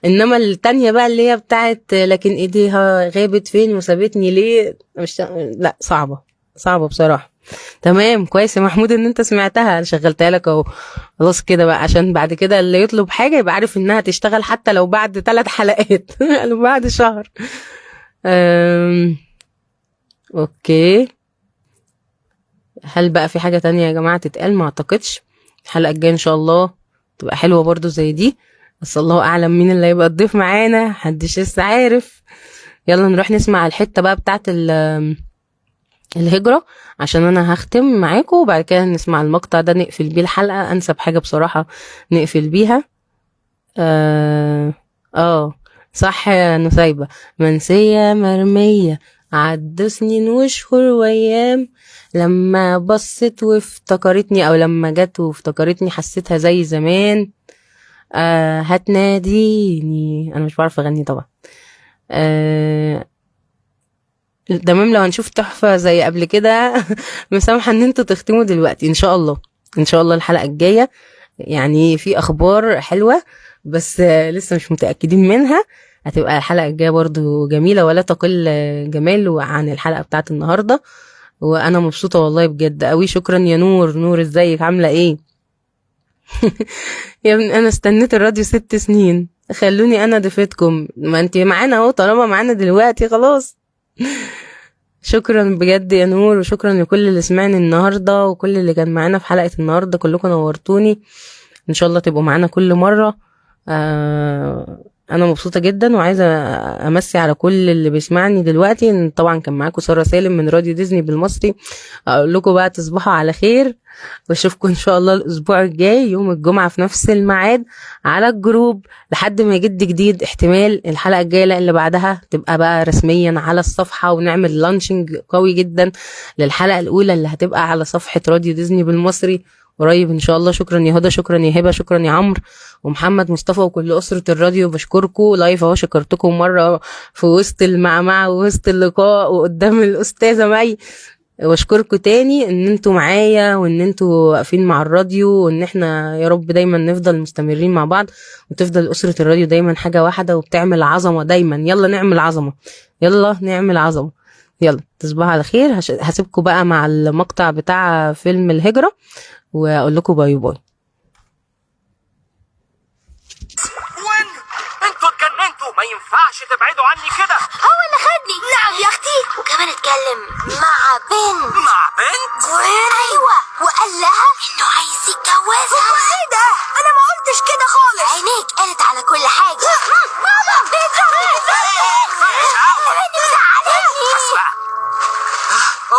انما التانية بقى اللي هي بتاعت لكن ايديها غابت فين وسابتني ليه، مش لا صعبة صعبة بصراحة. تمام كويس يا محمود ان انت سمعتها، انا شغلتها لك اهو خلاص كده بقى، عشان بعد كده اللي يطلب حاجة يبقى عارف انها تشتغل حتى لو بعد 3 حلقات لو بعد شهر. okay، هل بقى في حاجة تانية يا جماعة تتقال؟ ما اعتقدش. الحلقة الجاية ان شاء الله تبقى حلوة برضو زي دي، بس الله اعلم مين اللي هيبقى الضيف معانا، محدش لسه عارف. يلا نروح نسمع الحتة بقى بتاعت الهجرة عشان انا هختم معاكم، وبعد كده نسمع المقطع ده نقفل بيه الحلقة. انسب حاجة بصراحة نقفل بيها. صح يا نسيبة، منسية مرمية عدوا سنين وشهور وايام، لما بصت وافتكرتني او لما جت وافتكرتني حسيتها زي زمان. هتناديني، انا مش بعرف اغني طبعا. تمام، لو هنشوف تحفة زي قبل كده مسامحة ان انتوا تختموا دلوقتي ان شاء الله. ان شاء الله الحلقة الجاية يعني في اخبار حلوة بس لسه مش متأكدين منها، هتبقى الحلقة الجاية برضو جميلة ولا تقل جمال عن الحلقة بتاعت النهاردة. وانا مبسوطة والله بجد قوي. شكرا يا نور. نور ازيك عاملة ايه؟ يا ابني انا استنيت الراديو 6 سنين، خلوني انا ضيفتكم، ما انت معانا اهو، طالما معانا دلوقتي خلاص. شكرا بجد يا نور، وشكرا لكل اللي سمعني النهارده وكل اللي كان معانا في حلقة النهارده، كلكم نورتوني، ان شاء الله تبقوا معانا كل مرة. انا مبسوطة جدا وعايزه امسي على كل اللي بيسمعني دلوقتي. طبعا كان معاكم ساره سالم من راديو ديزني بالمصري. اقول لكم بقى تصبحوا على خير، واشوفكم ان شاء الله الاسبوع الجاي يوم الجمعة في نفس الميعاد على ال group لحد ما يجد جديد. احتمال الحلقة الجاية لا اللي بعدها تبقى بقى رسميا على الصفحة، ونعمل launching قوي جدا للحلقة الاولى اللي هتبقى على صفحة راديو ديزني بالمصري قريب ان شاء الله. شكرا يا هدى، شكرا يا هبه، شكرا يا عمرو ومحمد مصطفى وكل اسره الراديو، بشكركم live اهو، شكرتكم مرة في وسط المعمعة ووسط اللقاء وقدام الاستاذة مي، واشكركم تاني ان انتوا معايا وان انتوا واقفين مع الراديو، وان احنا يا رب دايما نفضل مستمرين مع بعض، وتفضل اسره الراديو دايما حاجة واحدة وبتعمل عظمه دايما. يلا نعمل عظمه، يلا نعمل عظمه، يلا تصبحوا على خير. هسيبكم بقى مع المقطع بتاع فيلم الهجرة واقول لكم bye bye. وين انتوا اتجننتوا؟ ما ينفعش تبعدوا عني كده. هو اللي خدني. نعم يا اختي، وكمان اتكلم مع بنت. مع بنت؟ ايوه، وقال لها انه عايز يتجوزها. هو ايه ده؟ انا ما قلتش كده خالص. عينيك قالت على كل حاجة. بابا بيضربني.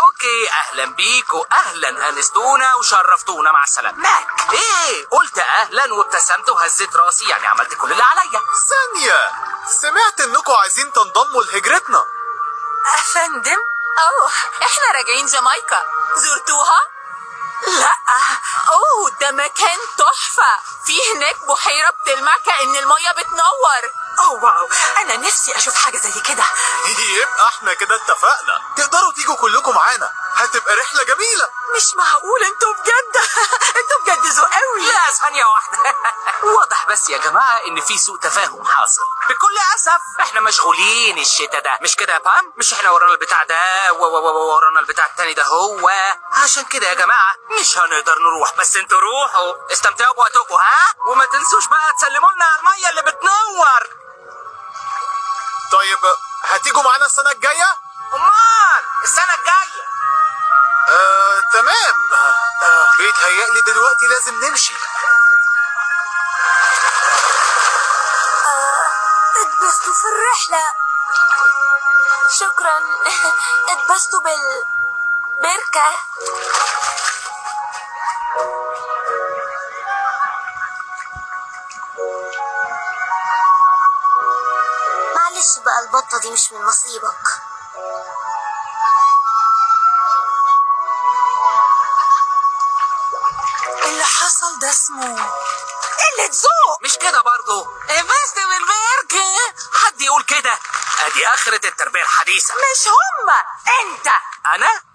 okay، اهلا بيك واهلا، انستونا وشرفتونا، مع السلامة. ماك ايه؟ قلت اهلا وابتسمت وهزيت راسي، يعني عملت كل اللي عليا. ثانية، سمعت انكم عايزين تنضموا لهجرتنا. افندم؟ اوه احنا راجعين جامايكا. زرتوها؟ لا. اوه ده مكان تحفة، في هناك بحيرة بتلمع كأن المية بتنور. oh wow، انا نفسي اشوف حاجة زي كده. يبقى احنا كده اتفقنا، تقدروا تيجوا كلكم معانا، هتبقى رحلة جميلة. مش معقول، انتوا بجد انتوا بجد ذوق قوي. لا ثانية واحدة، واضح بس يا جماعة ان في سوء تفاهم حاصل. بكل اسف احنا مشغولين الشتا ده، مش كده يا بام؟ مش احنا ورانا البتاع ده ورانا البتاع التاني ده، هو عشان كده يا جماعة مش هنقدر نروح، بس انتوا روحوا استمتعوا بوقتكم، ها؟ وما تنسوش بقى تسلموا لنا على المية اللي بتنور. طيب هتيجوا معانا السنة الجاية؟ امال السنة الجاية. تمام. بيتهيألي دلوقتي لازم نمشي. اتبسطوا في الرحلة. شكرا. اتبسطوا بالبركة. معلش بقى، البطة دي مش من نصيبك. اللي حصل ده اسمه قلة ذوق، مش كده برضه؟ اتبسط بالبركة، حد يقول كده؟ ادي اخرة التربية الحديثة. مش هما، انت. انا؟